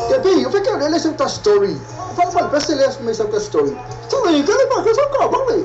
Ia pei, o feka le sau ta story. Fa fa le se le mai sau ta story. So le ka le ma ka sau ka ba le.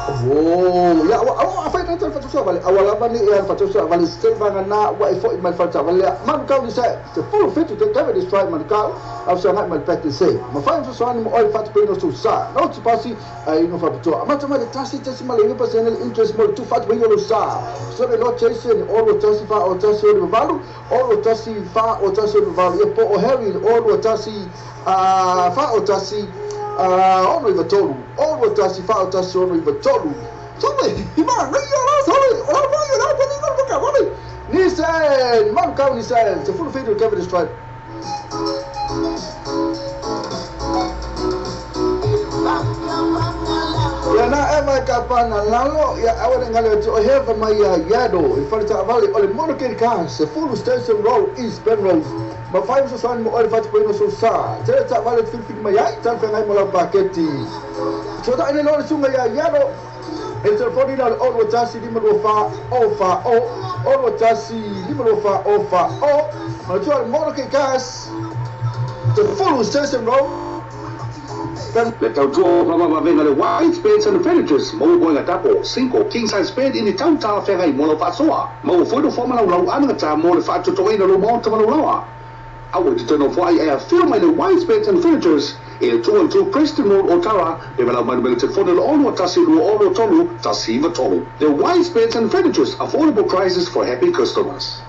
Oh, ia wa wa fa ta fa ta vale. Awa lava ni ia fa ta vale se va na wa e fo mai fa ta vale. Man ka ni se te full fit to take this try man ka. Au sa ngai mai pek se. Ma fa so so ni mo oi fa te no so sa. No te pasi ai no fa to. Ma ta ma le tasi tasi ma le 9% interest mo tu fa te no sa. So le no chase o lo tasi fa o tasi o valu o lo tasi fa o tasi o valu. Ia po o Harry o lo tasi fa o tasi ono i tolu o lo tasi fa o tasi ono i tolu. So le ma ngai ala so le o la ma la pa ni ko ka vale. Ni se man ka ni se te full feed Kevin Stripe. Ia na e mai ka pana lalo ia awa ne ngale o heva mai ia yado i fara ta vale o le mono ke ka se full station road East Penrose. Ma fai so san mo o fat po no so sa. Te ta vale fil fil mai ai ta fa ngai mo la paketi. So ta ene lo sunga ia yado. E telefoni na o lo tasi lima lo fa o fa o o lo tasi lima lo fa o fa o. Ma tu al mono ke gas. The full station road. Le tautua o venga le White Beds and Furnitures, maua moega tapo, 5 king size bed i ni tau talafeagai mo lau faasoa. Maua foi le faamalaulau anagata mo le faatotogaina lou maota ma lou laoa. Aua e te toe nofo ai e afio mai le White Beds and Furnitures i le 212 Preston Road Otara, pe valaau mai le telefoni le 6 1 2 6 3 1 9 3. The White Beds and Furnitures, affordable prices for happy customers.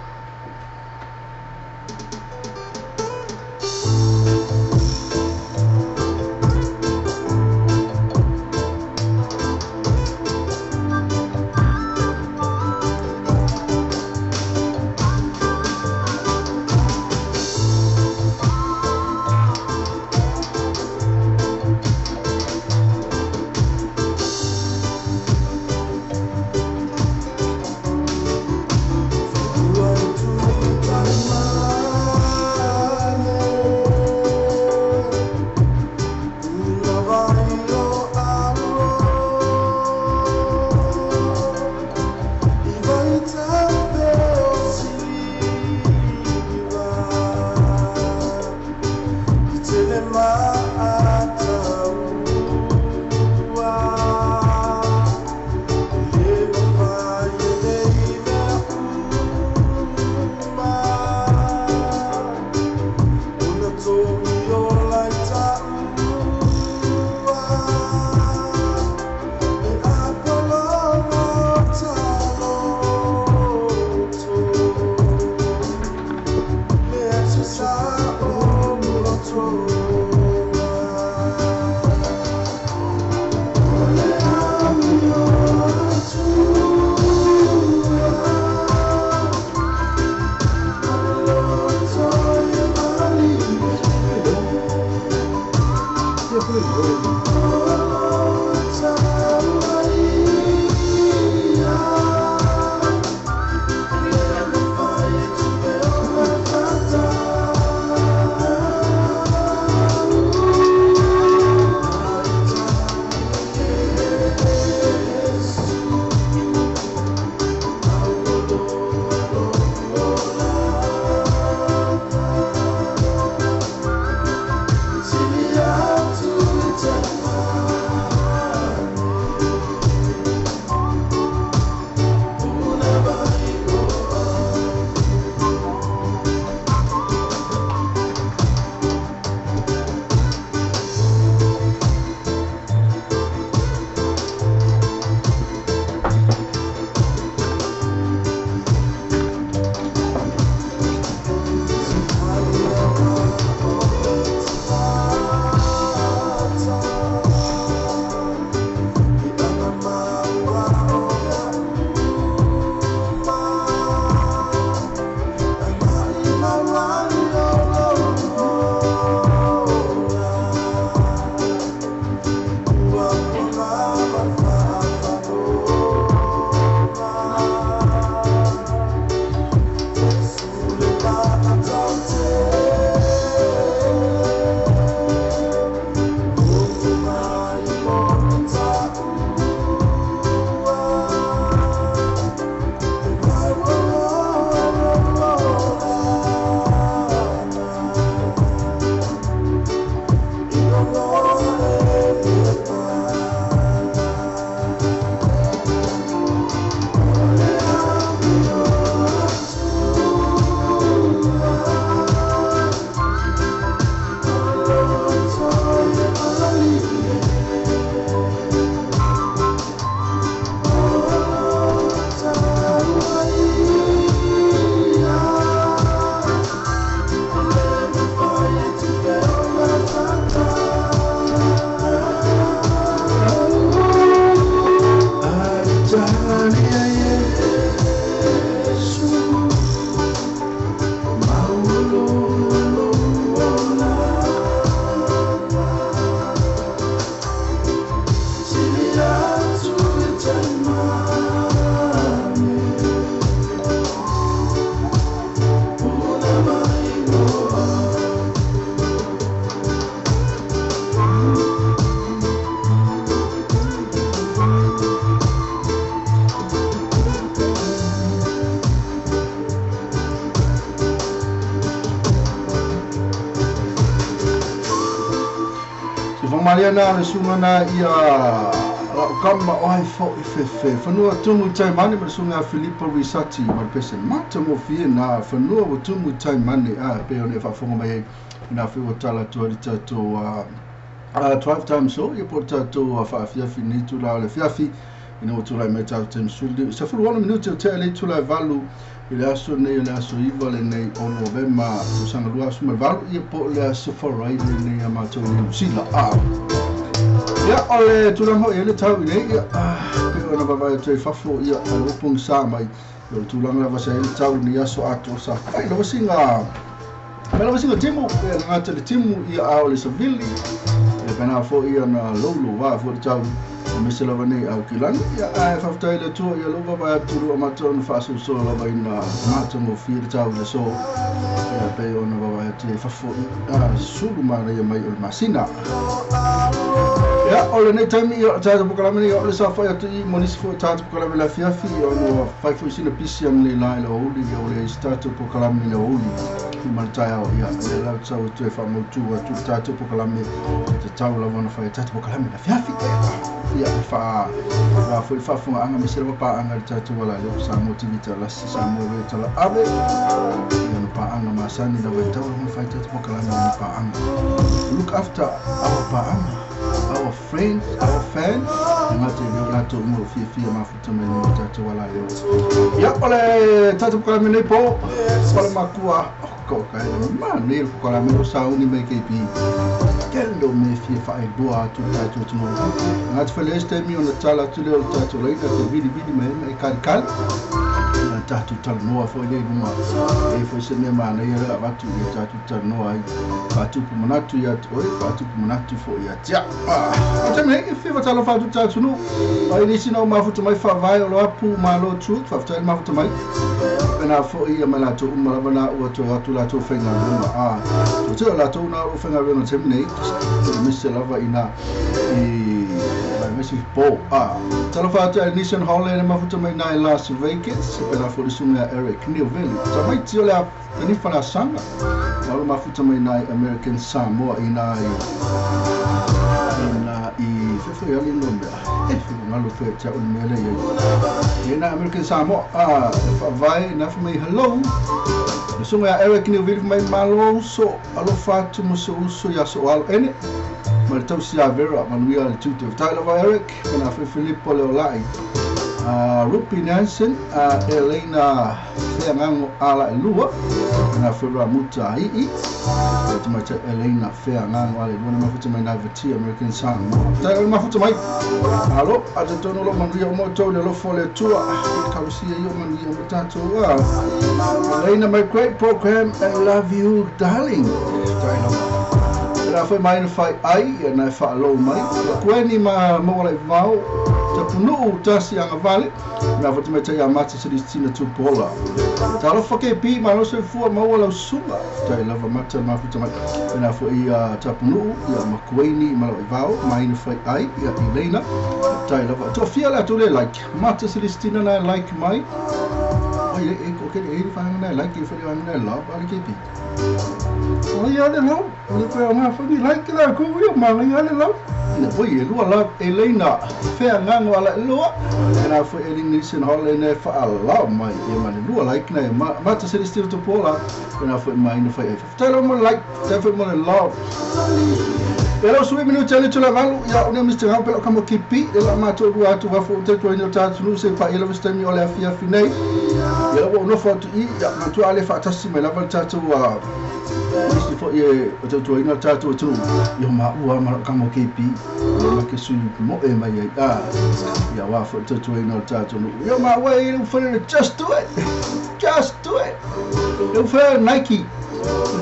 malia na le suga na ia lau kama o ai fo'i fefe fanua tumu i taimane ma le suga Filipo Risati ma le pese matagofie na fanua ua tumu i taimane a pei ona e faafofoga mai ai ina foi ua tala atu ai le tatou 12 times so ia po o le tatou faafiafi nei tula o le fiafi ina ua tulai mai tatou taimi suli 16 minute o tea le itula e 8 i le aso nei o le aso 9 lenei o Novema tausaga 2018 ia po o le aso Friday lenei a matou i Niu Sila. Ia o le tulaga foi e le tau i nei ia pei ona vaavaai atu ai fafo ia a ua pogisa mai o le tulaga lava sa i ai le tau i nei aso atoa sa fai lava sina fai lava sina timu e le gata i le timu ia a o le savili e pena foi ia na loulou foi le tau aemaise lava nei Aukilani ia ae faafetai i le Atua ia lou vaavaai atu lua matou na faasoasoa lava ina matagofie le tau i le aso ia pei ona vaavaai atu ai fafo i sulu manaia mai o le masina. Ia o lenei taimi ia o le tatou polokalame nei o le saofai atu i ma nisi foi o tatou polokalame i le afiafi ia ona ua fai foi sina pisi analeila i le aoauli ia ua leai se tatou polokalame i le aoauli ma le taeao ia lea la ou te sau atu e faamautu atu le tatou polokalame e tatau lava ona fai e tatou polokalame i le afiafi ia e faa la foi le faafofogaaga aemaise lava paaga i le tatou alaleo Samoa TV Talasi Samoa Radio Talaave ia ona paaga masani lava e tatau lava ona fai tatou polokalame i paaga. Look after our paaga, our friends, our fans e gata i lea o latou uma o fiafia mafuta mai luga o le tatou alaleo. Ia o le tatou polokalame nei po o le makua o ka e manaia le polokalame o sauni mai KP tele o mea fia faailoa atu i le tatou atunuu. Gata fai se taimi ona tala atu lea o le tatou laina te vilivili mai ai ma e kalikali ia tatou talanoa foi lea i luga e foi se mea manaia le avatu ia tatou talanoa ai faatupu manatu ia te oe faatupu manatu foi ia te au. O taimi nei e fia faatalofa atu le tatou atunuu ai nisi na o mafuta mai faavae o lo apu malo truth faafetai le mafuta mai pena foi ia mai latou uma lava na ua toe atu latou faigaluega a toatele o latou na o lo o faigaluega taimi nei aemaise lava ina i aemaise i po a talofa atu ai Nissan Hall le mafuta mai na i Las Vegas pena foi le suga ia Eric Nilveli tamaiti o le tanifa le asaga na o lo mafuta mai na i American Samoa ina i ina i fefo ali no mea e galo foi te au le mea lea i ai na American Samoa a faavae na fa mai hello le suga ia Eric Nilveli mai malo uso alofa atu ma so uso ia so alo ene ma le tausi ia Vera manuia le tute faafetai lava Eric pena foi Filipo le olai Rupi Nansen Elena Feagago ala e lua pena foi Ramuta Ii e tamaitai Elena Feagago ala e lua na mafuta mai na Vatia American Samoa faafetai le mafuta mai alo a talitonu o lo manuia o matou le alofa o le Atua talosia ia o manuia ma tatou Elena my great program and love you darling faafetai lava pena foi mai na fai ai ia na e faalou mai kueni ma maua lai vao tapunuu tasi agavale na fata mai tai a mata Celestina Tupola talofa KP malo soifua maua lau suga faafetai lava mata mafuta mai pena foi ia tapunuu ia makueni ma lau vao mai na fai ai ia Elena faafetai lava toafia le atu le like mata Celestina na like mai oi e ko ke e whanga na like e whanga na love ale KP oi ale love le koe ngā whangi like la ko ia ma ale love na oi e lua love Elena Feagago ala e lua e na foi Elena Nissan Hall e wha love mai e ma le lua like na e mata Celestina Tupola e na foi mai na fai ai faafetai lava mo le like faafetai foi mo le love e lau sui minute ale tula valu ia o nea Mr. Gau pela o kama KP e la matou lua atu wafo o te tuaina o tatou se pa ia lava se taimi o le afiafi nei ia ua ou nofo atu i ia matua ale faatasi mai lava le tatou nisi foi e o tautuaina le tatou atunuu ia maua ma lau kama KP ia ma ke sui moe mai ai a ia wā foi le tautuaina o le tatou nuu ia maua e le ufale le just do it just do it e ufale Nike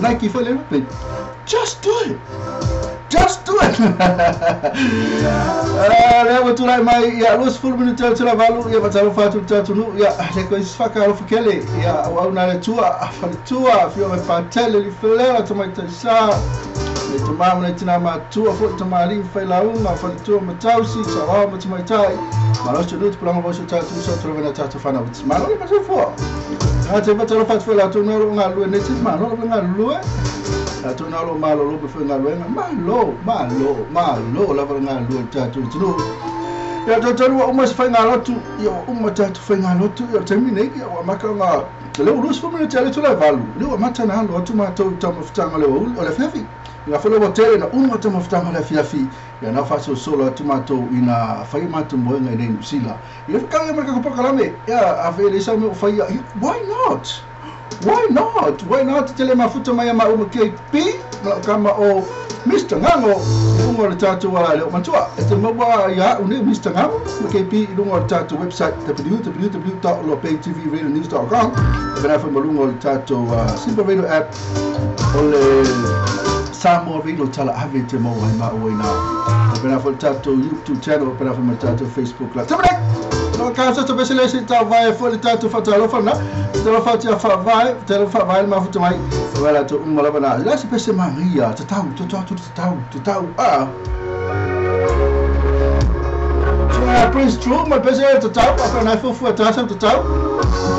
Nike foi le lupe just do it just do it lea ua tulai mai ia 20 minute o tula valu ia faatalofa atu le tatou nuu ia le koe whakaalofa kele ia au au nā le tua faletua fio mai patele li felea tamaitai sa le tamā ma le tina matua foi tamalii failauga faletua ma tausi saoao ma tamaitai malo se nuu tupulaga vao so tatou sa tulavena tatou fanau malo le masoifua a te faatalofa atu foi latou na o loo galulue nei te malo le galulue. Tatou na lo malolo ma faigaluega, malo, malo, malo lava le galulue i le tatou atunuu. Ia, talitonu ua uma se faigalotu, ia ua uma tatou faigalotu, ia o le taimi nei, ia ua amata ona, o lea ua 20 minute atu le 8, lea ua amata ona alo atu matou i taumafataga o le aoauli, o le afiafi. Ia foi ua tele na uma taumafataga o le afiafi, ia na faasolosolo atu matou ina fai matou moega i nei Niu Sila. Ia whakau ia ma le tatou polokalame, ia a fai e leai sau mea o faia, ia why not? Why not? Why not? Tele mafuta mai a maua ma KP, ma lau kama o Mister Ngago i luga o le tatou ala e le o matua. E te maua ia au nei Mister Ngago ma KP i luga o le tatou website www.loapetvradionews.com e pena foi ma luga o le tatou Simple Radio app o le Samoa Radio tala ave te maua ai maua ina. E pena foi le tatou YouTube channel, e pena foi ma le tatou Facebook la. Tamane! No ka sa to pese le se ta vai foi le tatou fatalofa na. Talofa tia fa vai, talofa vai le mafuta mai. Vai la to uma lava na. La se pese mangia, te tau, te tau, te tau, te tau. Ah. Prince True, ma pese le te tau, a na fufu a tasa te tau.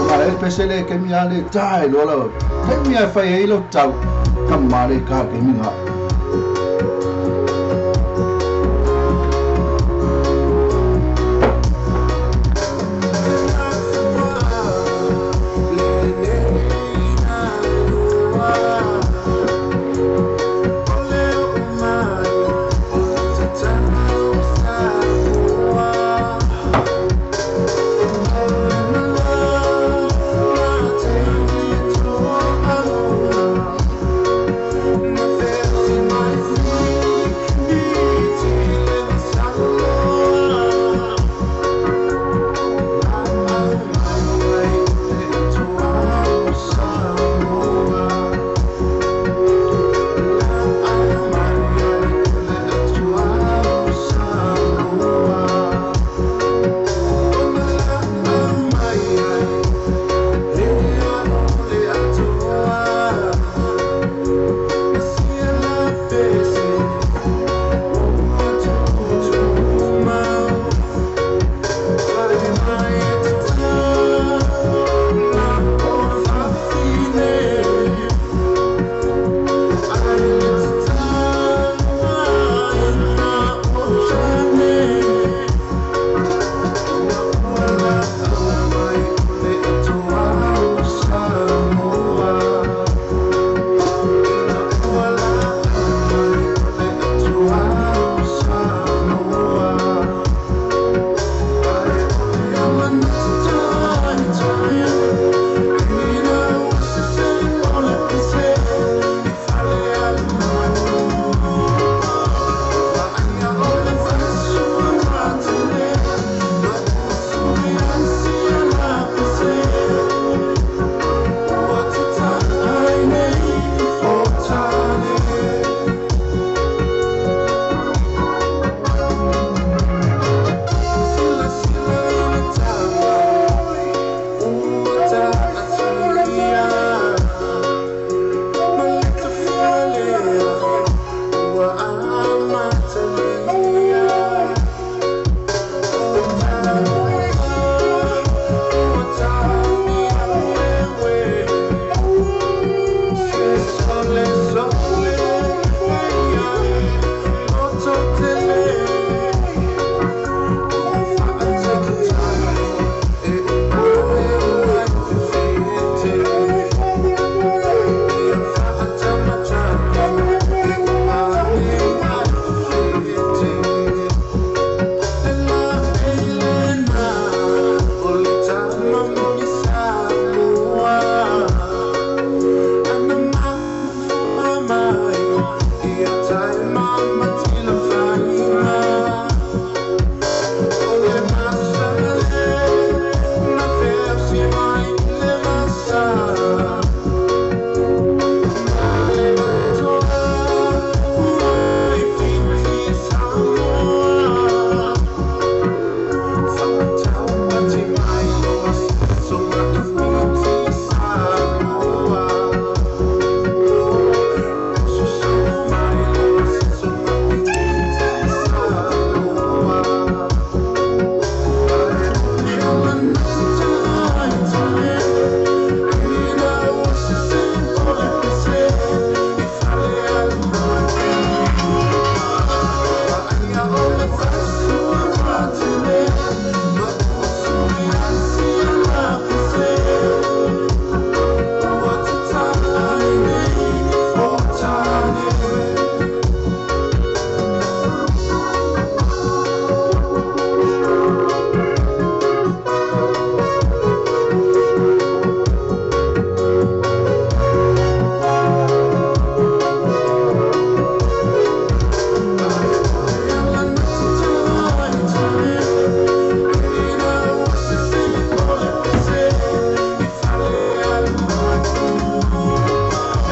Ma le pese le ke mi ale tai lo la. Ke mi a fai e lo tau. Ka mare ka ke mi nga.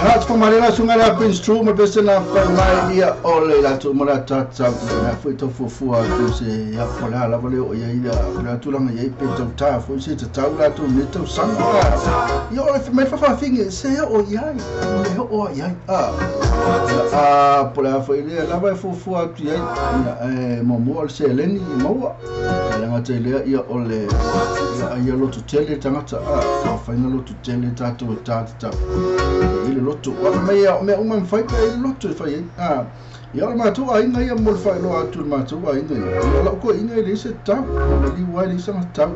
Ngā te whamarena sunga la Prince True ma pese na whai ia o le lātou ma la tātau ia fui tau fuafua atu se ia po le lava le o ia ia o le atulanga ia pe tau tā fui se te tau lātou ne tau sanga ia o le mai whawhawhinge se o ia o le o ia a po le fui le lava e fuafua atu ia e momoa o le seleni i maua le ngata lea ia o le ia loto tele tangata a ka whainga loto tele tātou e tātau i le loto wa mai ia mea uma mwhai pe i le loto e whai a ia o le mātou a inga ia mo le whailoa atu le mātou a inga ia ia lau koe inga i le se tau le liu ai le sanga tau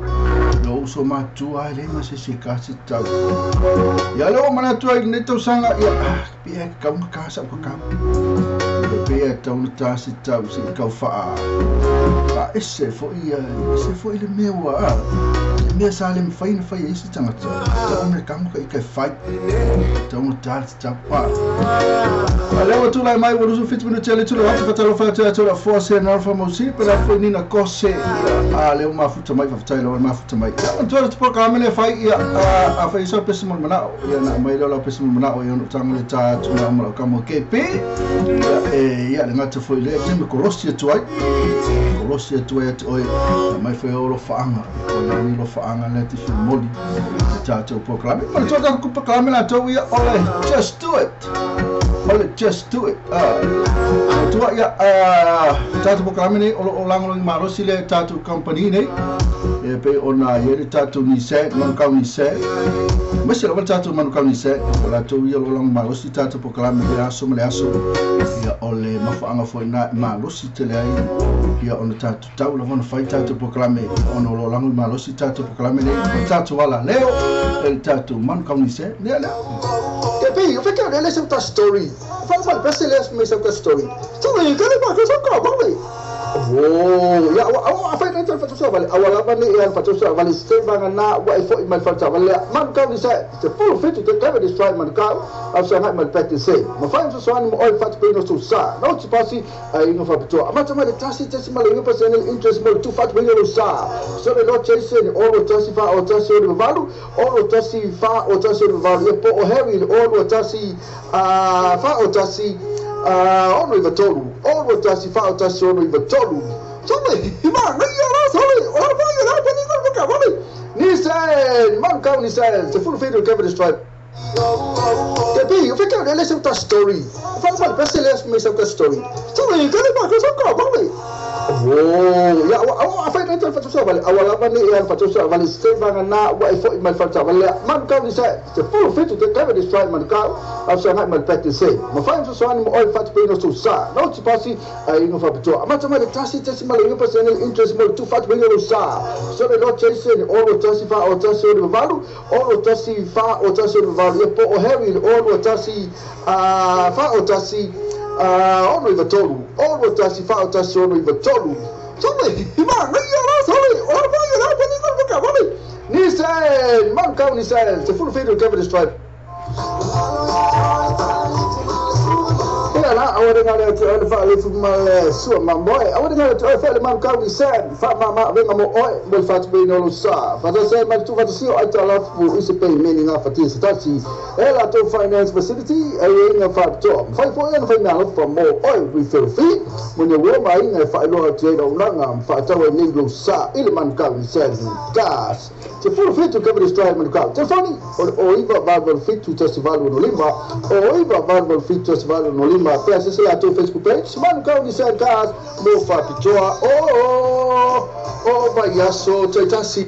ia uso mātua ai le ma se se ka se tau ia le o mana atu ai nei tau sanga ia pia kau nga ka sa ka ka pia tau na tā se tau se kau whaa a ese fo ia ese fo i le mea ua a mea sa le mwhai na whai e se tangata tau na kamu ka i kai whai tau na tā te tau pa a leo atu lai mai ua lusu 7 minuti ale tula watu whatalo whatua atu la fua se na alfa mausi pera fue nina kose a leo mafuta mai whawhatai leo mafuta mai ia mantua te poka amene whai ia a whai isa pesi mo manao ia na mai leo la pesi mo manao ia no tango le tā atu na amala kamo KP ia ia le ngata fue le te me kolosi atu ai kolosi atu ai atu oi mai fue o lo whaanga o le ni lo whaanga le te whimoli te tātou pokalame ma le tua kupa kalame la tau ia ole just do it ole just do it tua ia tātou pokalame nei o lango i marosi le tātou company nei e pe ona ia le tātou Nissan manukau Nissan Mese lava tātou manukau Nissan o la tau ia lo lango marosi tātou pokalame le aso ma le aso ia o le mawhaanga foi na malosi te le ai ia ona tātou tau lava ona whai tātou pokalame ona o lo lango malosi tātou pokalame nei o tātou ala leo e le tātou manukau Nissan lea lea Kepi, o fekeo lele se uta story. Whai pese le me se uta story. Sorry, kare pa ko so ka ba. Oh, ya wa whai nei whatusa vale. Awa lava ni e whatusa vale se vanga na wa e foi mai whatusa vale. Man kau ni se te full fit te keve ni strike man kau. Au sa ngai mai pete se. Ma whai so so ani mo oi whatu pe no so sa. No te pasi ai no whapitoa. Amata mai le tasi tesi ma le yupa se ni interest mo tu whatu pe no sa. So le no chase ni o tasi fa o tasi o valu o tasi fa o tasi o valu e po o Harry o tasi fa o tasi ono i vatolu ono tasi fa o tasi ono i vatolu sorry ma ngai ala sorry o la ya la pa ni ko ka vale Nissan man kau Nissan te full video Kevin Stripe Kepi o fekeo lele se uta story fa fa pese le me se uta story sorry kare pa ko so ka vale oh ya wa whai nei whatusa vale awa lava ni e whatusa vale se vanga na wa e foi mai whatusa vale man kau ni se te full fit te Kevin Stripe man kau au sa ngai mai pete se ma whai so ani mo oi whatu pe no so sa no te pasi ai no whapitoa amata mai le tasi tesi ma le yupa se ni interest mo tu whatu pe no sa so le no chase ni o tasi fa o tasi o valu o tasi fa o tasi o valu e po o Harry o tasi fa o tasi ono i vatolu ono tasi fa o tasi ono i vatolu sorry ma ngai ala sorry o la pa ya la pa ni ko ka vale Nissan man kau Nissan te full video Kevin Stripe ia la aware ngale te ole fa le fu ma le sua ma moe aware ngale te ole fa le man kau Nissan fa ma ma venga mo oi mo fa te no lo sa fa te se ma tu fa te si o ai ta la fu i se pe meni nga fa ti se tasi e la to finance facility e inga fa to fa fo ia fa na fa mo oi we feel fi mo ne wo mai nga fa lo te lo nga fa ta we ni lo sa i le man kau Nissan gas te full fit to cover the man kau telefoni o iva valvo fit to festival no lima o iva valvo fit festival no lima pe se la to Facebook page man kau Nissan gas mo fa pitoa o o vai aso te tasi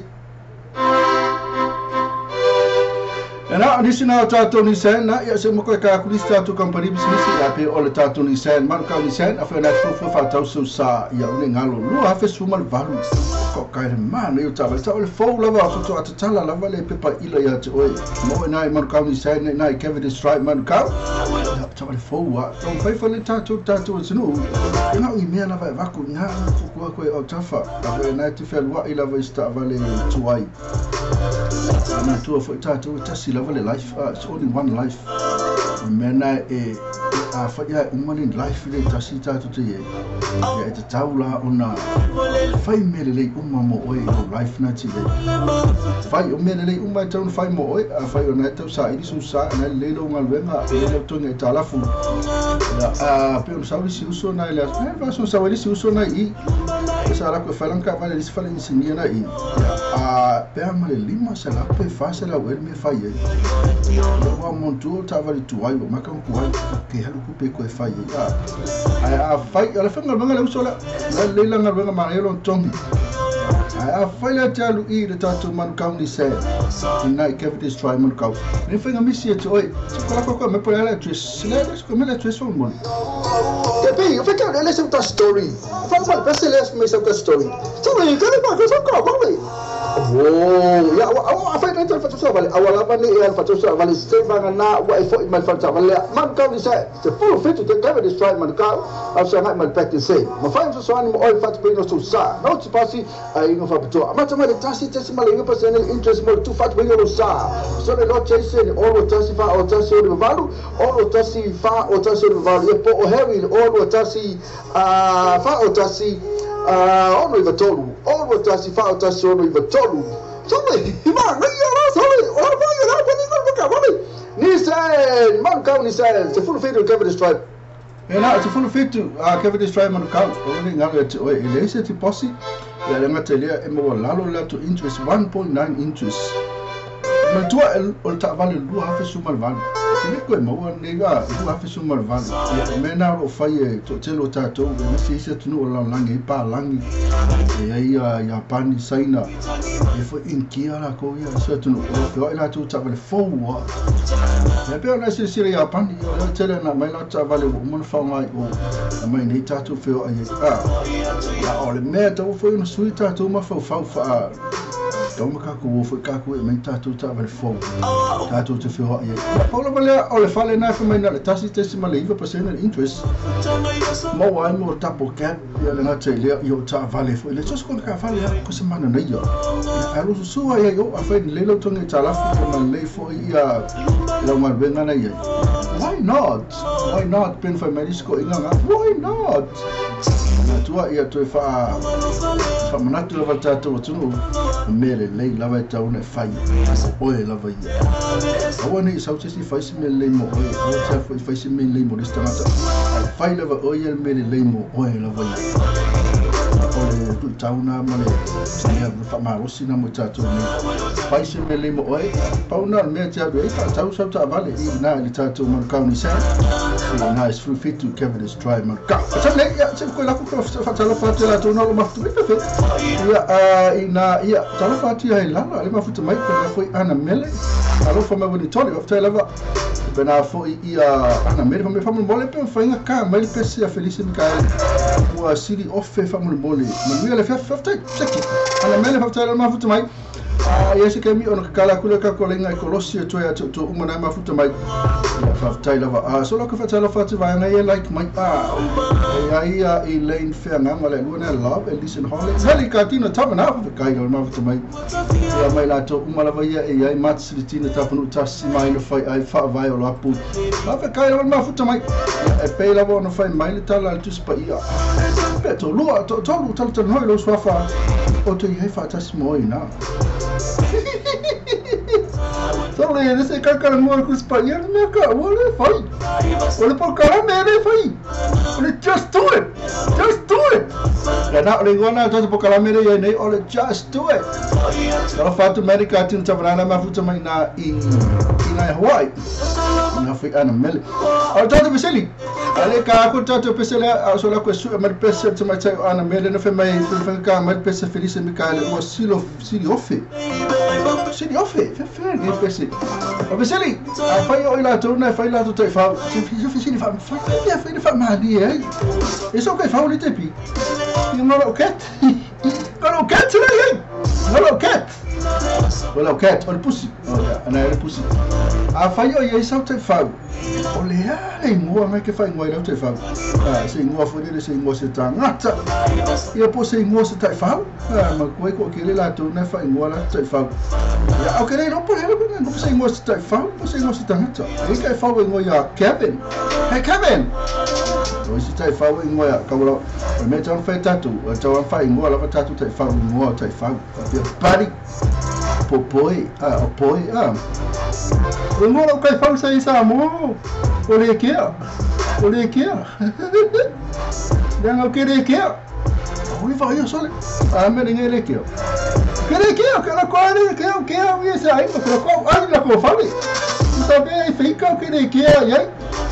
Na nisi na tātou Nissan na ia se mo ka kulisi tātou company business ia pe o le tātou Nissan man kau Nissan a whai fu fu fa tau so sa ia une ngalo lua hafe suma le valu ko kai le mana i tau le fou lava so to atatala lava le pepa ila ia te oi mo e nai man kau Nissan nai Kevin Stripe man kau tau le fou a tau fai fa le tātou tunu ngau i mea lava e vaku ngā fukua koe o tafa a whai nai te whelua i lava i sta vale tuai na tua foi tātou e tasi lava le life, it's only one life. Mea nai e A fai ai uma le life le tasi tātou te iei. Ia e te tau la ona fai mele lei uma mo oe i lau life na te iei. Fai o mele lei uma e tau na fai mo oe, a fai o nai tau sa ili su sa, nai lei lau ngaluenga, lei lau tonga e tālafu. Ia, a pe ona sauli si uso nai le aso, nai vaso sauli si uso nai i. E sa lako e whailang ka vale lisi whale insinia nai i. Ia, a pea ma le lima se la pe fa se lau ele me fai ai. Ia ua montu o tāvali tuai, ua maka kuai, ke halu kupe koe fai ai. Ai a fai, ala whanga wanga le uso la, la leila nga wanga mana elo tongi. Ai a fai le te alu i le tātou Manukau ni se, i nai Cavendish Drive Manukau. Ne whainga misi e te oi, te kola koa me pole ala address, le address koe me le address o moli. Te pi, o whekau le le ta story. Whanga mali, pese le me sa ta story. Sorry, kare pa, ko sa ka, mali. Oh, ya, a fai le whatusa vale, a wala mani e al whatusa vale, se vanga na wa e fo i mai whatusa vale, Manukau ni se, te full fit te Cavendish Drive Manukau, au sa ngai mai back to say. Ma whai so ni mo oi whatu pino so sa. No te pasi ai ngo whapitoa. Mata mai le tasi tesi male inga pasene interest mo tu whatu pino sa. So le lo chase ni olo tasi fa o tasi o valu, olo tasi fa o tasi o valu. E po o Harry olo tasi fa o tasi ono iwa tolu, ono tasi fa o tasi ono iwa tolu. Sorry, ma ngai ala sorry, ora fa ia la pani ko ka mami. Ni se Manukau ni se, te full fit Cavendish Drive. E na, te full fit Cavendish Drive Manukau. O ni ngalo te oi, e le se te posi. Ia le ngata lea e mo lalo la to interest 1.9 interest. Ma tua o ta vale lua hafe sumal vale. Se le koe maua nei ga lua hafe sumal vale. Ia me na ro fai e to telo tātou e se se tunu o langi e pa langi. E ai ia Japani Saina. E fo inkia la ko ia se tunu o fe la tu ta vale fo. E pe ona se se Japani o le tele na mai la ta vale o mo fa ngai o mai nei tātou fe o ai a. Ia o le mea tau fo no sui tātou ma fau fau fa. Tau maka ko fo ka ko e mai tātou ta vale fo. Tātou te whioa i ai. Paula valea o le whale nai whamai na le tasi tesi ma le 9% interest. Mo ai mo tapo cap ia le ngata i lea i o ta vale fo. I le tosi kona ka vale a ko se mana nei ia. Ia alu susua ia i o a whai ni leilo tonga i tālafu ko ma lei fo i ia lau ngaluenga nei ai. Why not? Why not? Pen whai mai risko inga ngā. Why not? Nā tua ia toe wha whamanatu lava tātou atunu. Mele lei lava e tauna e whai. Oe lava ia. Aua nei sau tesi whai se mele lei mo oe. Aua tea whai whai se mele lei mo rista ngata. Ai whai lava oe ia mele lei mo oe lava ia. O le tui tauna ma le mea whamarosi na mo tātou nei. Whai se mele lei mo oe. Pauna le mea te aru e wha sau ta vale i nā i le tātou Manukau ni sa. I nā i sfru Cavendish Drive Manukau. Ata le, ia, te koe lako koe whatalofa atu la tōna o mafutu mai pepe. Ia, i nā, ia, talofa atu ia hei lala, le mafutu mai, koe lea foi ana mele. Alofa mai wani toli, waftai lava. Pena foi ia ana mele, whamwe whamwe pe whainga ka, mai le pese a Felice Mikael. Ua siri ofe whamwe mole. Manuia le whaftai, seki. Ana mele whaftai la mafutu mai. Ia se kemi ona kakala kula ka kolenga i kolosi e toe atu to uma nai mafuta mai. Ia whaftai lava. So loko whaftai lava whatu vaenga ia like mai. E ai ia Elaine Wheanganga le lua nai love, Elise and Holly. Heli ka tino tama whaftai lava mafuta mai. Ia mai la to uma lava ia e ai matsilitina tapanu tasi mai no whai ai whaavai o lapu. Whaftai lava mafuta mai. Ia e pe lava ona whai mai le tala le tusipa ia. Pe to lua, to tolu, tolu tolu hoi lo swafa. O te i hei whaatasi mo i nā. Sorry, this is kakara mo ku spa ia me ka o le fai. O le pokara me le fai. O le just do it. Just do it. Ya na le ngona to pokara me le ia nei o le just do it. Ka fatu America tin tavanana mafuta mai na i na Hawaii. Na foi ana mele. O tato peseli. Ale ka ko tato peseli a so la ko su mai pese te mai tai ana mele no fe mai fe ka mai pese Felice Mikael o silo sili ofe. Sili ofe, fe fe ni pese. O peseli, a fai o ila to na fai la to te fa. Se fe fa fa fe fa ma ni eh. E so ke fa o le te pi. Ni no lo ket. Ko ket le ye. No lo ket. O lo ket, o le pusi. O ya, ana le pusi. A fai o ia sau te fa. O le a ingoa mai ke fai ingoa i lau te fau. Se ingoa fo le se ingoa se tangata. Ia po se ingoa se tai fau. Ma koe ko ke le latou na fai ingoa la tai fau. Ia au ke le no po le no se ingoa se tai fau, po se ingoa se tangata. E ka fau ingoa ia Kevin. Hey Kevin! O isi taifau e ingoa ia kaua lava. O le mea e tatau ona fai e tatou, e tatau ona faaigoa lava tatou taifau i ingoa o taifau. Faapea Buddy, po Boy, a, o Boy, a. O ingoa o lau taifau sa i Samoa, o Lekea, o Lekea. Leaga o ke Lekea. O i vaia sole. A me le Lekea. Ke Lekea, ke la koa Lekea, ke au ia se ai, ke la koa ai la koa fale. Sa be ai fika ke Lekea iai.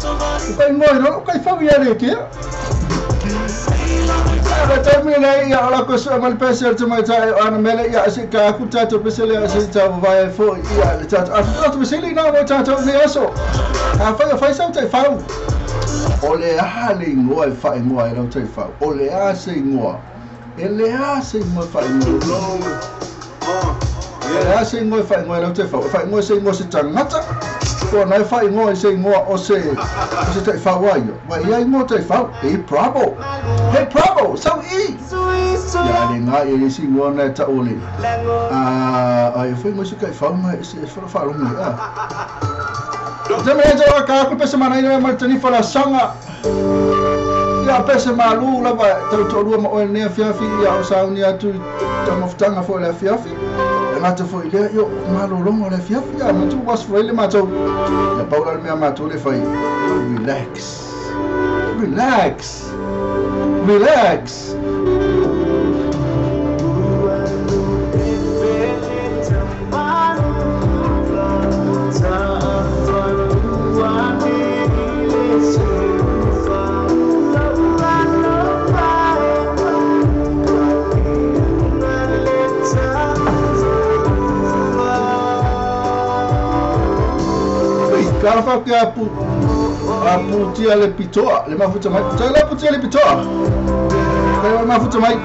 O kai ingoa i lalo, kai fau ia Lekea. A taimi nei ia ala ko sua ma le pese o le tamaitai o ana mele ia se ka aku tatou pese lea se tau vavae ai foi ia le tatou a tatou fesili na mo tatou nei aso. Afai o fai sau taifau. O le a le igoa e faaigoa ai lau taifau? O le a se igoa? E le a se igoa e faaigoa ai lau O le a se igoa e faaigoa ai lau taifau? E faaigoa i se igoa o se tagata, po o na e faaigoa i se igoa o se o se taifau a ia? Ua i ai igoa taifau? Hey Bravo! Hey Bravo! Sau i! Ia a le gā ia i isi igoa na e tau o le a a e fai igoa i se taifau na e se e faalogo ai a. Te mea e tau ka aku pese mana ina ma le tanifa la sanga. Ia pese malu lava tau toalua ma oe lenei afiafi ia o sauni atu i taumafataga foi o le afiafi. E gata foi i lea io malologa o le afiafi ia matou wash foi le matou. Ia pau la le mea matou le fai relax. Relax. Relax. Ka fa ke a pu a putia le pitoa le mafuta mai. Tai la putia le pitoa. Tai le mafuta mai.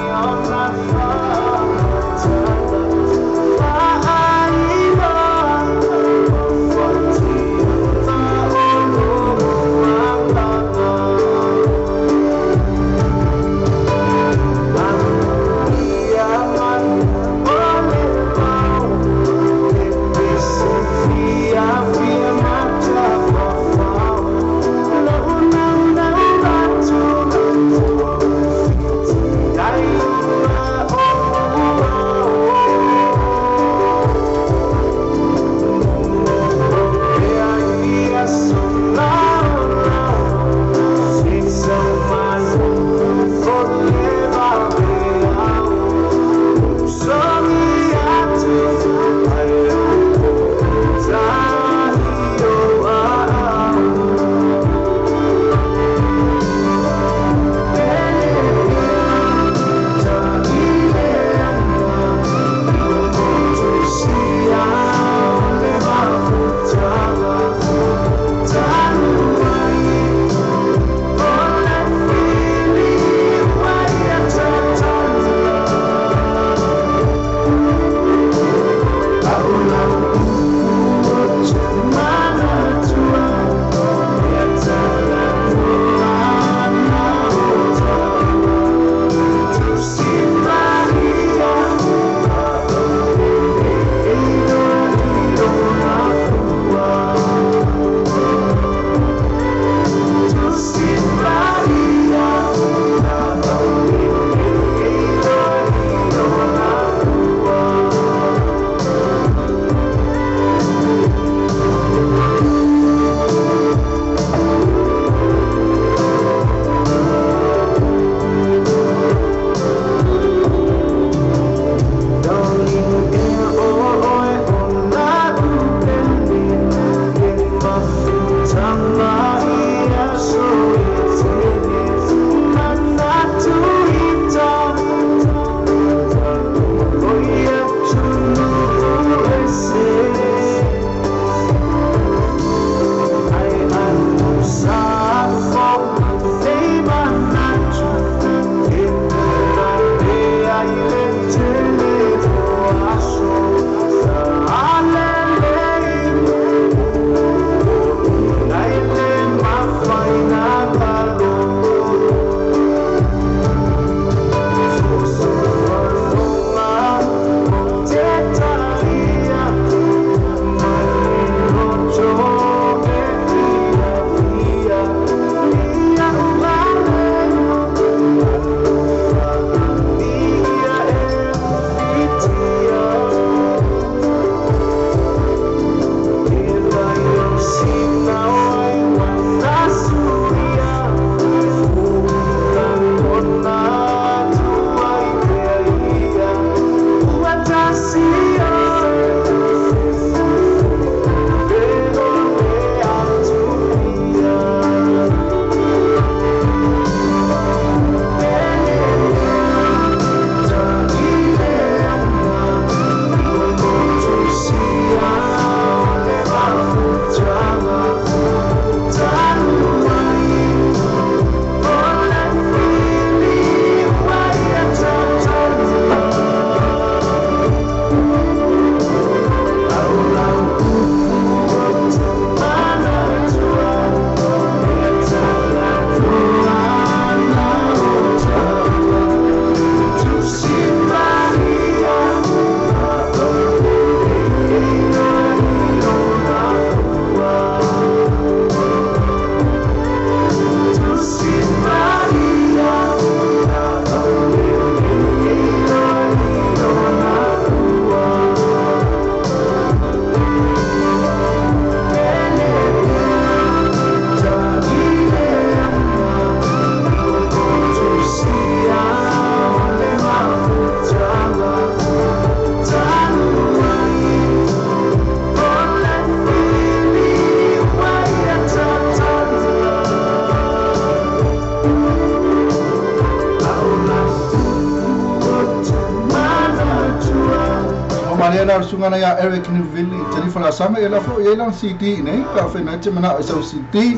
na suga na ia Eric Newville talifa sama ia la fo ia la CD nei ka fe na te mana sau CD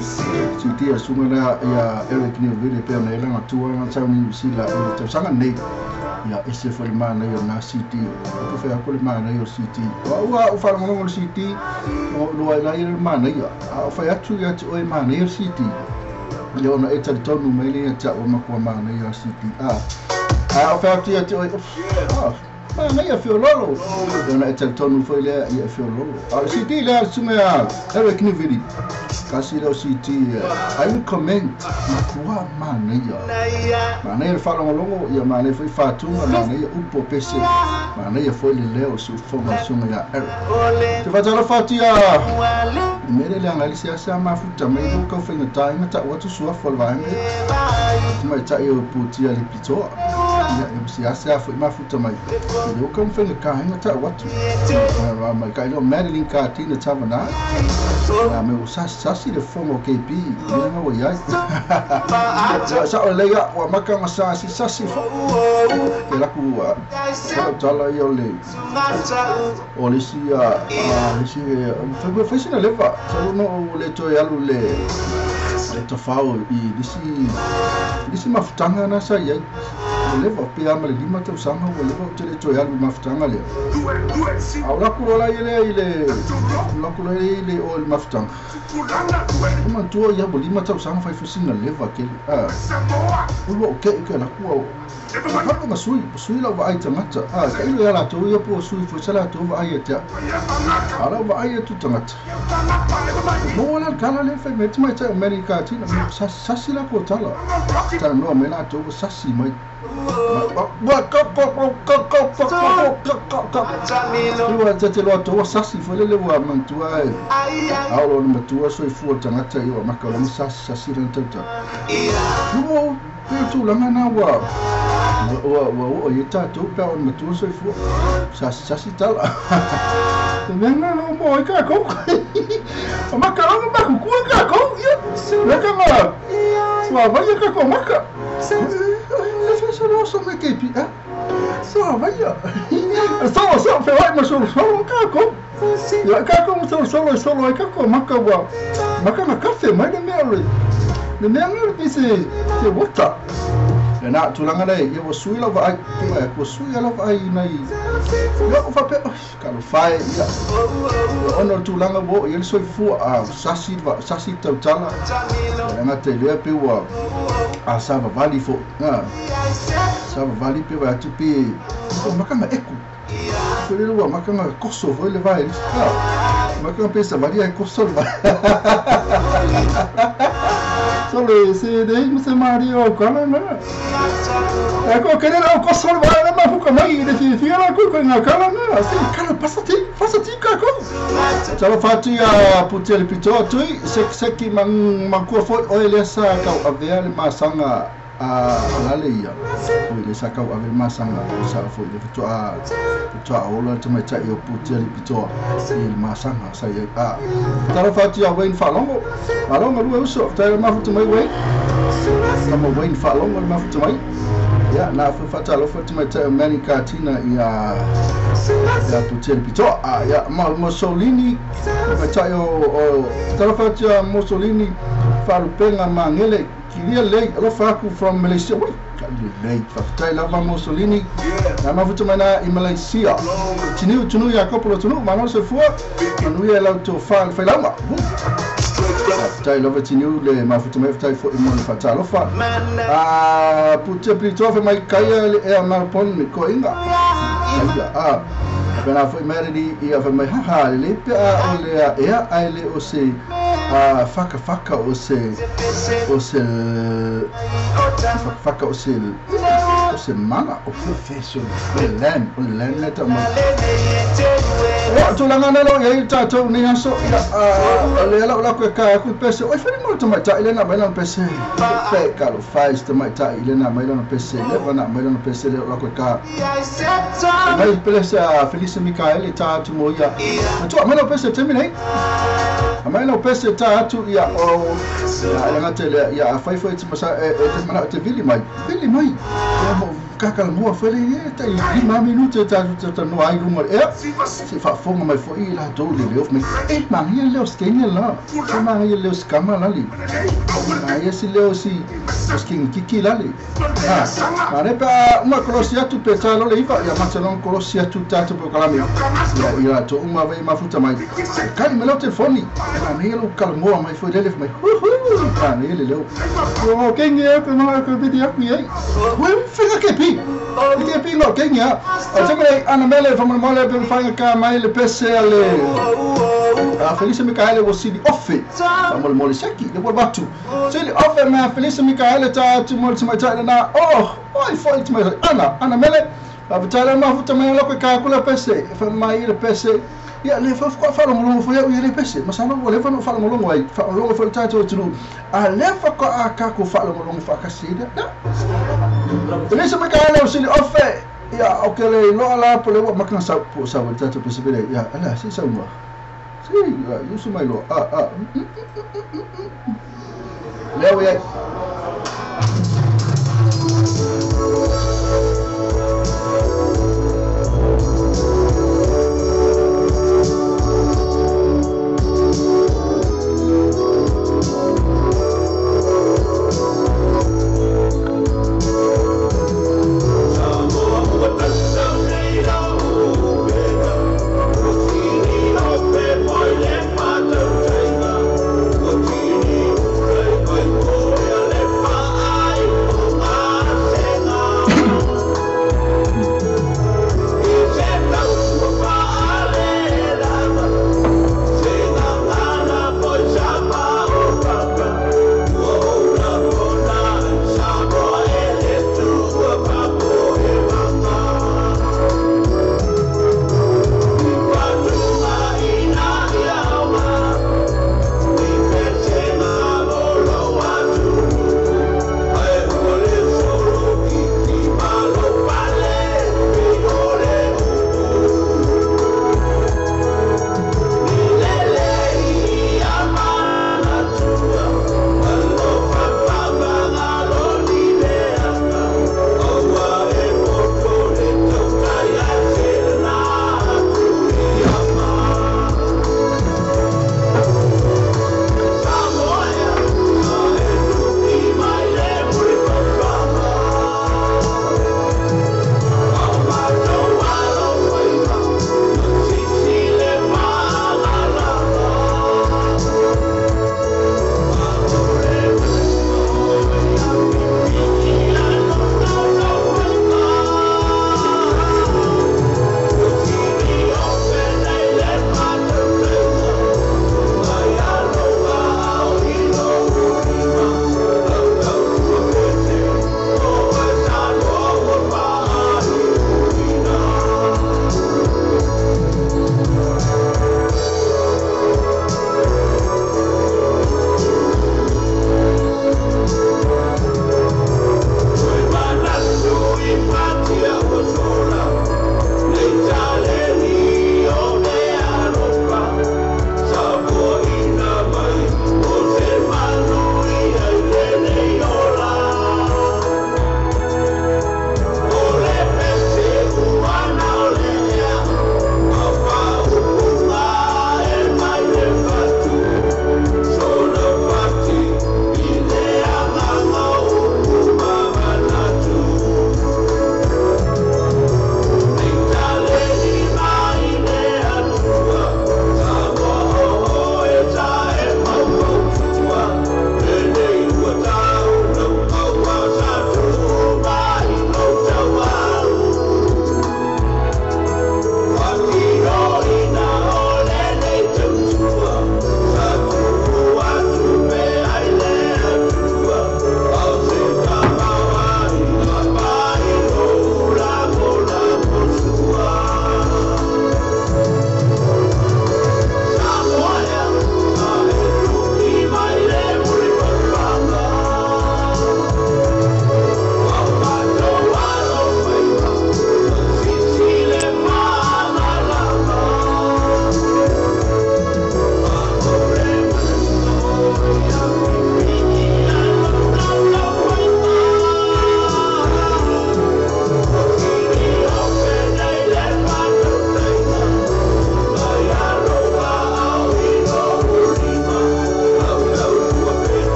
CD a suga na ia Eric Newville pe na ila tua na sau ni sila i te sanga nei ia ese fo le mana ia na CD o fe ko le mana ia CD ua o fa ngo CD o lo ila ia mana ia a fa atu ia te o mana ia CD ia ona e talitonu mai le ia ta o makua mana ia CD a a fa atu ia te o mana ia fiololo ona e talitonu foi le ia fiololo a CD le suga Eric Newville kasi leo CD I recommend makua mana ia mana ia whalongolongo ia mana ia foi whātunga mana ia upo pese mana ia foi le leo su fonga sunga ia Eric te whatala whātia mere le anga lisi asa mafuta mai lo kau whainga tainga ta watu sua fo le vaenga te mai tai o putia le pitoa ia e si asa foi mafuta mai le kau whainga kainga ta watu mai kai lo Madeline Katina Tavana na me o sasi le fongo KP ia nga o iai sa o leia wa maka nga sasi sasi fo ke laku tala ia le o le si a le si fe sina leva sa no o le toe alu le tofao i lisi mafutanga na sa iai o leva pe ama le lima tau sanga o leva o te le toe alu mafutanga lea au laku lola i le i le laku lola i le o le mafutanga o mantua ia o lima tau sanga fai fusina leva kele o lo o ke ke laku au Hapa nga sui, sui lau vaai tangata. Ka ilo ia latou ia po sui fo sa latou vaai e tea. A lau vaai e tu tangata. Mo la kala le fai me mai te Amerika tina sasi la ko tala. Tala no me latou sasi mai. Iwa te te loa toa sasi fo le ua mantua e. Au lo matua soi fua tangata iwa maka lo sasi sasi le tauta. Iwa pe tulaga na ua ua o ia tatou pe ona matua soifua sasi tala te mea na mo ai kākou o maka lava makukua kākou ia meka nga suavaia kākou maka le fesoloso me keipi a suavaia solo solo fewai ma solo solo kākou ia kākou ma solo solo solo ai kākou maka ua maka na kafe mai le mea le le mea nga le pise te wata na tulaga le ia ua sui lau vaai ua sui lau vaai nai ia o faapea kalofai ia ona o le tulaga ua oo i ai le soifua a sasi sasi tautala leaga tele pe ua a savavali foʻi savavali pe vae atu pe o makanga eku foi le ua makanga koso foi le vae makanga pe savali ai koso le vae Sole se dei se Mario kala na e ko kere la ko sole va na mafuka mai le fi fi la ko ko na kala na se kala pasati ka ko tala fati a putia le pito tui se se ki mang ko fo o le sa ka avea le masanga a la le ia o le sa ka ave masanga sa fo le to a ola te mai tai o putia le pito i le masanga sa ia a tala fati a Wayne Falongo Falongo lu uso tai mafuta mai Wayne kama Wayne Falongo le mafuta mai ia na fo fatalo fo te mai tai Manny Katina ia ia putia le pito a ia Mussolini mai tai o tala fati a Mussolini Falupenga Mangele Kilia lei alofa aku from Malaysia. Wai, lei faafetai lava Mussolini. Na mafuta mai na i Malaysia. Tiniu tunu ia kopolo tunu malo soifua manuia lau tofā le failauga. Faafetai lava tiniu le mafuta mai faafetai foʻi mo le faatalofa. A putia plitoa fe mai kaia le ea marapon me koʻiga. Ia a pena foʻi mai ia fa mai haha le pe a o le ea ai le o se a faka faka o se faka o se mana o professor le lam o lam le ta mai o tulaga na lo ia tatou nei aso ia le la la ka ku pese oi fai mo ta mai ta ile na mai na pese pe ka lo fai ta mai ta ile na mai na pese le va na mai na pese le la ka mai pese a Felice Michael ta tu mo ia tu mai na pese te mi nei mai na pese ta atu ia o ia le ngate le ia fai foi te masa e te mana te vili mai ia mo Kakalamoa foi le ia tai 5 minute ta ta no ai lunga e se faafofoga mai foi i latou le leo mai e manaia leo skenya la se manaia leo skama la li manaia si leo si o skingi kiki la li a mane pe a uma kolosi atu pe ta lo le iva ia matalong kolosi atu tatou polokalame ia i latou uma vai mafuta mai kali me leo telefoni manaia lo kalamoa mai foi lele mai hu hu manaia le leo o kengi e ko ma ko bidi aku ai hui figa ke pi ke pi no kengi a o te mele ana mele fa mo mole pe fa ka mai le pese ale a Felice Mikaele o sili ofe fa mo mole seki le wa batu sili ofe ma Felice Mikaele ta tu mo te mai ta na oh oi foi te mai ana ana mele a vitala ma futa mai lo ka kula pese fa mai le pese ia le fa fa lo mo fo ia le pese mas ana le fa no fa lo mo ai fa lo fo ta tu tu a le fa ko a ka ko fa lo mo fa ka sida Felice Mikaele o sili ofe ia o ke le lo ala po le wa makana sa po sa wa ta tu pese bele ia ala si sa uma si ia yusu mai lo a a leo ia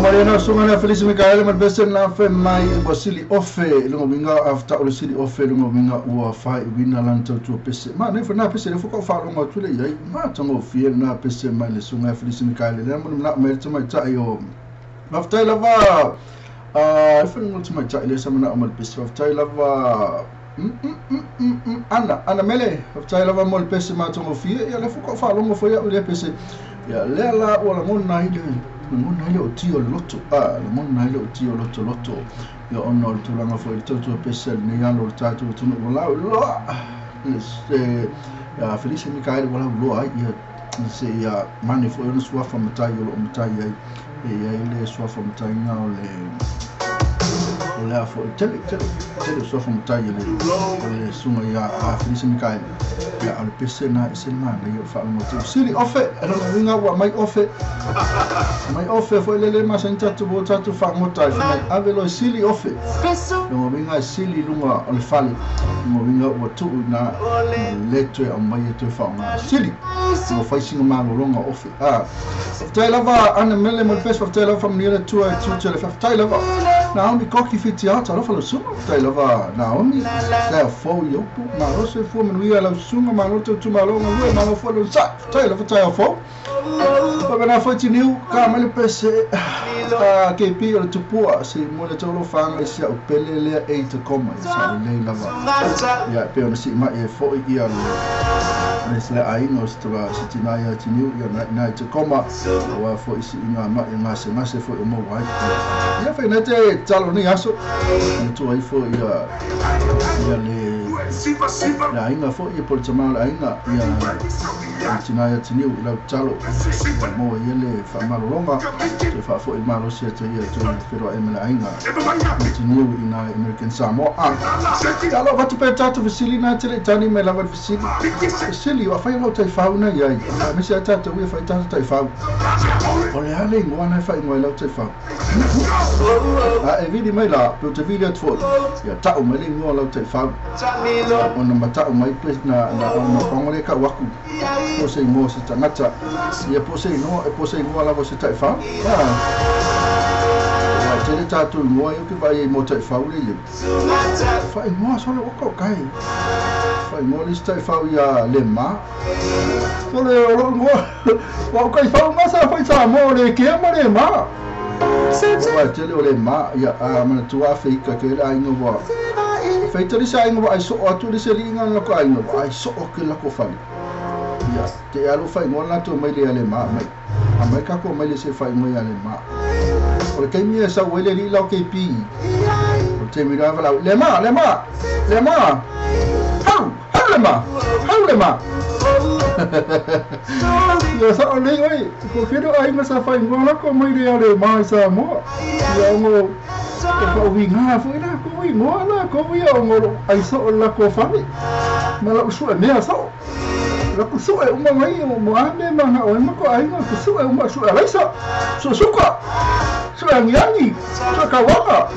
Mariana sunga na Felice Mikaele ma pese na fe mai ua sili ofe lunga winga after o sili ofe lunga winga ua fai wina lan tau pese ma ne na pese le fo fa longa tu le ai ma tongo fie na pese mai le sunga Felice Mikaele le mo na mai te mai tai o maftai lava a fe ngo te mai tai le sa mana o mal pese maftai lava ana mele maftai lava mo le pese ma tongo fie ia le fo fa longa fo ia le pese ia le la o la ngona ile ngona ile o tio loto a le ngona ile o tio loto loto ia ona o le tulaga foi le tautua pese lenei alo o le tatou atunuu ua lauiloa se ia Felice Mikaele ua lauiloa ai ia se ia mane foi ona suafa matai o loo matai ai e iai le suafa mataiga o le a foi tele tele tele suafa matai o le suga ia a Felice Mikaele ia o le pese na ese manaia o le faalogo sili ofe e lona uiga ua mai ofe foi lele masani tatou o tatou faagota ai fai ave loe sili ofe lona uiga e sili luga o le fale lona uiga ua tuu ina le toe aumai e toe faaaoga sili ua fai siga malologa ofe a faafetai lava ana mele mo le pese faafetai lava faamanuia le Atua e tiute le faafetai lava Naomi Koki Fitiata alofa lau suga faafetai lava Naomi tae fou i upu malo soifua manuia lau suga malo tautumalo galue malo foi lou sa'i faafetai lava tae fou Pagana foi tiniu ka mai le pese a KP o le tupua se mo le tolo fanga isi au pele lea e te koma i sa lelei lava ia pe ona si mai e foi ia le se le aiga o se tura se tina ia tiniu ia na i te koma ua foi si inga mai ngase ngase foi o maua ai ia fai nei te talo ni aso na tua ifo ia ia le le aiga foi ia po le tamā o le aiga ia tina ia tiniu i lau talo ia maua ia le faamalologa toe faafo'i malosi ata ia toe feloa e ma le aiga tiniu i nā American Samoa a ia alo avatu pea tatou fesili na te le'i tani mai lava le fesili fesili ua fai lau taifau na iai aemaise ai tatou ia fai tatou taifau o le a le igoa na e faaigoa ai lau taifau a e vili mai la pe o te vili atu foi ia ta'u mai le igoa lau taifau ona mata'u mai pe na ona pago le ka'u aku po se igoa se tagata ia po se igoa e po se igoa lava se taifau ua tele tatou igoa ia o ke vaai ai mo taifau le ia faaigoa sole ua kaokai faaigoa le isi taifau ia le ma sole o loo igoa ua o kaifau ma sa fai Samoa o le kea ma le ma ua tele o le ma ia a manatua Afeika ke le aiga ua faitali sa aiga ua ai soo atu le seliiga na lako aiga ua ai soo ke lako fale ia te alu faaigoa latou mai le ia le ma mai a mai kako mai le se faaigoa ia le ma o le taimi e sau ai le alii lau KP o le taimi lava lau le ma le ma le ma hau hau le ma hau le ma ia sao nei oi ko whiro aiga sa faaigoa lako mai le ia le ma i Samoa ia ogo e faauiga foi la kou igoa la kou ia ogo ai soo le lako fale ma lau su'e mea soo laku su'e uma mai o mo a mea maga'o ai ma ko aiga ku su'e uma su'e alaisa su'e suka su'e agiagi su'e kauaga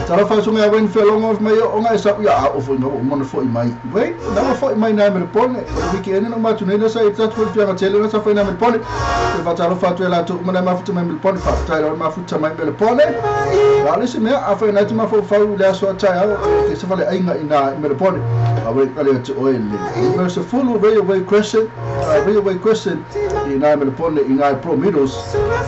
talofa suga ia Wayne Felongo mai o ona e sa'u ia a'o foi na ua uma ona fo'i mai Wayne na ua fo'i mai na e Melepone o le weekend na uma atu nei na sa i tatou foi le fiaga tele na sa fai na e Melepone toe faatalofa atu e latou uma na e mafuta mai Melepone faafetai lau le mafuta mai Melepone a o le isi mea afai na e te mafaufau i le aso a taeao ke se faleaiga ina i Melepone a ua kale atu oe le numero 10 Railway Crescent Railway Crescent ina e Melepone ina e Pro Middles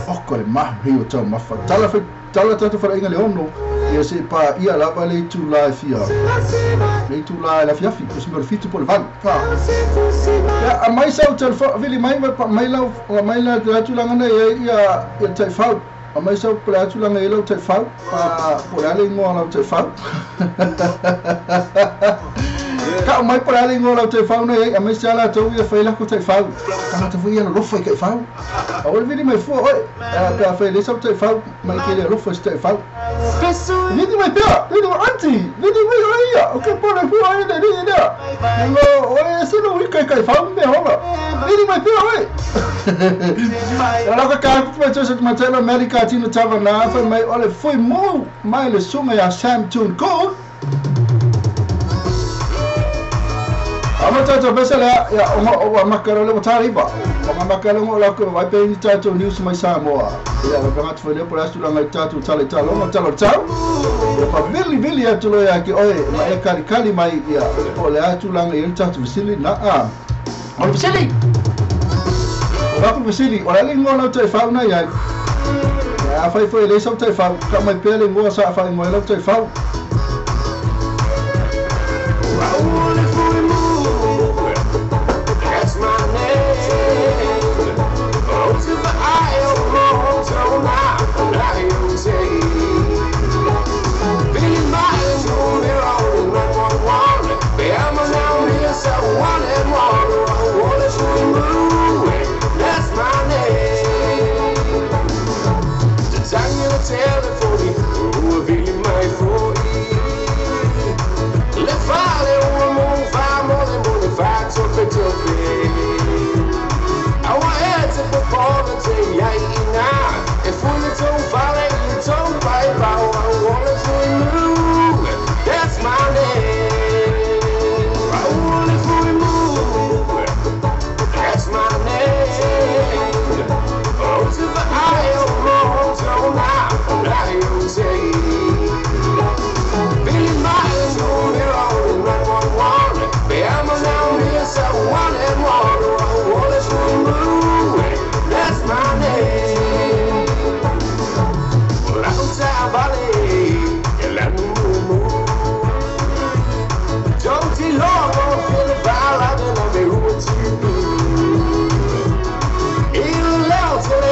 oko le mahi o taumafa tala fai tala tatou faleaiga le ono ia se pa ia lava le itulā e fia le itulā e lafiafi po se mea o le 7 po o le 8 ia aumai sau telefoni vili mai mai lau mai la le tulaga na iai ia ia taifau aumai sau po le a tulaga iai lau taifau po o le a le igoa o lau taifau ka'u mai po o le a le igoa o lau taifau na iai aemaise a latou ia fai lako taifau tagata foi ia lolofa i taifau aua le vili mai fua oe pe a fai leai sau taifau mai ke le alofa i se taifau vili mai pea vili mai aunty vili mai oe ia o ke pole fua oe le alii lea ua oe ese lou ika i taifau mea ola vili mai pea oe Lau ka ka mai Joseph Matelo Amerika tino tava na fai mai o le fui mu mai le suga ia Sam Tune Cool Ama tatou pese lea ia o ua makaro le ua tariba. O makalongo la ko vai pe ni tatou news mai Samoa. Ia va panga tfele por astu la ngai tatou tale talongo talo tau. Ia pa vili vili atu lo ia ke oe ma e kali kali mai ia o le atu la ngai tatou vesili na a. O le vesili. O la vesili o la lingo la te fa na ia. Ia fai foi le sau te fa ka mai pele ngoa sa fa ngoa la te fa. That's my name. That's my name. Oh, to the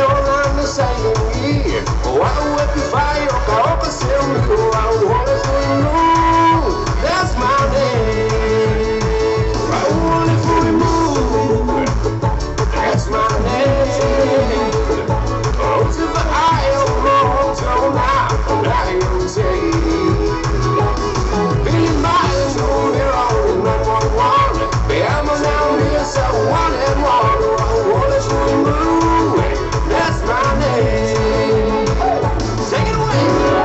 That's my name. That's my name. That's my name. Oh, to the That's my name. Take it away.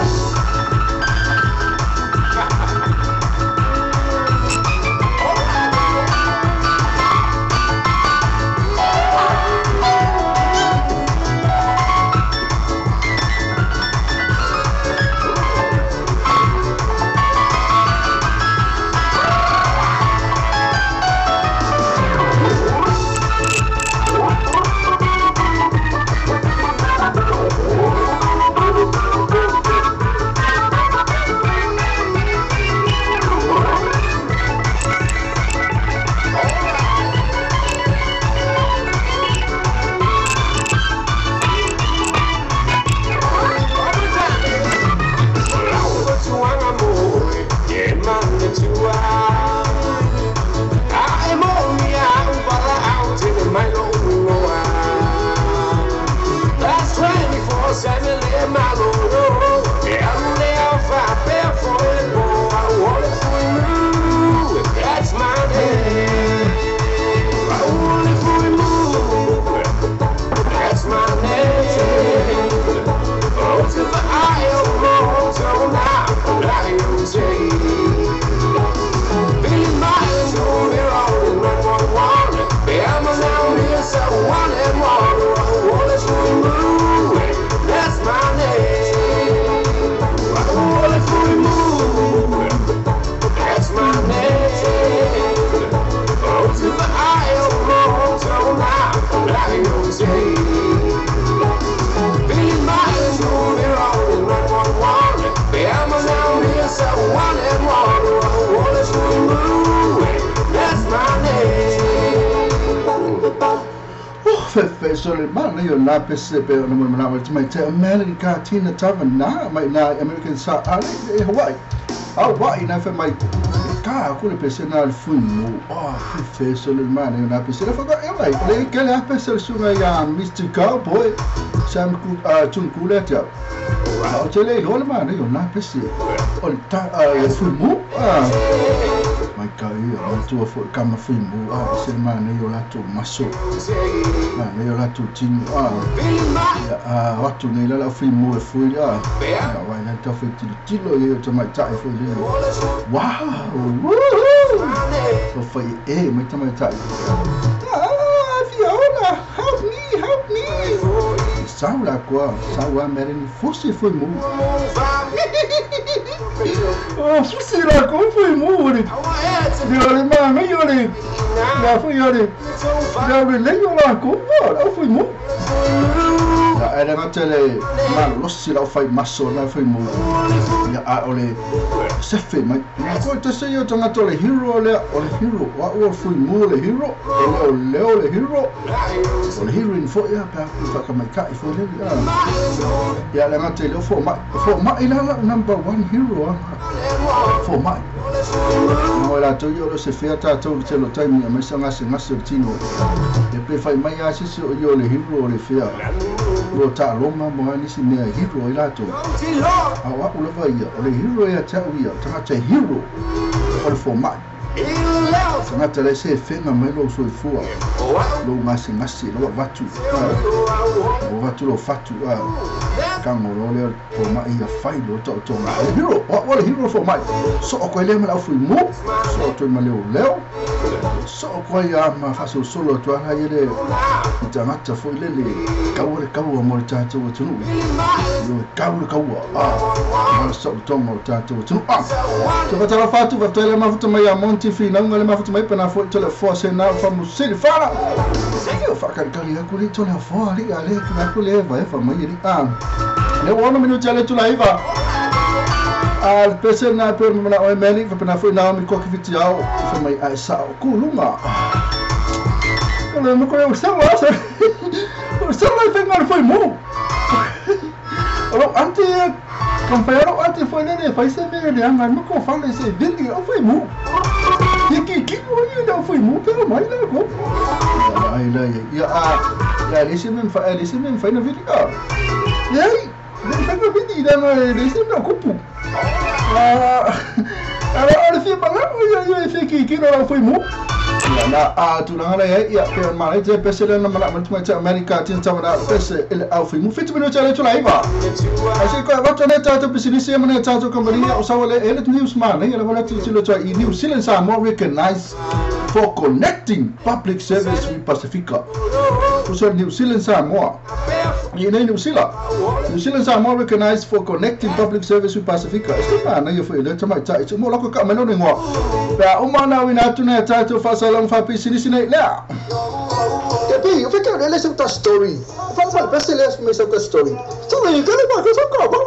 That's my name. That's my name. Oh, to the That's my name. That's my name. Oh, to the That's my name. Fefe yo na pese pe no mo na mai te America tina tava na mai na American sa ale Hawaii. Hawaii na fe mai ka ku le pese na le fumu. Oh fefe sole mana yo na pese la fa e mai le ke le pese su ya Mr. Cowboy Sam ku tun ku le te. O te le lo le mana yo na pese. O ta fumu. Mai ka ia o tua fo kama fumu. Ah se mana yo la tu maso. Mana yo la tu tinu. Ah ya watu nei la fumu e fui ah. Ya wai na ta fui tilo yo te mai tai fui le. Wow. Woohoo. So fai e mai ta mai tai. Ah Fiona. Sau la koa, sau a mere ni fusi fui mu. Oh, fusi la koa fui mu ri. Dio le ma me yo le. Ya fui yo le. Ya le le yo la koa, au fui mu. Ya era ngate le ma losi la fai maso la fui mu. Ya a ole sefe mai. Ko te se yo tangata le hero le o le hero. Wa o fui mu le hero. O le o le hero. O le hero in fo ya pa fa ka mai ka i fo le ya. Ya le ngate le fo ma ila la number 1 hero fo mai. Mo la to yo se fea ta to te lo time mai sanga se ngase tino. E pe fai mai a sisi o yo le hero le fea. Mo ta loma mo ani si mea hero ila to. A wa u lava ia o le hero ia ta u ia tangata hero o le fo mai. Tangata le se fenga mai lo soifua. Lo ngase ngase lo vatu. O vatu lo fatu a. Kango lo le fo mai ia fai lo to to nga. Le hero, wa le hero fo mai. So o ko le ma fu mo. So to ma leo leo. So ko ia ma fa so solo to ala ile. Tangata fo ile le kaua le kaua mo le tātou atunu. Lo kau le kaua. Ah, ma so to mo tātou atunu. Ah. To ka tala fatu va tele ma futa mai a Monty fi na ngale ma futa mai pena fo tele fo se na fa musili fala. Ia fa ka kali aku le tole fo ali ale ka ku le va fa mai ali. Ah. Le wono minuti ale tula iva. Al pese na per mana o meli fa pena fo na mi ko ki fiti au fa mai ai sa o kulunga. Olha, não conheço o celular, o celular foi mal foi mu. Olha, ante companheiro ante foi nele, foi se me ele anga não com fala esse vídeo, foi mu. E que olha não foi mu, pelo mais lá com. Ai lá ya ya esse mesmo foi no vídeo. E aí, não foi no vídeo, não esse não cupu. Ah, olha filho, lá, olha esse que não foi mu. Na a tulaga la ia pe ma le te pese le na ma ma te America tin ta ma pese ele au fi mu fit minuti ale tula iva. Asi ko va tone ta to business e mane ta to company o sa wale ele news man ne ele wala ti lo i New Zealand are more recognized for connecting public service with Pacifica. So New Zealand Samoa. New Zealand. New Zealand are more recognized for connecting public service with Pacifica. Este man na yo foi le tama ta mo la ko ka mano ne ngo. Pa o mana wina tu na ta to fa salam fa business ne la. Tepi, eu fiquei olhando essa story. Fala fala, pese le essa story. So you can ba ko so ko ba.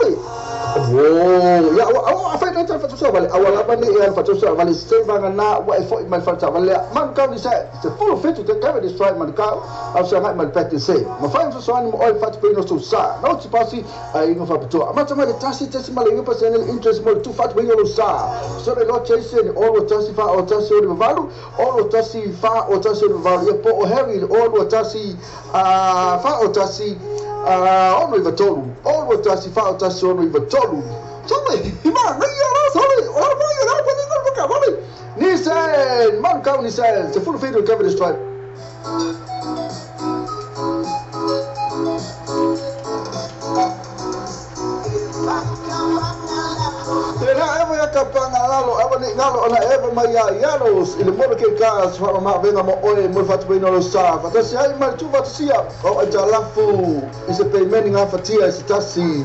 Oh, ya wa fa na ta fa so vale. Awala ba ne ya fa so vale se va na wa fo man fa ta vale. Man ka ni se se full fit to carry this right man ka. Au sa man pet se. Ma fa so an mo oi fa pe no so sa. No ti pasi ai no fa to. Ma ta ma le tasi tesi ma le pa se interest mo tu fa pe no sa. So le lo chase ni o tasi fa o tasi o valu, o tasi fa o tasi o valu. Ya po o Harry o tasi fa o tasi ono iva tolu, ono tasi fa o tasi ono iva tolu. Sorry, ma sorry, o ma yo pa ni ko ka vale. Nissan, man ka Nissan, se full feed cover this tribe. Kapanga lalo eva ni ngalo ona eva mai ialos ile mo ke ka fa ma venga mo oe mo fa tu no sa fa tasi ai ma tu fa sia o atalafu is a payment nga fa tia is tasi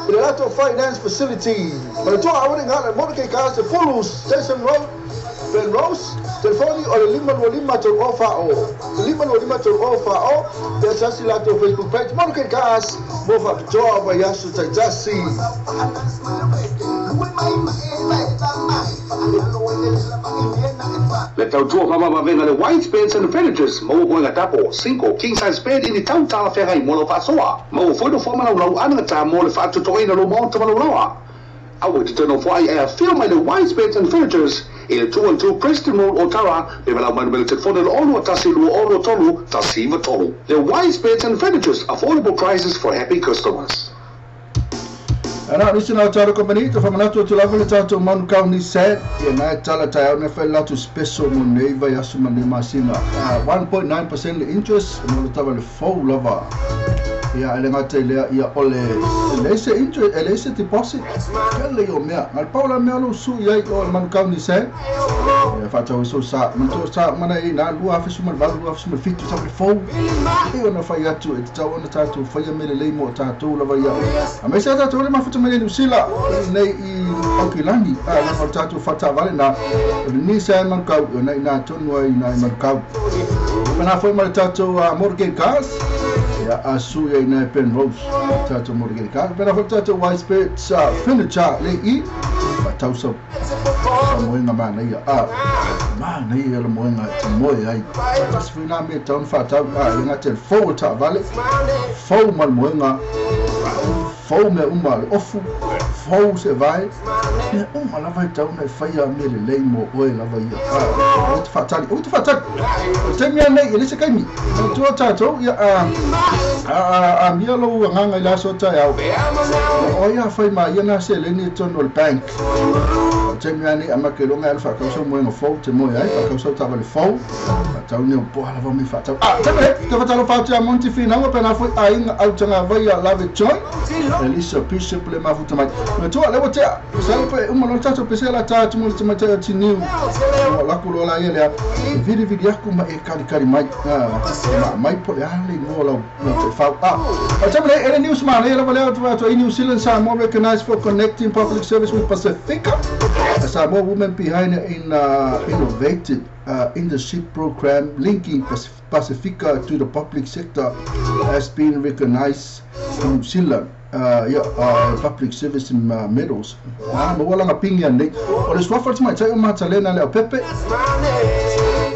ile lato finance facility ma tu a woni ngalo mo ke ka se full station road Ben Rose telefoni o le lima no lima to ofa o lima no lima to ofa o te tasi lato Facebook page mo ke ka mo fa to ba yasu tasi. Le tautua mama venga le white beds and furnitures mo go tapo 5 king size bed in the town tala ferai mo lo fasoa mo fo no forma lo anga ta mo le fatu to ina lo mo to lo loa awu te no fo ai a feel my the white beds and furnitures in 212 Preston Road Otara be la man te phone ono tasi lu ono tolu tasi tolu. The white beds and furnitures, affordable prices for happy customers. Ana nisi na taro company to famana to lava le tato man ka ni set e na tala ta na fa la to special mo nei vai asuma ne masina 1.9% interest no tava le fo lava. Ia e le gata i lea ia o le leai se interest e leai se deposit tele ia o mea. Na o le pau la mea o lou sui ai o le Manukau Nissan ia faatau ai sou sa. Manatua sa uma na i ina 2018 2017 sau le fou. Pei ona fai atu e tatau ona tatou faia mea lelei mo tatou lava ia. Aemaise a tatou le mafuta mai nei Niu Sila nei i Aukilani a leaga o le tatou faletaavale na o le Nissan Manukau ona ina tonu ai ina i Manukau. Pana foi ma le tatou Motorcade Cars ia a sui ai ina e Penrose tatou Motorcade Cars. Pana foi le tatou White Spirits Furniture le i faatau sau moega manaia a manaia le moega e te moe ai. Tasi foi nā mea e tatau ona faatau a e le gata i le fou o le taavale, fou ma le moega, fou mea uma le ofu, fou se vae, mea uma lava e tatau ona e faia mea lelei mo oe lava ia. A aua te faatali, aua te faatali. O le taimi lava lenei, e leai se taimi. Manatua tatou, ia a amia lou agaga i le aso taeao, o ai a fai ma ia nā seleni i totonu o le bank. O le taimi lava lenei, amata iloga e alu faatau sau moega fou te moe ai, faatau sau taavale fou, faatau ni au poa lava me faatau. A, taimi nei, te whatalofa atu ia Monty Whinaunga, pēnā foi aiga autagavai ia Lave Joy, Elisa Bishop le mafuta mai. Matua, le ua tea, masalo pe uma loa le tatou pese la tā atu mo le tamaitai o Tiniu. Ua lako loa la ia lea, e vilivili aku ma e kalikali mai. Ma mai po le a le igoa o lau taifau. A, o le taimi nei, e le news manaia lava lea atu atu ai New Zealand Samoa recognized for connecting public service with Pasifika. A Samoa woman behind an innovative internship program linking Pasifika to the public sector has been recognized in New Zealand. Ia, Public Service Medals. Maua lana pigi anei. O le suafa o le tamaitai o Matalena Leaupepe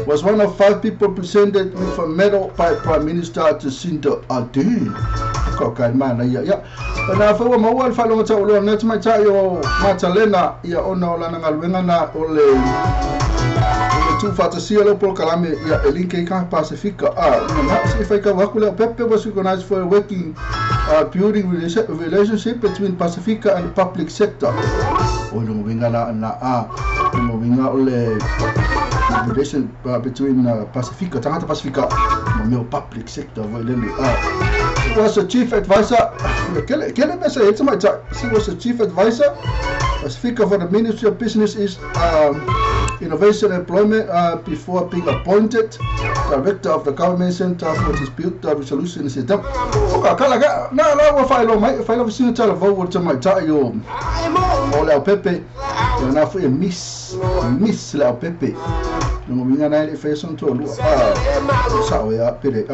was one of 5 people presented with a medal by Prime Minister Jacinda Ardern. Ka kai manaia. Ia, na foi ua maua le faailoga taualoa lenei tamaitai o Matalena ia ona o lana galuega na o le tuufaatasia leo polokalame ia e link ai ka Pasifika. A, na se i faitau aku Leaupepe was recognized for working building relationship between Pasifika and the public sector. O le uiga la na a, o le uiga o le relation between Pasifika, tagata Pasifika, ma mea o public sector foi lele. Was a chief advisor, kele, kele mea sa i ai le tamaitai. She was a chief advisor Pasifika for the Ministry of Business is Innovation and Employment before being appointed Director of the Government Center for Dispute Resolution System. O ka kala ka, na la ua faailoa mai, faailoa fesina talavou o le tamaitai o o Leaupepe, ia na foi e Miss, Miss Leaupepe. Lona uiga na e le i faia sona toalua. Sao ea pele.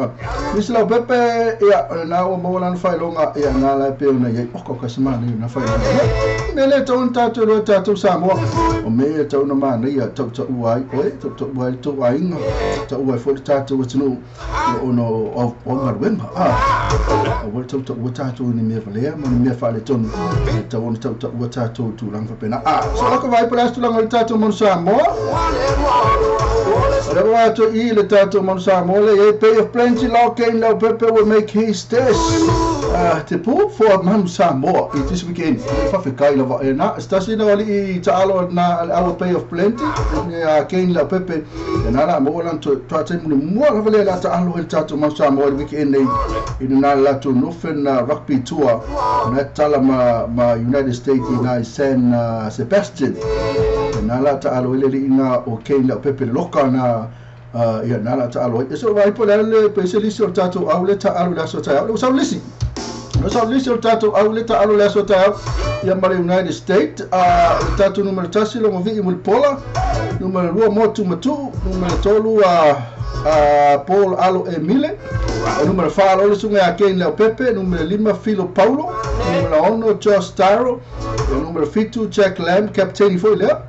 Miss Leaupepe, ia, o lena ua maua lana faailoga, ia na la e pei ona i ai, oka oka se manaia o na faailoga. Mea lea e tatau ona tatou iloa e tatou Samoa, o mea ia e tatau ona manaia, tautaua ai oe, tautaua ai le tou aiga, tautaua ai foi le tatou atunuu ona o au galuega. Aua le tautaua tatou i ni mea valea ma ni mea faaletonu, e tatau ona tautaua tatou i tulaga faapena. So lako vaai po o le a se tulaga o le tatou Manu Samoa. O lea ua atu i le tatou Manu Samoa lea i ai Bay of Plenty Lock-in Leaupepe will make his test te pu for Manu Samoa i this weekend. E whawhekai lava e na. Se tasi na alii taalo na le aua Bay of Plenty a Kane Leaupepe e nā la maua lana tuatai muli mua lava lea la taalo i le tatou Manu Samoa i le weekend nei i nā le latou Northern Rugby Tour na tala ma United States i nā i San Sebastian. E nā la taalo i le alii ngā o Kane Leaupepe le loka na ia nā la taalo ai. E so vai po le ale pe se lisi o le tatou au le taalo le aso taeao. Le ua sau lisi. Le sau lisi o le tatou au le taalo le aso taeao ia ma le United States. Le tatou numera 1 Logovi'i Mulipola, numera 2 Motu Matu'u, numera 3 Paul Alo Emile, numera 4 Lola Suga ia Kane Leaupepe, numera 5 Filo Paulo, numera 6 Josh Tyrell, numera 7 Jack Lam, kapteni foi lea,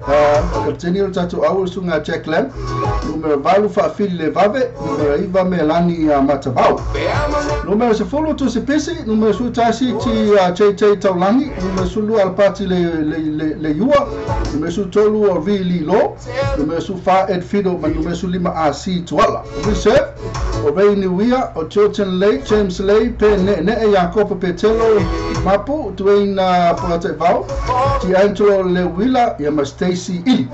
kapteni o le tatou au o le suga ia Jack Lam, numera 8 Faafili Levave, numera 9 Melani Matavao, numera 10 Tusi Pisi, numera 11 JJ Taulangi, numera 12 Alapati Leiua, numera 13 o V Lilo, numera 14 Ed Fido ma numera 15 AC Tuala. Reserve o Ray Niuia, o Jordan Lay, James Lay, Pe Ne'ene'e, Iakopo Petelo Mapu, Dwayne Polataivao, D'Angelo Leuila, ia ma Stacey Ili.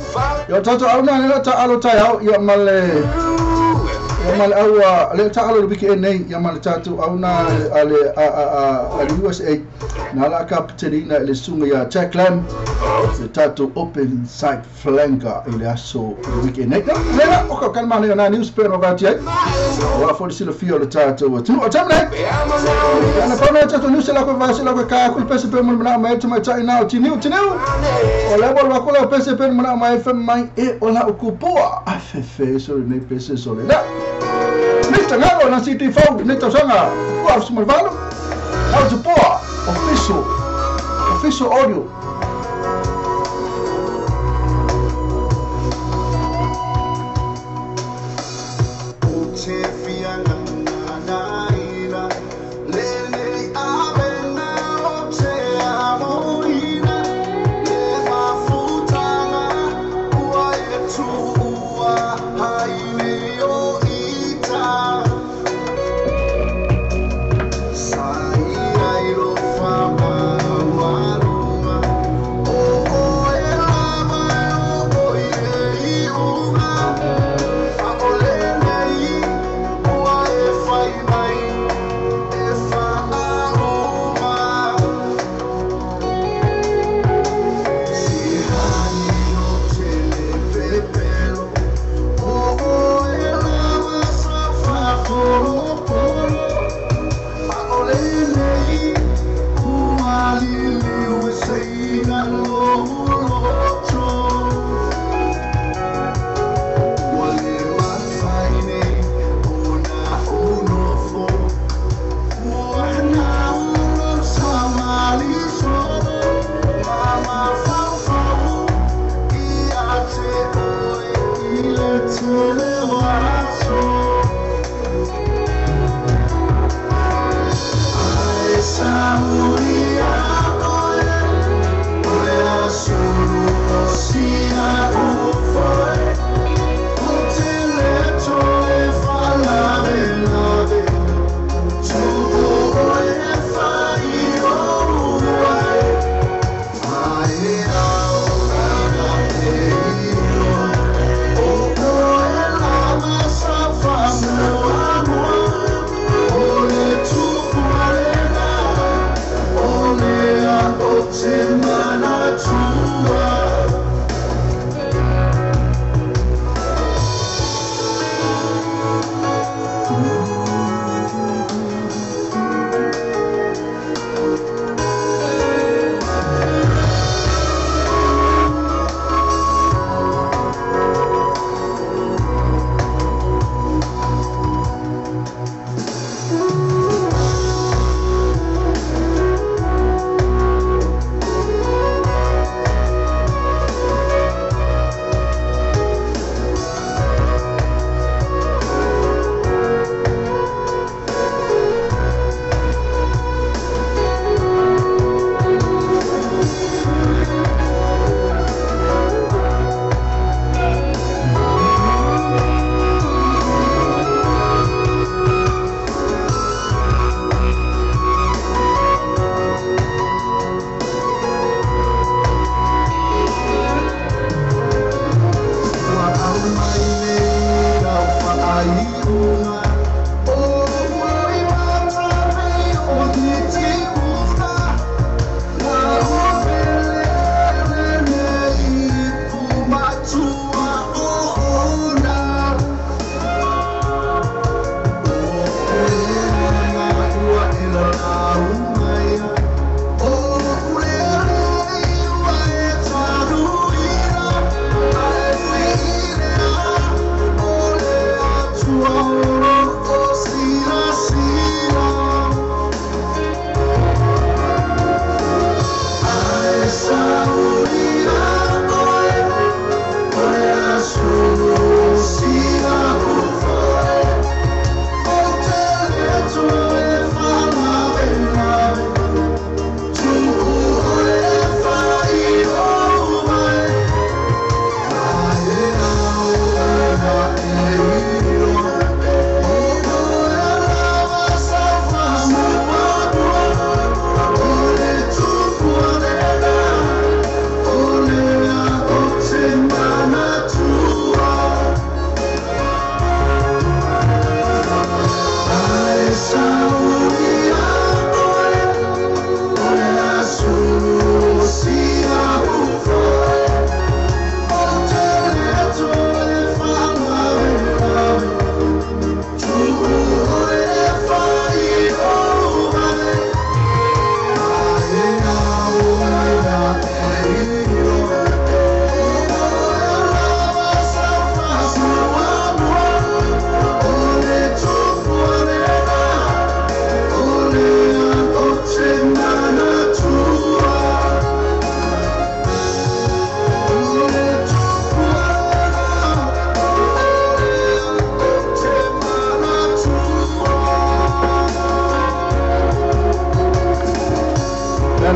Ia o tatou au nā lea taalo taeao ia ma le Ia ma le au le taalo le weekend nei ia ma le tatou au na a le a le USA na la kapiteni le sunga ia Jack Lam le tatou open side flanker i le aso le weekend nei. Le la o ka kalma le na news pe no ga ti ai. O a fo le fio le tatou tu o tamle. Ana pa na tatou news la ko va se la ko ka ku pese pe mo na mai tu mai tai na ti niu ti niu. O le wa ko la pese pe mo na mai fe mai e o la okupoa. A fe fe so nei pese so le. La. Mr. Ngalo na city fau nei tausaga ua sumalivalu au tupoa official official audio.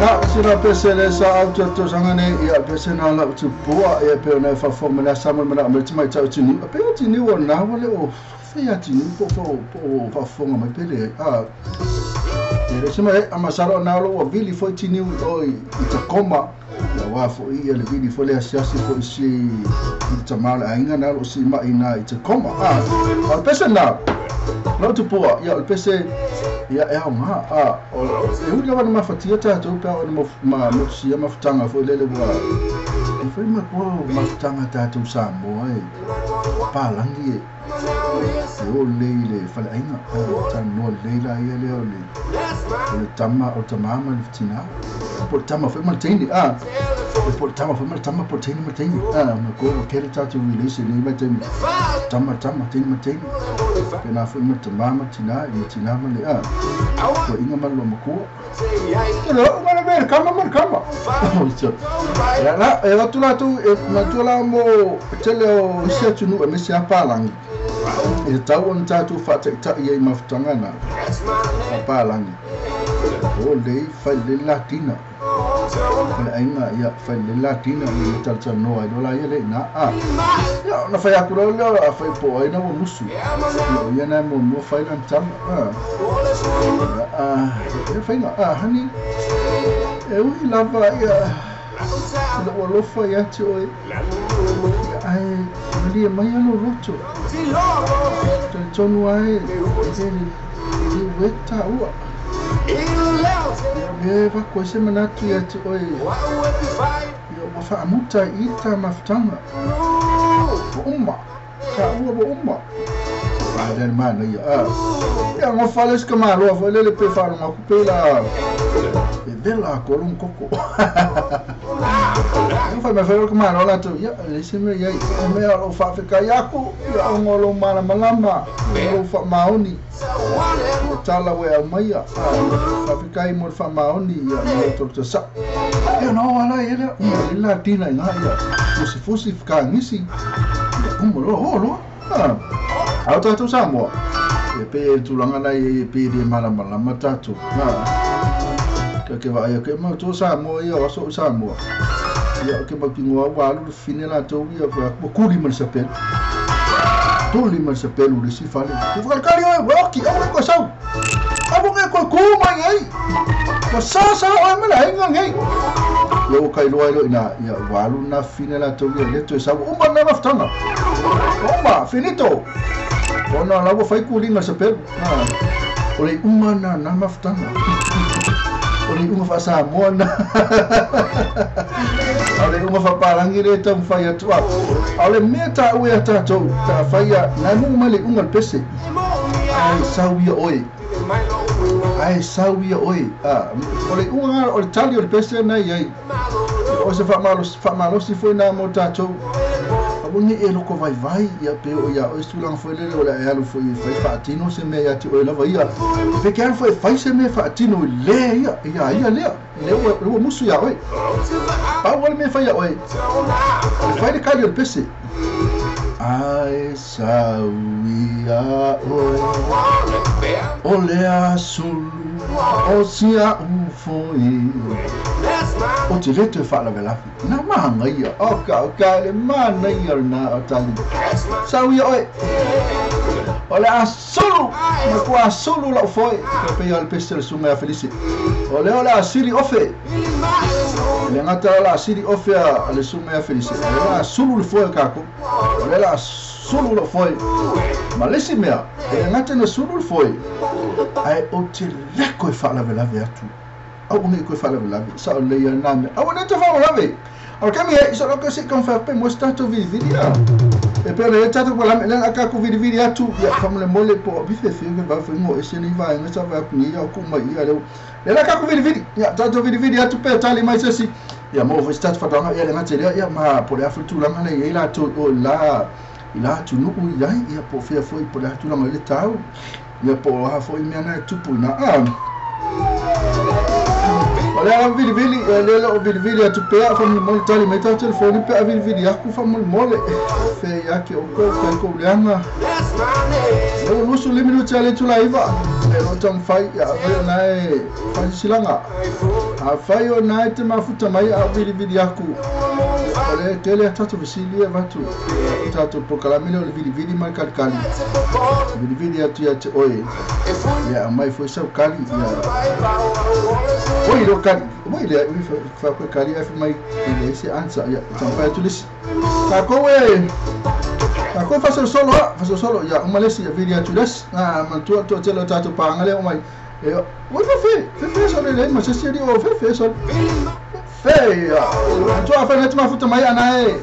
Na sila pese le sa au te tausaga nei, ia pese na lau tupua, ia pe ona e faafofoga mai le asa ma le manao mai le tamaitai o Tiniu. A pe o Tiniu o lena ua le o fea Tiniu po o faafofoga mai pe leai. A e le se mai a masalo na lo ua vili foi Tiniu i o i Tacoma. Ia aua foi ia le vili foi le asiasi foi si i le tama o le aiga na lo si mai na i Tacoma. A o le pese na lau tupua, ia o le pese ia e aoga. A o e uli lava na mafatia tatou pe a o ma motusia mafutaga foi lele ua e fai mai koa mafutaga tatou Samoa e palagi e e o lelei i le faleaiga talanoa lelei la ia lea o le tama o le tama ma le tina po o le tama foi ma le teine a po o le tama foi ma le tama po o le teine ma le teine a ma koa ua kele tatou relation nei mai taimi tama tama teine ma teine pena foi ma le tama ma tina ma tina ma le a toeaiga ma le loomatua te le oo ma le mea le kama ma le kama ia la e o atu latou e manatua la mo tele o isi atunuu aemaise a palagi e tatau ona tatou faataitai ai i mafutaga na a palagi o lei fai lelei le latina faleaiga ia fai lelei le latina ia talatalanoa ai loa la ia lea i ina a ia ona fai atu loa lea a fai po o ai na ua musu ia o ia na e muamua fai lana tala a ia a ia faiga a honey e ui lava ia i lou alofa ia te oe ia ae malie mai ia lou loto talitonu ai e le ue taua ia lea e avatu ai se manatu ia te oe ia ua faamuta i i le ta mafutaga ua uma taua ua uma a lea le manaia a ia gofa le isi tamaloa foi lele pe faalogo atu pe la e vela atu lona koko. Ia fai mai foi le tamaloa latou ia e leai se mea i ai o mea o lou faafetai atu ia ona o lou malamalama ma lou faamaoni i le tala ua e aumaia a faafetai mo le faamaoni ia ma lou toloto sao. Ia ona oo lava la i ai lea uma lelei la tina i ina ia fusifusi fekagisi ia uma loa oo loa. A o tatou Samoa, e pei e le tulaga la i ai e pei e le malamalama tatou. Ka ke vaai atu e mautua Samoa ia o aso o Samoa. Ia o ke mautinoa ua alu le fine latou ia ua tuli ma le sapelu. Tuli ma le sapelu i le isi fale. Whakalikali oe, ua oki, aua ne i koe sau. Aua ne i koe kū mai ai. Ua sa sa oe ma le aiga nei. Ia ua kailoa ai loa i ina, ia ua alu lena fine latou ia le toe sau. Ua uma lena mafutaga. Ua uma, finito. Ona o la ua fai kuliga sapelu. O le iuga lena na mafutaga. O le iuga faa-Samoa lena. A o le iuga faapalagi lea e taumafai atu. A o le mea taua ia tatou, ta faia, na e mu'u mai le iuga o le pese. Ae sau ia oe. Ae sau ia oe. O le iuga, o le tali o le pese lena e i ai. O se faamalosi foi lena mo tatou. Aua ne i e loko vaivai, ia pe oo iā oe se tulaga foi lele o le a e alu foi e fai faatino se mea ia te oe lava ia. Pe ke alu foi e fai se mea faatino i le ia, iā ia lea, lea ua, lea ua musu iā oe. Pau lava le mea e fai iā oe, o le fai le kali o le pese. Ae sau ia oe, o le asulu o si a'u foi. Ou te le toe faalavelave. Na manaia. Oka, oka, le manaia lena o tali. Sau ia oe. O le a sulu, matua sulu lau foe. E pei o le pese o le susuga ia Felise. O lea o le a sili ofe. E le gata o le a sili ofe a le susuga ia Felise, o lea o le a sulu le foe o tatou. O lea o le a sulu lau foe. Ma le isi mea, e le gata ina sulu le foe, ae ou te le toe faalavelave atu. Aua ne i toe faalavelave, sao lelei ai lena mea. Aua ne i toe faalavelave! O le taimi e, i so se i taumafai atu pe maua se tatou vilivili a. E pei ona i ai tatou polokalame, lea o le a tatou vilivili atu, ia faamolemole po o fiafia ke vave foi ngo ese nei vaega sa vaai atu nei ia o tuu mai ia lea. Lea o le a tatou vilivili, ia tatou vilivili atu pe tali mai se isi, ia maua foi se tatou faatoaga, ia le gata i lea, ia ma po o le a foi le tulaga lea e i ai latou i o i la i la atunuu i ai, ia po o fea foi po o le a tulaga i le tau, ia po o a foi mea na e tupu i ina. A. O le ala vili vili le o vili vili atu pea fa mo tali mai tau telefoni pe vili vili aku fa mo mole fe ya ke o ko kai ko leanga o lusu le minuti ale tula iva e lo tang fai ya o na e fai silanga a fai o na te mafuta mai a vili vili aku o le tele tatu visili e vatu tatu prokalame o le vili vili mai kali kali vili vili atu ya te oe ya mai foi sau kali ya oi lo kali oi le fa ko kali f mai le se ansa ya tampai tulis ta ko e ta ko fa solo ya uma lesi ya vili atu les na mantua to tele tatu pangale o mai e oi fa fe so le ma se se o fe so fe tu a fa net mafuta mai ana e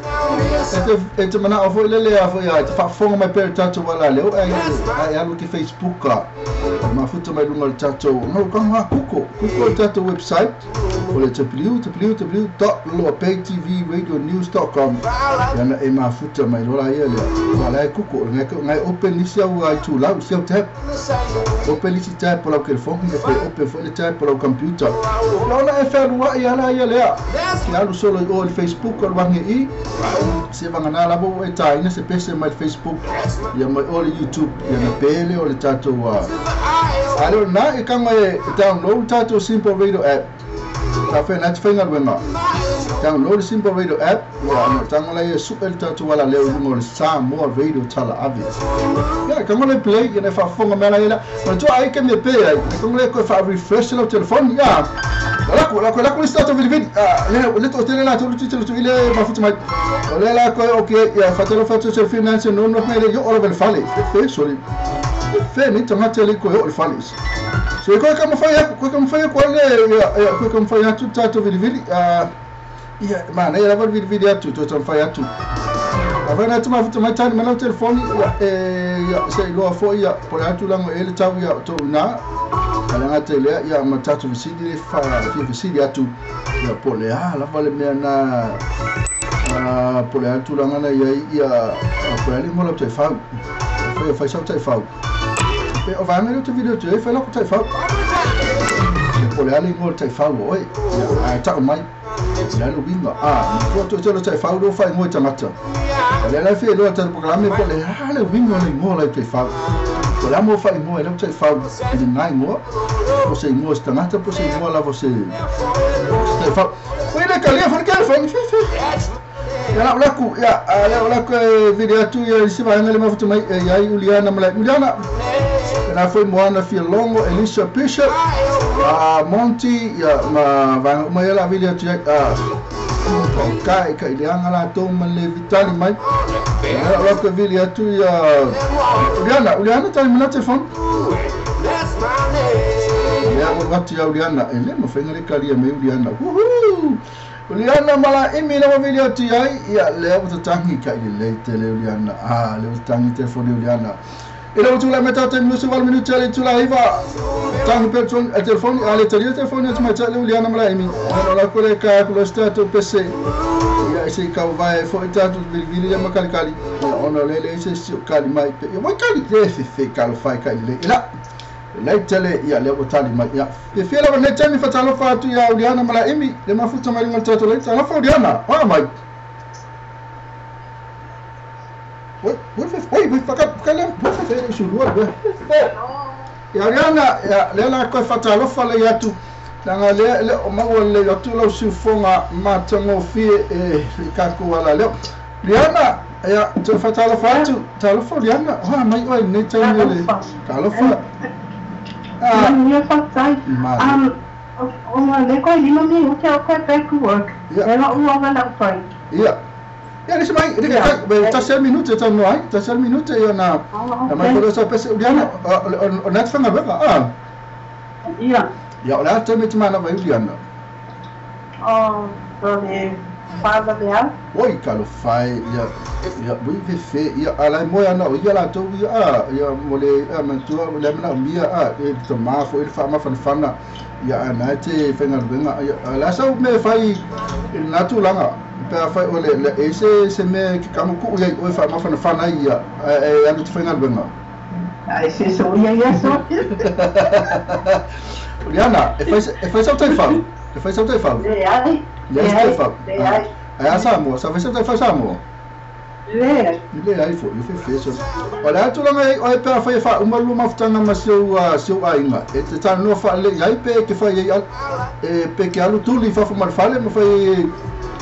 e te mana o foi lele a foi a te fa fonga mai pe tatu wala le o ai alu ki Facebook ka mafuta mai lunga tatu no ka ha kuko kuko tatu website o le www.loapaytvradionews.com yana e mafuta mai lola ia le wala e kuko ngai ngai open ni sia ai tu lau sia tab open ni tab polo telefone e pe open foi le tab polo computer lona e fa ia la ia le ki alu solo o le Facebook o wangi i se vangana la bo e ta ina se pese mai Facebook ia mai o le YouTube ia na pele o le tatou alo na e kanga e download tatou Simple Radio app ta fe na tfenga wenga download Simple Radio app ia no tangola e super tatou wala le o le Samoa Radio tala ave ia kanga le play ia na fa fonga mela ila ma tu ai ke me pe ai kanga le ko fa refresh lo telefone ia la ko la ko sta to vili le to tele la to to ile mafuta mai o le la ko okay ia fatelo fatu se finance no no le yo o le fale fe sorry fe ni tanga le ko o le fale so ko ka mo fai ko le ia ko ka mo fai atu tato vili vili ia mana ia va vili vili atu to to fai atu avana tu mafuta mai tani mana telefone ia se lo fo ia por atu la ele tau ia to na alanga tele ia matatu visili fa visili atu ia pole a la vale mea na pole atu la ngana ia ia pole mo la te fa fa sa te fa pe o va me te video te fa la te fa pole ale mo te fa oi ia ta mai la lo binga a ko to te lo te fa lo fa mo tangata le la fe lo te programa pole a le wingo le mo la te fa o la mo fa mo le te fa le ngai mo o se mo tangata po se mo la você te fa o le kalia fa ke fa fe ya la ku ya la ku video tu ya se va ngale mafuta mai ya Uliana mala Uliana na foi Moana Fialongo Elisha Bishop a Monty ya ma va mai la video tu a kai kai leanga la to ma le vitali mai la ko video tu ya Uliana Uliana tali mana telefone ya mo watu ya Uliana ele mo fenga le kalia me Uliana woohoo Uliana mala imi la video tu ai ya le o tangi kai le tele Uliana a le o tangi telefone Uliana e la tu la meta te minuto wal minuto le tu la iva tangi person telefone ale telefone tu meta le Uliana mala imi la ko le ka ko sta to PC ia se ka vai foi tatu vili le makali kali ona le le se kali mai pe wa kali le fe kali fai kali le la le tele ia le botali mai ia e fela ne temi fatalo fa tu ia Uliana mala imi le mafuta mai ngal tatu le tala fa Uliana wa mai Oi oi oi fa ka le fa fe su lua ia Uliana ia le la ko fatalo fa le atu nanga le le o maua le atu lau siufoga matagofie e le kakou ala leo Liana ia toe fatalofa atu talofa Liana oa mai oe lenei taimi o le talofa ia fatai o le koe lima mi uke o koe back to work e la ua ga lau fai ia ia lisi mai le kai tasi al minute tau no ai tasi al minute ia na mai ko sa pese Liana o nat fanga vega ia ia o le a taimi te mana vai Liana o le fala lea oi kalofai ia ia ui fefe ia ala moe ana o ia latou ia a ia mo le mantua le mana mia a e tamā foʻi le faamafanafana ia ana e te faigaluega ia la sau me fai i lena tulaga pe afai o le e se mea ke kamukuu iai oe faamafanafana ai ia e alu te faigaluega ai se so ia ia so Liana e fai sau taifau. E fai sau taifau? Leai. Leai se taifau. Leai. Ae a Samoa, sa fai sau taifau Samoa? Leai. Leai foi, e fefe so. O le a tulaga i ai oe pe afai e faauma lua mafutaga ma si ou si ou aiga, e te talanoa faalelei i ai pe e te fai ai e pe ke alu tuli i fafo ma le fale ma fai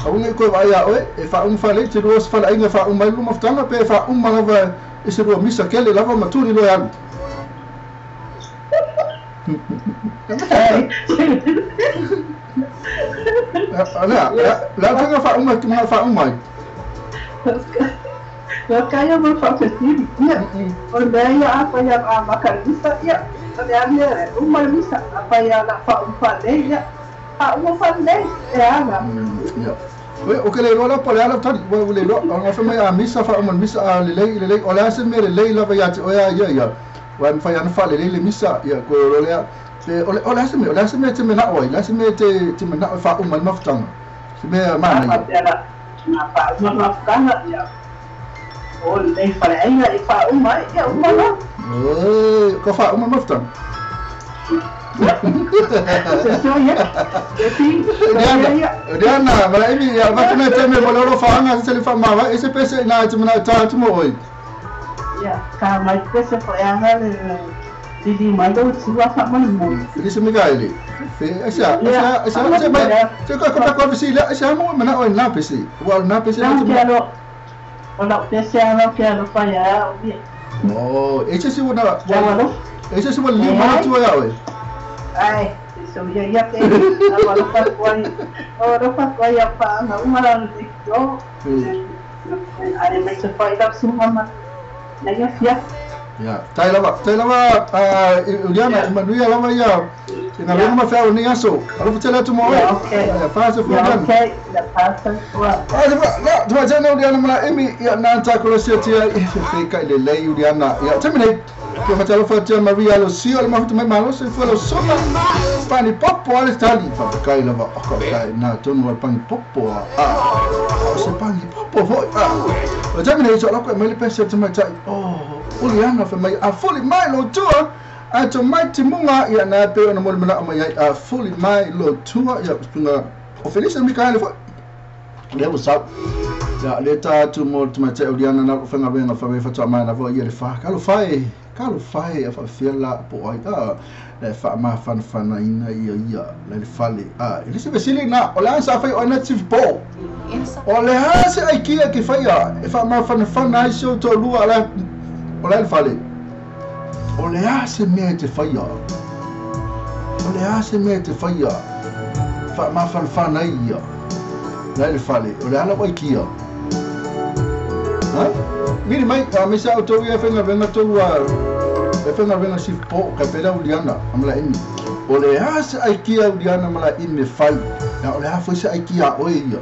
aua ne i toe vaai ia oe, e faauma faalelei te lua o se faleaiga e faauma ai lua mafutaga pe e faauma lava i se lua misa kele lava ma tuli loa e alu. O le a, le a faiga faauma e te manao e faauma ai? Faafetai mo le faafesili. Ia, o le mea ia afai a amata le misa, ia, o le a le mea e uma le misa. Afai a na faauma faalelei, ia, faauma faalelei, e a la. Ia. Oi, o ke le iloa la po o le a lau tali, ua le iloa, ona fai mai a misa faauma le misa a lelei, lelei, o le a se mea lelei lava ia te oe a ia, ia, aua e mafai lava ona faalelei le misa, ia, koe o lea, pe o le, o le a se mea, o le a se mea e te manao ai, o le a se mea e te, te manao e faauma ai le mafutaga, se mea manaia. A faapea la, na faauma le mafutaga, ia, o lenei faleaiga i faauma ai, ia uma loa. Oi, ka faauma le mafutaga. Diana, Malaimi, ia avatu nai taimi e mo le alofaga se le faamavae, e se pese i ina e te manao e ta atu mo oe. Ia, ka mai pese foeaga le lili mai lou tua faamolemole. Felise Mikaele, Fe, aisea, aisea, aisea, aisea mai, se koe koe koe fesili, aisea mo e manao ai lena pese, ua o lena pese na te manao. O lau pese lava ou te alofa ia au ia. Oh, e se isi ua na, ua, e se isi ua liliu mai atu ia oe. Ai, se ia ia te lau alofa atu ai, lau alofa atu ai ia paaga uma la le kio. Ae maise foi lau susuga ma nei afiafi. Ia, tai lava, tai lava, Uliana, e manuia lava ia i galuega ma feau o lenei aso. Alofa tele atu mo oe. Ia, okay. Ia, fa soifua Ia, Uliana. okay. Ia, fa soifua. Fa soifua, la, tamaitai na Uliana ma la Emi, ia, na ta kolosi atu ia, e fefeikai lelei Uliana. Ia, taimi nei, Ke whatalofa atu ia Maria Alosia o le mahuta mai malo soifua lau sola pani popo a le tali whakakai lava o ka kai nā tonu a le pani popo a a o se pani popo hoi a o taimi nei so lako e mai le pese o te tamaitai o Uliana whai mai a fuli mai lo tua a to mai timunga ia nā pe ona mole manao mai ai a fuli mai lo tua ia tunga o Felisa Mikaele foi lea ua sau. Ia, lea ta atu mo le tamaitai o Liana na whanga wenga wha me whatua mai na voa ia le wha. Ka alofa e, ka alofa e, a whaafia la po ai, a, le wha ma whana whana ina ia ia, le le fale, a, e le se vesili na, o le a sa whai o na tif po. O le a se ai kia ke whai a, e wha ma whana whana ai se o tō lua, o le le fale. O le a se mea e te whai a. O le a se mea e te whai a. Wha ma whana whana ai ia. La le fale, o le ala wai kia. Ha? Miri mai, a me sa o tau ia whenga wenga tau a e whenga wenga si po ka pera Uliana, amala emi. O le a se ai kia Uliana mala emi whai. Ya, o le a foi se ai kia oe ia.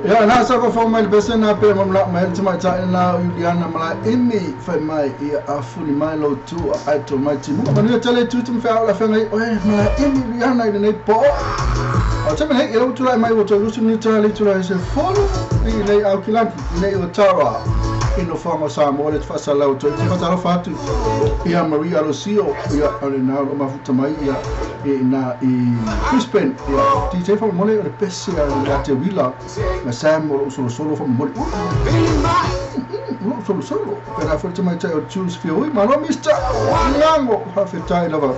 Ia na sa ko fo mai le na pe mo la mai te mai ta na Juliana mala imi fai mai ia afuli mai lo tu ai to mai ti mo manu tele tu tu fa la fa ngai oi mala imi Juliana i nei po o te mai e tu lai mai o to lusu ni tele tu lai se folo i nei au kilanki i nei o tara i no fanga sa mo le fa sa lau to te fa fa tu ia Maria Lucio ia ale na o mafuta mai ia i na i Brisbane ia ti te fa mo le pese a te wila na Sam o solo solo fa mo solo solo per fa te mai te o choose fi oi ma no mister ngango fa fe tai lava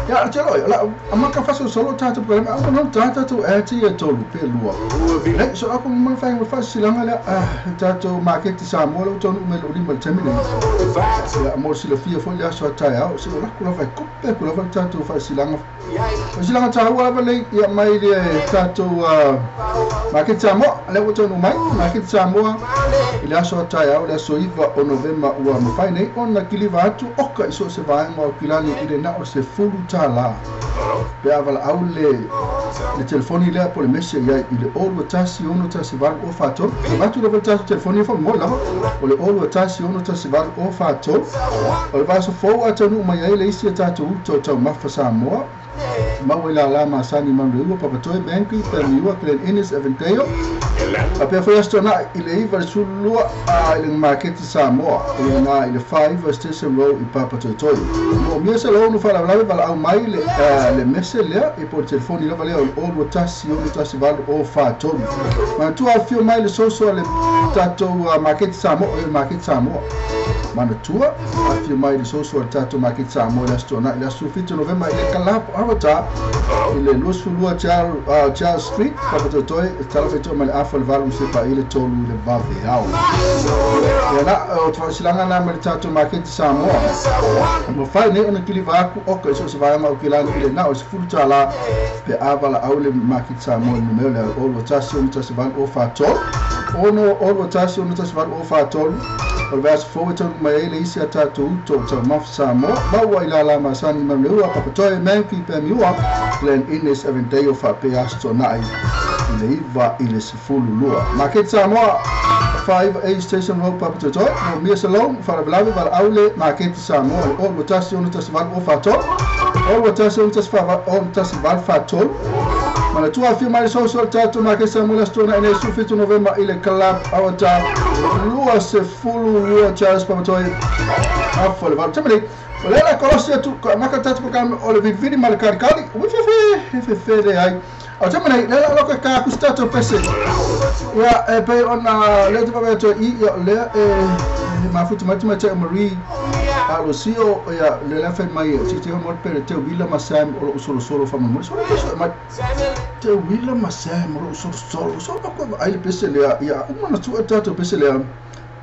ia te lo la amaka fa solo solo ta te problema a no ta ta to ati e tolu pe lua le so ako mo fa mo fa silanga le ta to market sa mo lo to me lo lima terminal ia mo sila fia fo ia so ta ia so la ku la fa ko pe ku la fa ta to fa silanga silanga ta wa va le ia mai le ta to market sa mo le o to no mai market sa mo ile so ta ia le so iva o november ua mo fa nei on na kiliva atu oka iso se vai mo kilani ile na o se fulu ta la pe avala au le telefoni lea po le mese ia i le olu tasi ono tasi valu o fato vatu le tasi telefoni fo mo lava o le olu tasi ono tasi valu o fato o le vaso fo atanu mai ai le isi tatu to tau mafa Samoa mau ila la masani mamlu papatoi banki permiua Glen Innes Avondale a pe foi astona i le iva sulua a i le market Samoa i na i le 5 Station Road i Papatoetoe mo mia se lo no fala lava vala au mai le mese lea e po telefoni lava lea o olu tasi ono tasi valu o fatolu ma tu afio mai le soso le tatou market Samoa market Samoa manatua afio mai le soso le tatou market Samoa le astona i le aso 7 November i le kalapo awata i le 22 Charles Street Papatoetoe talafeto mai le afa le valu se pa i le tolu le vave au ia na o tfasilanga na mai le tatou market Samoa mo fai nei ona kiliva aku oka iso se vaega o kilani i le na o se fulu tala pe avala au le market Samoa i numeo le olu tasi ono tasi valu o fatolu ono olu tasi ono tasi valu o fatolu o le vaso fou e taunu mai ai le isi a tatou uto tau mafa Samoa maua i la la masani mamleua Papatoe Manki Pemiua Glen Innes Avondale faapea aso i le iva i le 12 Market Samoa 5A Station Road Papatoetoe mo mia salon faalavelave valaau le Market Samoa le olu tasi ono tasi valu o fatolu olu tasi ono tasi ono tasi valu fatolu manatua afio mai le soso le tatou Market Samoa le aso tona'i nei 17 Novema i le Club Awata 22 Charles Papatoe afa le valu tamale o le la kolosi atu maka tatu ko kam o le viviri ma le karikari wi fe le ai o tamale le la ko ka ku stato pese ia e pe ona le te pa to i ia le e mafutu mai mai te Marie a Lucio ia le la fe mai ti te mo pe te wila ma Sam o solo solo fa mo solo ma te wila ma Sam o solo solo solo ko ai le pese le ia uma na tu tato pese le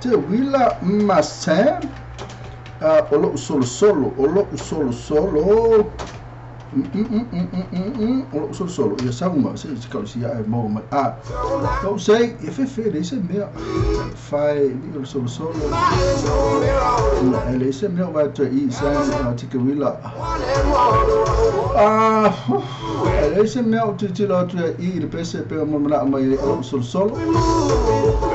te wila ma Sam o lo solo solo o lo solo solo o lo solo solo ia sauma se se ka si ia mo ma a não sei e fe fe le se mea fai o solo solo le se mea va te i sa ti ke wila a le se mea ti ti lo tu i le pese pe mo na mai o solo solo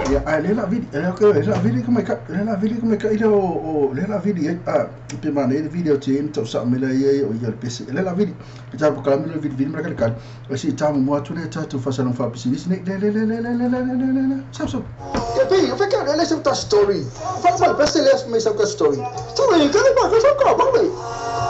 ia a le la vidi le ko le la vidi como ka le la vidi como ka ile o le la vidi a pe ma ne video ti to sa me le ia o ia le pese le la vidi pe ta ko la vidi vidi ma ka ka o si ta mo atu le ta tu fa sa no fa pisi le le le le le le le le le so so e pe o fe ka le se ta story fa fa pese le me sa ka story story ka le ba ka sa ka ba le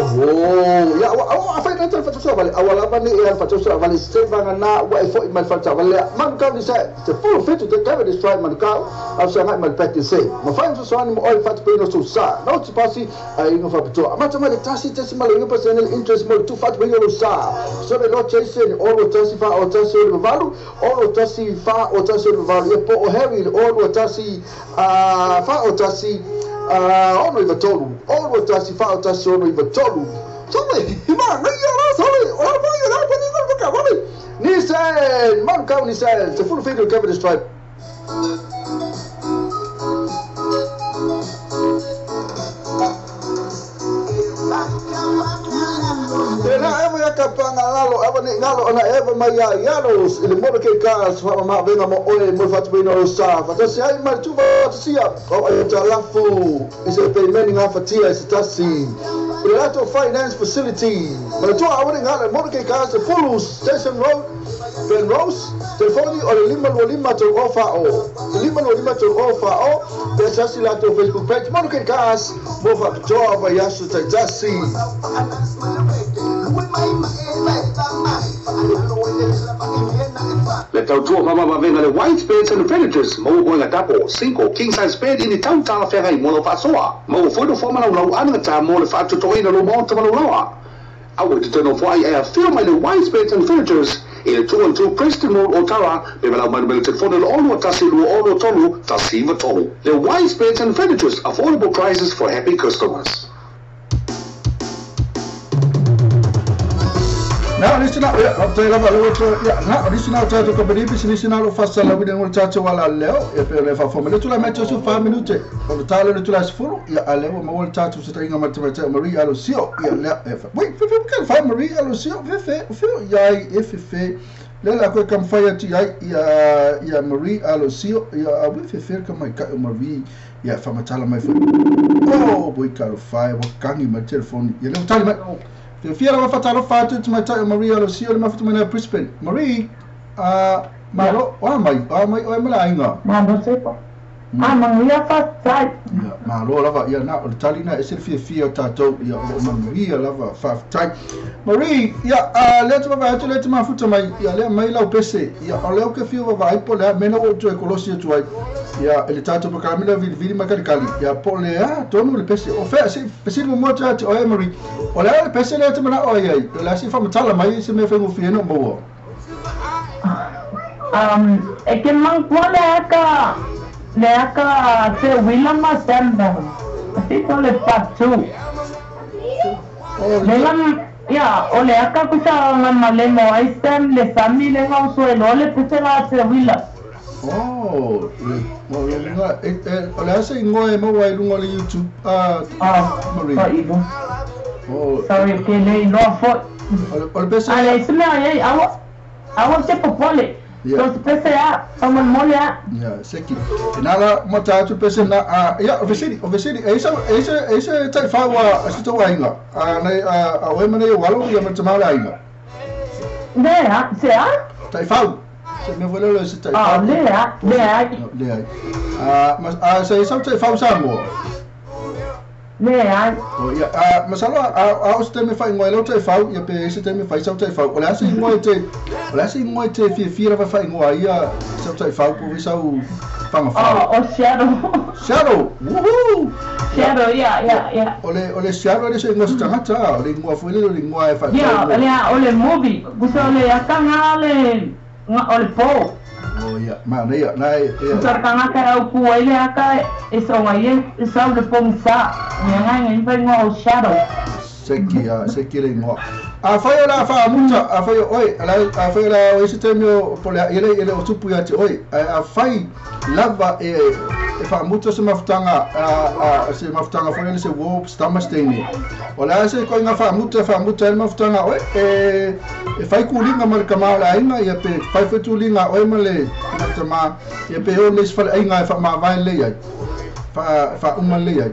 oh ya wa fa ta fa so vale awala ba ni e fa so vale se va na wa e fo mal fa ta vale man ka ni se te full fit te ka de strike man ka au sa ma mal pet se ma fa so so ni mo fa pe no so sa no ti pasi ai no fa to ma ta ma le tasi te ma le pa se interest mo tu fa pe no sa so le no chase o lo tasi fa o tasi o valu o lo tasi fa o tasi o valu e po o Harry o lo tasi fa o tasi ono i tolu o lo tasi fa o tasi ono i tolu sorry ma no yo sorry o lo yo la pa ni ko ka ni sen man ka ni sen te full figure cover the stripe Lalo avane ngalo ona eva mai ia ialos i le moto ke cars fa ma venga mo oe mo fatu o sa fa tasi ai ma tu va sia o ai talafu i se payment nga fatia i se tasi i le lato finance facility ma le tua avane ngalo moto ke cars Fulu Station Road Penrose telefoni o le 525 tolu ofa o 525 tolu ofa o pe sasi lato Facebook page moto ke cars mo fa toa va yasu taitasi. Le tautua mama venga le white beds and furnitures mo boinga tapo 5 king size bed in the town tala feagai mo lo faasoa mo foi no foma lau lau anagata mo le faatotoina lo maota ma laulaua aua te tano foai e afio mai le white beds and furnitures i le 212 Preston Road Otara pe malau mai le telefone le 6 1 2 6 3 1 9 3. Le Wise Beds and Furnitures, affordable prices for happy customers. Na listen up, ya, te lava le ya, na listen up tato ko bedi business na lo fasa la widen wol tato wala leo e pe le fa fo me tula metro su 5 minute o le talo le tula sfuru ya ale mo wol tato se tainga mate Marie Alosio ya le e fa wait fe fe fa Marie Alosio fe fe fe ya e fe fe le la ko kam fa ya ti ya ya Marie Alosio ya we fe fe ka mai ka Marie ya fa matala mai fe oh boy ka lo fa wa kangi ma telefone ya le tali mai. Te fia lava fatalo fatu te mai tai Maria Lucia le mafuta mai Brisbane. Marie, malo, wa mai o mala inga. Ma no sei po. Ah, Maria fa tai. Ya, malo lava ya na o talina e se fia fia tatou ya o Maria lava fa tai. Marie, ya le te va atu le te mafuta mai ya le mai lau pese. Ya o le o ke fia va ai po le mena o tu e kolosi tu ai. Ya ele tatou pa kamela vili vili makali ya po le a tonu le pese. O fe se pese mo mo te o Marie. O le le pese le te mana o ai. Le se fa matala mai se me fe ngo fia no mo. E ke mang ko le aka le aka te William Sanders. Tito le patu. Le lam ya o le aka kusa ngama le mo ai Sam le family le ngau so le pese la te William. Oh, le mo le nga e o le asa ingo e mo wai lunga le YouTube Marie. Oh, sorry ke le no fo. O le pese. Ale se me ai awa awa te popole. So pese a someone mole a. Ya, seki. Nala mo ta tu pese na ya ofisiri esa esa esa tai fa wa asito wa inga. A nei a o mane walo ya mo tamala inga. Ne a, se a? Tai fa. Se me vole le se tai fa. Ah, le a, le a. Le a. Ah, ma se sa tai fa sa mo. Le a. O ya, a masala a o se me fa ingo le tai fa ya pe se te me fa sa tai fa. O le se ingo te o le se ingo te fi fi la fa ingo ia sa tai fa po sa u fa fa. Oh, o shadow. Shadow. Woohoo. Shadow, yeah, yeah, yeah. O le shadow le se ingo se tangata, o le ingo fo le ingo e fa. Yeah, le o le movie. Gusto le akanga le o le po. Oh ya, ma nei na e. Sarkanga ka au ku ai le aka e so ngai e sa le pong sa. Nga ngai ngai ngo shadow. Seki ya, seki le ngo. A fa la fa muta, a fa oi, a fa la o se temio po le ele ele o tupu ya te oi. A fa lava e fa muta se mafutanga a se mafutanga fo le se wo stamasteni. O la se ko nga fa muta el mafutanga oi e fa ku linga mar kama la inga ya pe fa fa tu linga oi male ma ya pe o les fa inga fa ma vai le ya. Fa fa uma le ya.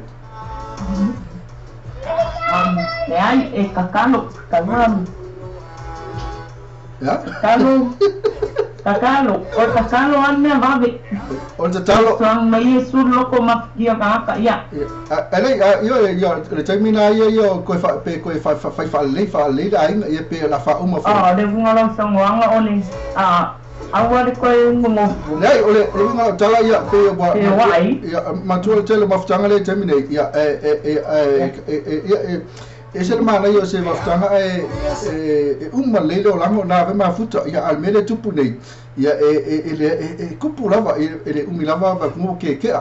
Le ai e kakalo, kakalo. Ya? Kakalo. Kakalo, o kakalo anne vavi. O tatalo. Sang mai su loko mafikia ka ya. Ele yo yo le termina yo yo ko fa pe ko fa fa fa le fa le da inga ye pe la fa uma fa. Ah, le bunga lo sang wanga ole. Ah, awa le ko ngo. Le ole le bunga tala ya pe wa. Ya matua tele maftanga le termina ya e e e e e se mana yo se maftanga e e uma le lo lango na ve mafuta ya almele tupu nei ya e e e kupu lava e le umi lava va mo ke ke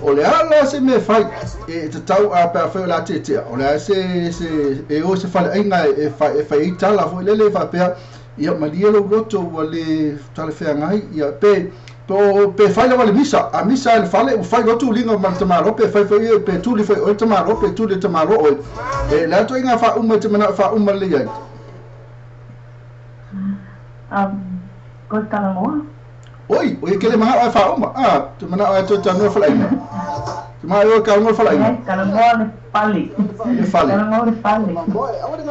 o le ala se me fai e te tau a pa fe la te te o le se se e o se fa inga e fa e fa itala fo le le fa pe ia malia lo roto wa le tale fe ngai ia pe po pe fai lava le misa a misa le fale o fai roto linga ma te maro pe fai fai pe tu le fai o te maro pe tu le te maro o e la to inga fa uma te mana fa uma le ia. Koe talanoa. Oi, oi kele mga o fa uma. Ah, tu mana o tu tanu fala ina. Tu ma o ka ngo fala ina. Talanoa le fale. Le fale. Talanoa le fale.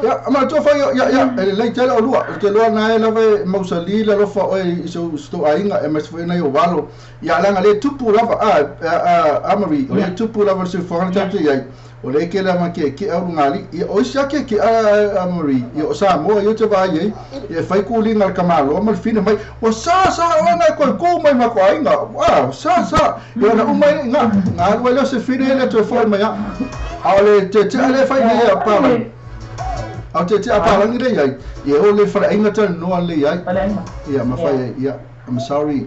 Ya, ama tu fa ya ya, ele lei tele o lua. Te lua na e lava mausali le lofa o i so sto ainga e mas foi na o valo. Ya langa le tupu lava a amari, o le tupu lava se fora tatu ia. O le ke la ma ke ke au ngali i o sia ke ke a amari i o sa mo i te vai ai e fai ku linga ka malo ma fina mai o sa sa o na ko ko mai ma ko ainga ah sa sa i ona uma nga nga le se fina le te foi mai a o le te te le fai ni a pa la o te te a pa la ni le ai i o le fa ainga te no le ai ia ma fai ia I'm sorry.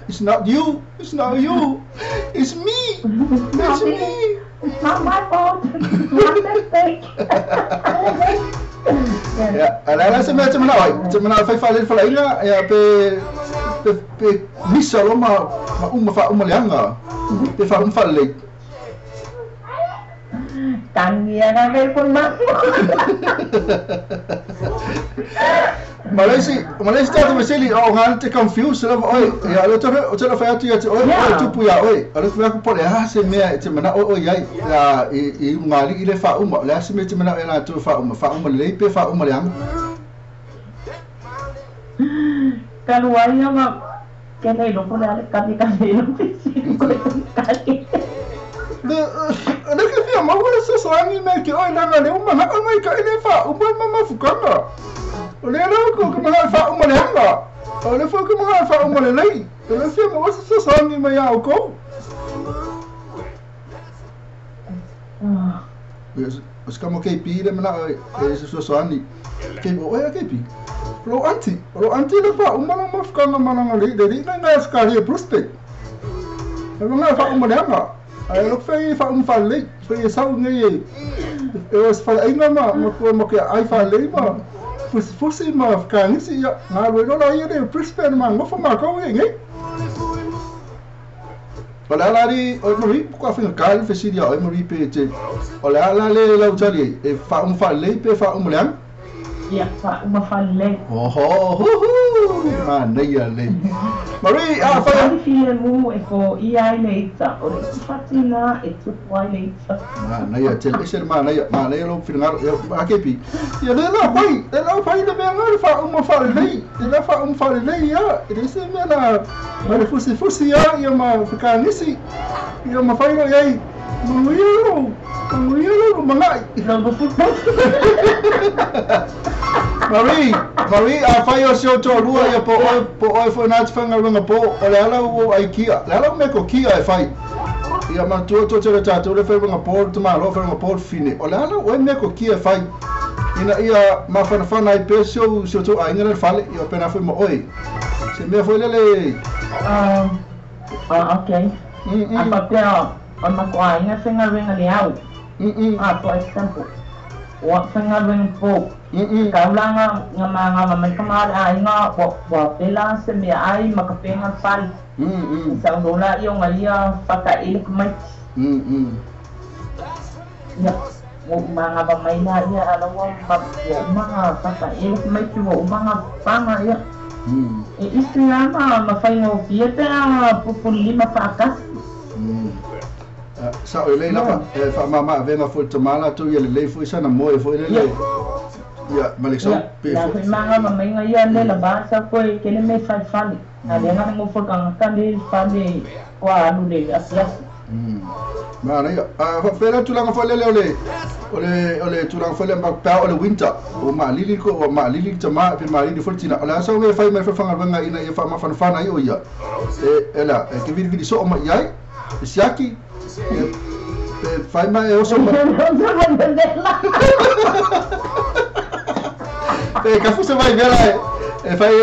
It's not you. It's not you. It's me. It's me. It's not my fault. It's my mistake. Yeah, ala se mea te mana oi. Te mana fai fale fala inga ia pe pe pe misa lo ma uma fa uma leanga. Pe fa fale. Tangia na ve con ma. Malaysia, Malaysia ta veseli o ngā te confuse lava oi. Ia le tore o te la whai atu ia te oi oi tupu ia oi. A le whai aku pole ha se mea te mana oi oi ai ia i ngā li i le wha uma. Le ha se mea te mana oi la tu wha uma. Wha uma le pe wha uma le anga. Kalu ai ama ke nei loko le ale kami kami lo pisi ko kali. Le ke fia maua se soangi me ke oi langa le uma na mai ka ile wha uma mama fukanga. O le lau ko ka mga wha uma le hanga. O le fo ka mga wha uma le lei. O le fia maua se soangi mai au kou. O se kamo KP le mana e se soangi. Ke o ea KP. Lo anti. Lo anti le wha uma la mafukanga mananga le. Le li na ngā skari e prospect. E mga wha uma le hanga. Ai lo fei wha uma wha lei. Fei e sau ngai e. E o se wha ainga ma. Ma kua ma kia ai wha lei ma. Fusi fusi ma whakaangisi ia ngā roi rola ia le Brisbane ma ngofa ma kau e ngai. O le ala ri, o Marie, kua whinga kāli whesiri a oi Marie pe te. O le ala le lau tali e wha uma wha lei pe wha uma leang. Ia, wha uma wha lei. Oho, hu hu, ma nei a lei. Marie, a whai. Whai while mu e ko ia ai le ita, o le ufatina e tupu ai le ita. Ma nei a tele, ese ma nei, ma nei lo whingaro, ia a kepi. Ia le la pai, le la pai le mea ngā wha uma wha lei, le la wha uma wha lei ia, e le se mea la, ma le fusi fusi ia, ia ma whakaangisi, ia ma whairo iai, manguia lo, mangai. Marie, Marie, a whai o sio tō rua ia po oi fo nā te whangarunga po, o le ala o ai kia, le ala o me ko kia e whai. Ia matua tō te tātou le whairunga po, te mālo whairunga po whine. O le ala o e me ko kia e whai. Ina ia mawhanawhana ai pe sio tō a inga le whale, ia pena whai ma oi. Se mea whai lele. Ok. A papea, o makoa inga whangarunga le au. For example, o whangarunga po. Kaulanga nga mga may kamara ay nga wa pela se me ai makapenga fal. Sa unola iyo nga iya pakail kumay. Ya, o mga mamay na iya alawa mga pakail kumay o mga panga iya. E islama mafaingo fieta pupulima fakas. Sa o lei lava e fa mama venga fo tamala tu ia le lei fo sana mo e fo le le. Ya, Malexo, pe fo. La manga mamay nga iya le la ba sa ko ke le me fa fali. Ale nga mo fo kang ka le fali kwa alu le asia. Ma nei, a fa fela tu langa fo le le ole ole tu langa fo le ma pa ole winter. O ma lili ko o ma lili tama pe ma lili fo tina. Ola sa me fai me fa fanga nga ina ia fa ma fan fan ai o ia. E ela, e ke vidi vidi so o ma iai. Siaki fai mai e oso ma. E ka fusa mai vela e fai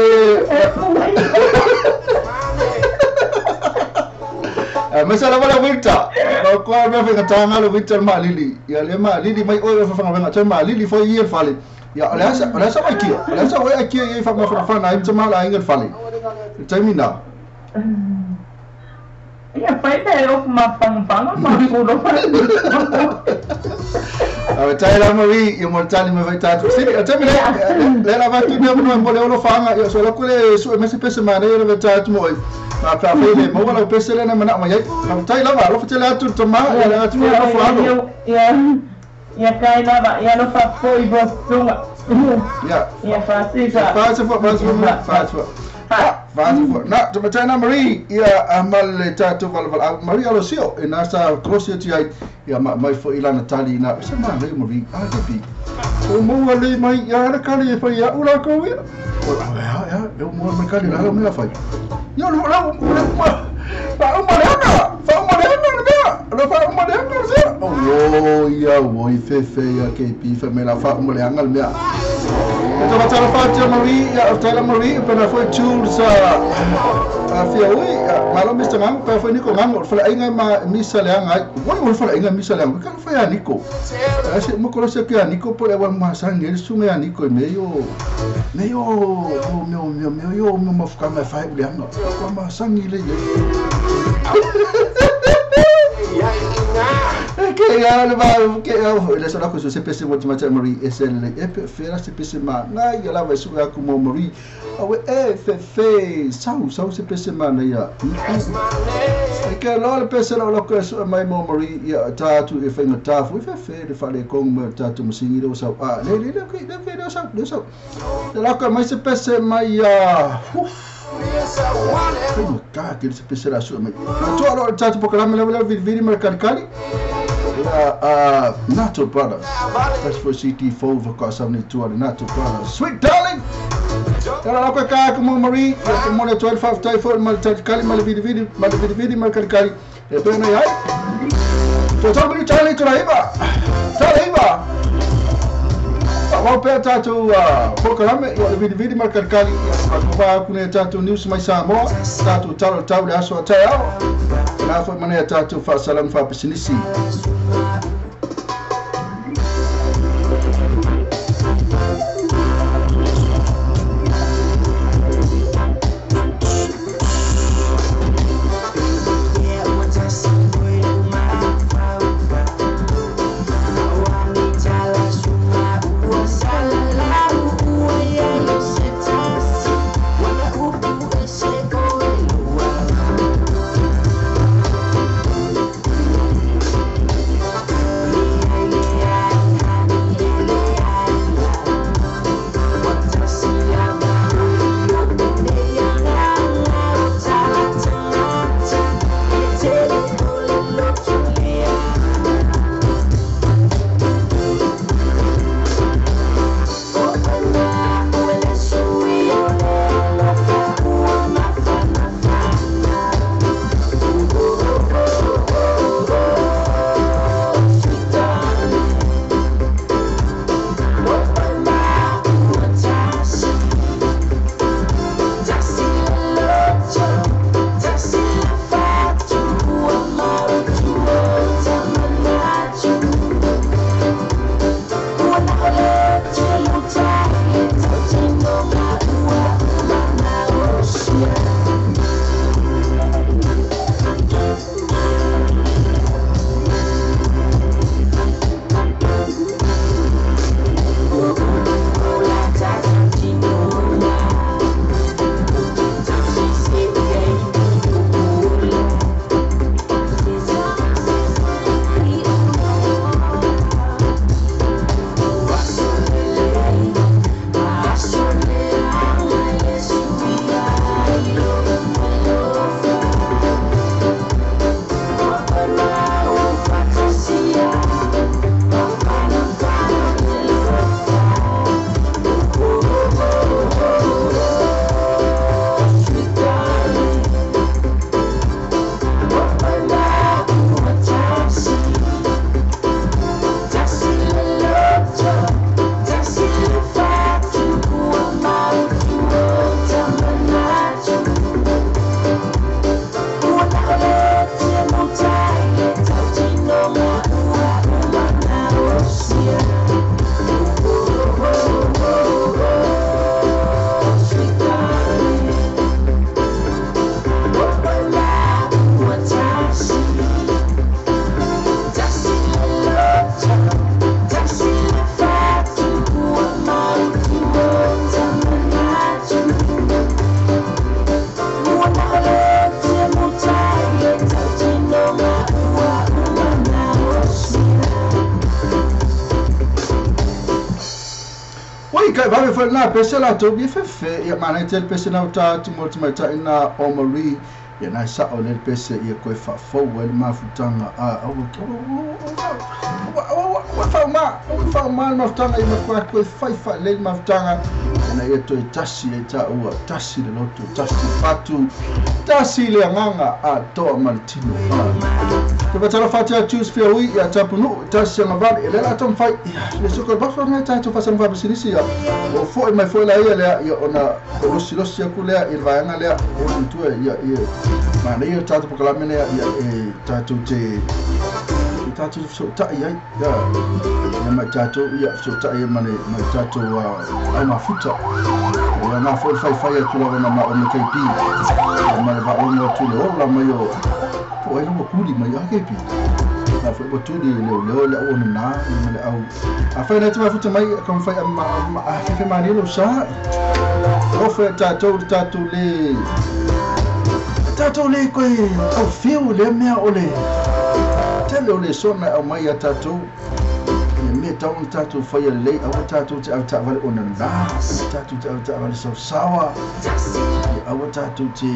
e mesa lava le winter. Ma kwa me fa tanga le winter ma lili. Ia le ma lili mai oi fa fanga venga ma lili fo ia fale. Ia ole sa mai kia. Ole sa oi kia ia fa ma fa na im ma la inga fale. Termina. Ia fai pe o ma pangpanga ma pulo fa. A tai la Marie ia mo tali me vai tatu. Sili a temi le le la va tu ne mo mo le olo fanga ia so la kule su me se pese ma ne le tatu mo. Ma pa fe le mo la pese le na mana ma ia. Tai la va lo fetele atu to ma ia la atu lo fanga. Ia ia kai la va ia lo fa foi bo tunga. Ia. Ia fa si fa. Fa fa fa fa. Fa na to matana Marie ia amal le tatu val val Marie alosio e na sa krosi ti ai ia mai fo ilana tali na se ma le Marie a ke bi o mo le mai ia na kali e fa ia ula ko ia o ia ia o mo me kali la me fa ia lo la fa o ma le na fa o ma le na le fa o ma le na se o ia o i fe fe ia ke bi fa me la fa o ma le anga le mea. Então, vai fatia Marie, ia tela Marie, pena foi tools a fia ui, malo Mr. Ngang, pena foi Nico Ngang, fala inga ma misa le anga, wai wai fala inga misa le anga, kala foi a Nico. Ase mo kolo se ke a Nico por ewa ma sangue, sume a Nico meio meio meu meu meu yo meu mafuka ma fai le anga, ko ma sangue le. Que ya le va que le sala ko se pese mo tma Marie e se le e pe fera se pese ma na ya la vai su como Marie awe e fe fe sau sau se pese ma na ya e ke lo le pese lo ko su mai mo Marie ya ta tu e fe ngata fu fe fe le fa le kong mo ta tu musingi lo sau a le le le le fe le sau le sau le la ko mai se pese mai ya ka ke se pese la su mai tu alo ta tu pokalame le le vili mar kali Nato Brothers. That's for CT4 for got 72 on the Nato Brothers. Sweet darling! Tara la ka ko Marie, ko mo le 12 tai fo mal kali mal vidi vidi mal vidi vidi mal kali kali. E pe na ai. To to mi tali to laiba. Tali ba. Wa pe ta to pokalame yo vidi vidi mal kali kali. Ko va ku ne ta to news mai Samoa, ta to talo tau le aso ta ao. Na fo mane ta to fa salam fa pisinisi. na pese la to bi fefe ia mana te pese na ta tu mo te mai na o Marie ia na sa o le pese ia koe fa fo wel mafutanga a o fa ma mafutanga i ma koe fai fa le mafutanga na ia toe tasi e ta ua tasi le loto tasi fatu tasi le anganga a toa martino te patala fatia choose fia ui ia tapunu tasi anga vale ele la tom fai ia so ko ba fa ta to fa san fa sinisi ia o fo mai fo la ia le ia ona losi losi aku le ia vaanga le o tu ia ia ma le ia tatu pokalamene ia e tatu te tatu so ta ia ia ma tatu ia so ta ia ma le ma tatu a mafuta ia na fo fai fai atu la na ma o KP ma le va o no tu le o la ma yo po ai no kuli ma ia KP na fo bo tu le le le o na ma le au a fai na tu mafuta mai kom fai ma a fe ma ni lo sa o fe tatu tatu le tatu le ko au fiu le mea o le tele o le sona au mai a tatu me tau tatu fai le au tatu te au ta vale ona na tatu te au ta vale so sawa au tatu te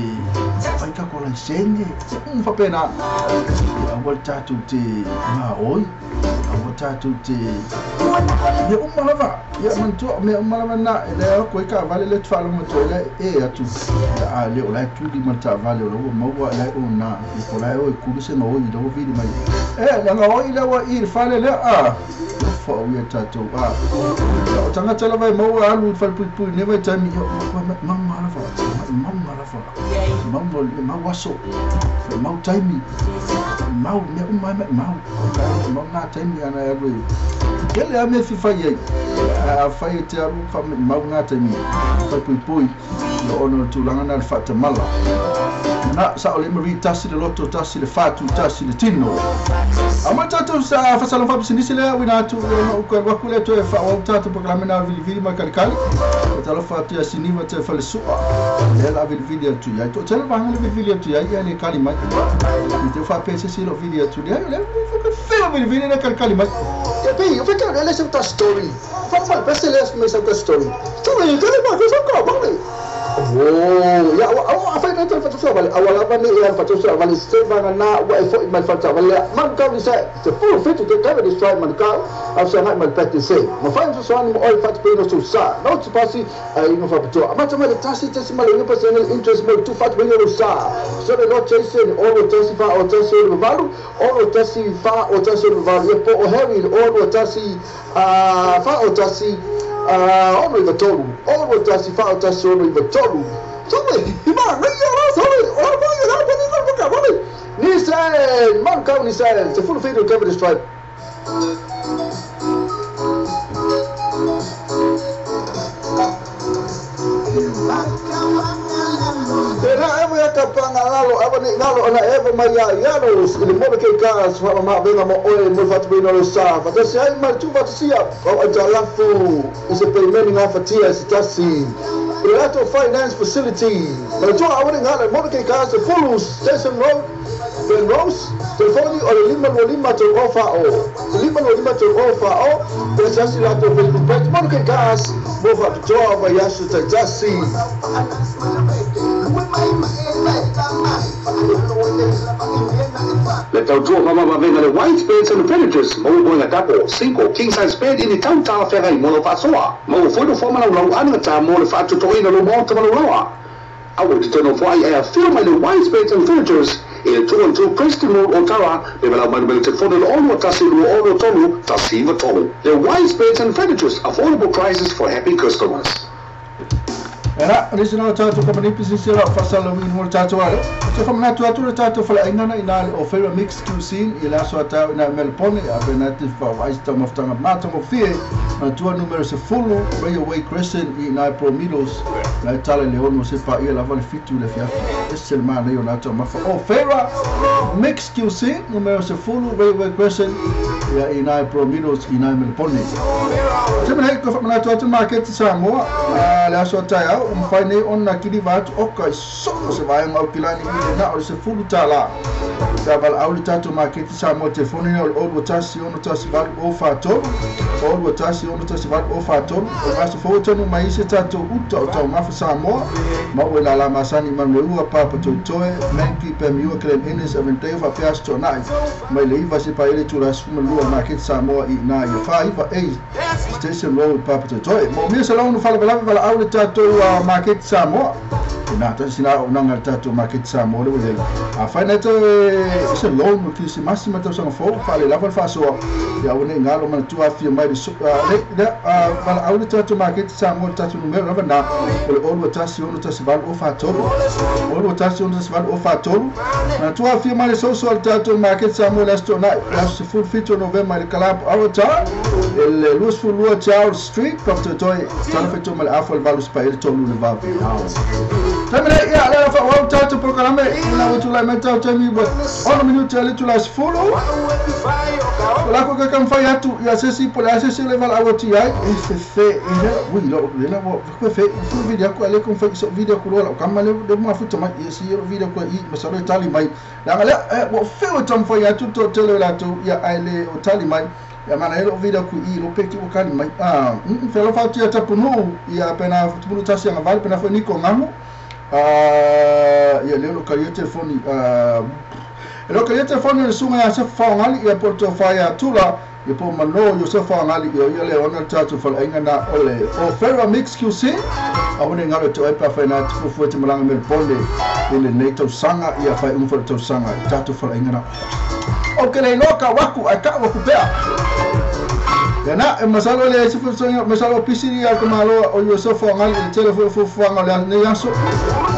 fai ka ko la senge fa pena au tatu te ma oi au tatu te me lava ia man tu me lava na le ko ka vale le tfalo mo to le e atu a le o la tu di man ta vale o mo wa le o na ko la o ku se no i do vi mai e la o i la wa i fale le a fa o ia tatu a o tanga tala vai mo alu fal pu pu ne vai tami ma ma la fa ma la fa ma ma waso ma taimi ma me ma ma ma na taimi ana e kele a me fi fai a fai te alu fa ma na taimi fai pu pu o no tulanga na fa tamala na sa o le mari tasi le loto tasi le fatu tasi le tino ama tatu sa fa sala fa sinisi le wina tu o ko wa kule to fa o tatu proclamena vili vili ma kalikali tala fa tu siniva te fa le sua le la vili vili tu ya to tele va le vili vili tu ya ya le kali mai te fa pese si lo vili tu ya le fa vili vili le kalikali mai ya pe o fa ka le sa story fa fa pese le me sa story tu le ka ma ka ka oh ya o fa na fa so vale awala ba ni ya fa so vale se va na wa e fo mal fa vale man ka ni sa te fu fit te ka de strike man ka au sa ma pete se ma fa so so ni o fa pe no so sa no te pasi ai no fa to ma ta ma le tasi tasi ma le no pasi interest mo tu fa pe no sa so le no chase o lo tasi fa o tasi o valu o lo tasi fa o tasi o valu e po o heavy o lo tasi fa o tasi o no i tolu o lo tasi fa o tasi o no i tolu so ma ma ya so o ma ya la pa ka pa Nissan man ka Nissan te full feed cover the stripe Era evo ya kapanga lalo ava ni lalo ona evo mai ya yalo ile mo ke ka so ma venga mo oi mo fatu bino sa fa ta sai ma tu fa sia o ajalafu ise payment nga fatia se tasi Relato Finance Facility ma tu ava ni ngala mo ke ka se full station road Ben Rose telefoni o le lima no lima to ofa o lima no lima to ofa o te sasi la to Facebook page mo ke ka mo fa to va ya se tasi Le tautua mama venga le white beds and furnitures mo boinga tapo 5 king size bed in the town ta ferai mo lo fasoa mo fo do fo mana lau anga ta mo le fatu to ina lo mo to malo awo te no fo ai a film le white beds and furnitures in 212 Preston Road Otara le bela mai le telefone le ono tasi lo ono tolu tasi va tolu le white beds and furnitures, affordable prices for happy customers. Era original tatu company business la fasala win mo tatu ale te fa na tu tatu fa ina na ina o fair mix cuisine ila so ta na Melbourne a benati fa vai ta maftanga mata mo fie na tua numero se full Railway Crescent i na Promilos na tala le ono se pa ila vale fitu le fia esse ma na yo na ta ma fa o fair mix cuisine numero se full Railway Crescent Ia i nai Prominos i nai Melbourne. Se mena ko fa mana tu market Samoa le aso tai au mfai nei ona kili va atu oka i so se vai ngau kilani i na o se fulu tala. Sa val au le tatou market Samoa telefoni o o tasi ono tasi valu o fa tolu o tasi ono tasi valu o fa tolu o vaso fo tonu mai se tatou uta o tau mafa Samoa ma o la la masani ma le ua papa toitoe menki pe miua klen Innes aventeu fa peas to nai mai le iva se pa ele tula suma lua market Samoa i na i fa iva e Station Road papa toitoe mo mi se launu fala bala bala au le tatou market Samoa na ta sina o nanga tatou market Samoa le le a fa na to se loan ki se masima tau sanga fo fa le lava fa so ia o ne ngalo man tu afia mai le le bala au le tatou market Samoa tatou numero lava na o le o tasi ono tasi valu o fa tolu o tasi ono tasi valu o fa tolu na tu afia mai le so so tatou market Samoa last night last full 7 November le kalap awata el Louis Fulua Charles Street Dr. Toy tala feto mal afo valu spa ele tolu le valu Tamene ia le fa wa tatou programe na o tula meta temi bo ono minuto ele tula sfulu la ko ka kam fai atu ia se si po la se se le val awati ai e se fe e wi lo le la wo ko fe fu video ko ale kon fe so video ko lo kam le de ma fu tama ia si video ko i ma sa le tali mai la le wo fe o tam fai atu to tele la to ia ai le o tali mai ia mana elo video ku i lo peki o kali mai a fe lo fa tia tapunu ia pena tupulu tasi anga vale pena fo ni ko ngamu ia le lo kali telefoni lo kali telefoni le sunga ia se fa ngali ia porto fa ia tula ia po mano Joseph ngali ia ia le ona tatu fa inga na ole o Ferra Mix QC a one ngalo to epa fa na fu fu te malanga mel bonde ile nei tau sanga ia fa um fa tau sanga tatu fa inga na o ke le loka waku a ka waku pea ia na e masalo le se fu songa masalo pisiri ia ko malo o Joseph ngali le telefoni fu fu ngale ne yaso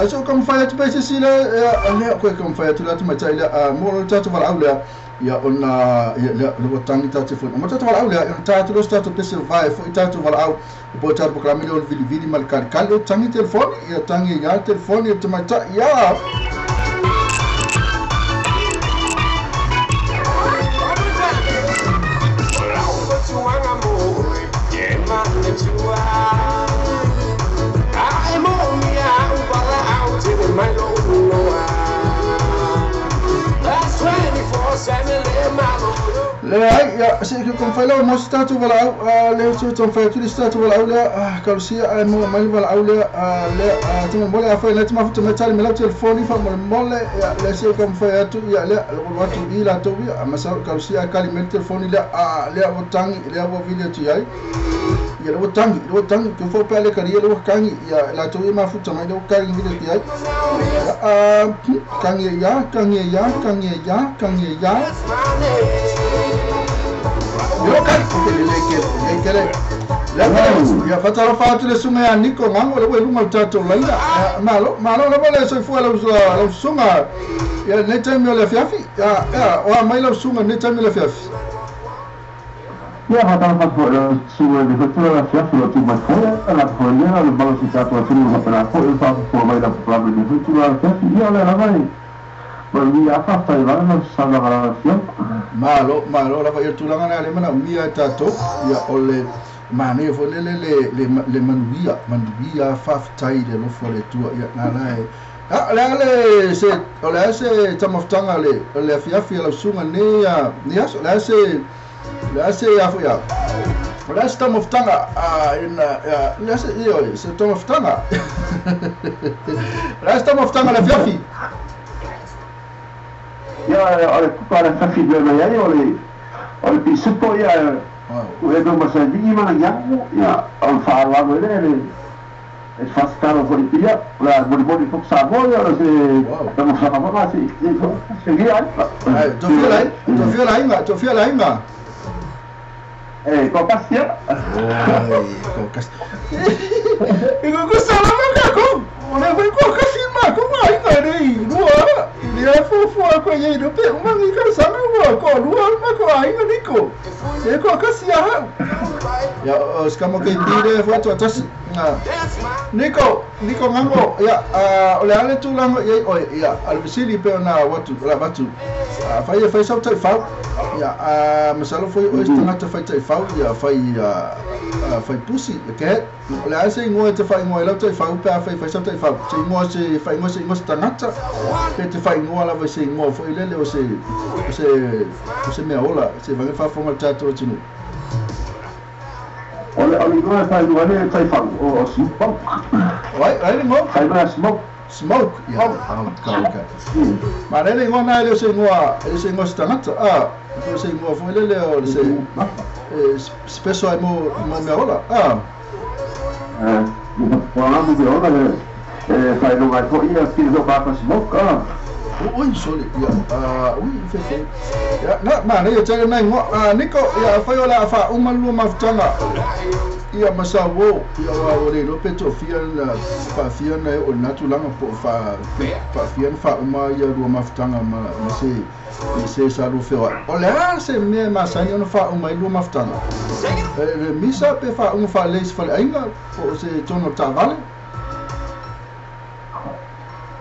aso kam fa atu pe se le le ko kam fa atu la tu matai le mo lo tatu val aulea ia ona ia le o tangi tatu fo mo tatu val aulea ia tatu lo tatu pe se vai fo tatu val au po tatu programa le vili vili mal kal kal tangi telefoni ia tangi ia telefoni tu matai ia Le ai ia se ke kon fela mo statu wala le tu ton fa tu statu wala aula kalsia ai mo mai wala aula le tu mo le afa le tu ma fu metal me la telefoni fa mo mo le le se kon fa tu ia le lo tu i la tu ia ma sa kalsia kali me telefoni le le o tangi le o video ti ai ia le o tangi ke fo pa le kali le o kangi ia la tu ma fu mai le o kangi video ti ai kangi ya kangi ya kangi ya kangi ya yo kan le le le ya fatalo fatu le sunga ya niko ngango le lunga tato laina malo malo le le so fu la sunga ya ne time le fiafi ya o mai la sunga ne time le fiafi ya fatalo fatu le sunga de fatu la fiafi lo tu ma fo la folia le balo si tato tu lo para fo il fa fo mai la problema de fatu la fiafi ya la vai ma ya fa fa va no sa la fiafi malo malo la vai tu la ngana le mana mia tato ya ole mane fo le le le le manuia manuia fa tai le lo fo le tu ya na la a le le se o le se tamoftanga le le fiafi la sunga ne ya ne ya le se ya fo ya o le se tamoftanga a ina ya le se yo se tamoftanga le se tamoftanga la fiafi ya ole para fiafi de ya ole ole pisupo ya o e do masani ma ya ya al fa la le e fa staro fuori pia la boli fo sa boia se estamos a mamá sí sí to fia la inga eh cocasia ai cocasia e ko sa la ma ko ona foi cocasia ma ko mai ka nei lua le fo fo ko ye no pe uma ni ka sa ma ko lua ma ko ai ni ko e cocasia ya skamo ke dire fo to tas Niko Niko ngango ia o le ale tulaga i ai oe ia a le fesili pe ona atu o le avatu afai e fai sau taifau ia masalo foi oe se tagata fai taifau ia fai fai pusi ke o le a se igoa e te faaigoa ai lau taifau pe afai fai sau taifau se igoa se faaigoa se igoa se tagata pe te faaigoa lava i se igoa foi lele o se o se o se mea ola se vaga faafofoga le tatou atunuu. O le igoa e faaigoa ai le taifau o Smoke. Ai ai le igoa? Faaigoa Smoke. Smoke ia okay okay. Ma le igoa na e le o se igoa e le o se igoa se tagata a o se igoa foi lele o se special ai mo mo mea ola a. Ua mo mea ola e faailoga ai foi ia pili o ka Smoke a. Ui sole ia ui fefe ia na ma nei tele na igoa Niko ia afai o le a faauma le lua mafutaga ia ma sauō ia ua ua le iloa pe toafia na faafia na e oo i lena tulaga po o faafia na faauma ia lua mafutaga ma ma se i se sa lua feoai o le a se mea e masani ona faauma ai lua mafutaga le misa pe faauma faalelei i se faleaiga po o se tonu o le taavale.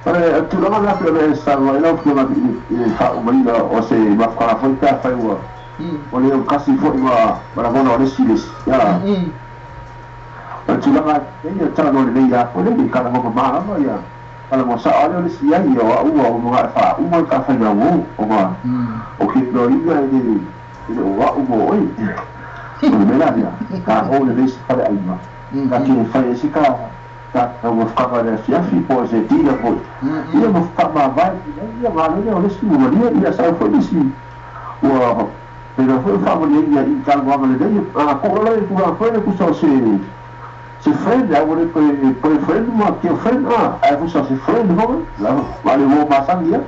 O le tulaga lena pei ona e saunoa ai lau Afioga i le faaumaina o se mafutaga foi pe afai ua le ogatasi foi ma lagona o le isi i le isi. O le tulaga nei ia talanoa lelei lava foi lele, talanoa mama lava ia, talanoa sao lava lea o le isi i ai, o au ua ono ae faauma le ta faiga uo, ona o ke loiga e le o au mo oe. O le mea la lea, ta o lelei se faleaiga, ta te fai ai se ta ta mafutaga i le afiafi po o se dinner foi, ia ma faamavae i ai ia galuega o le isi ua malie, ia sau foi le isi ua pei foi o faamalieina i talanoaga lelei, a koʻo la le tulaga foi lea tusa o se se friend, a ua le toe boyfriend ma girlfriend a, ae tusa o se friend foi la le uo masani ai.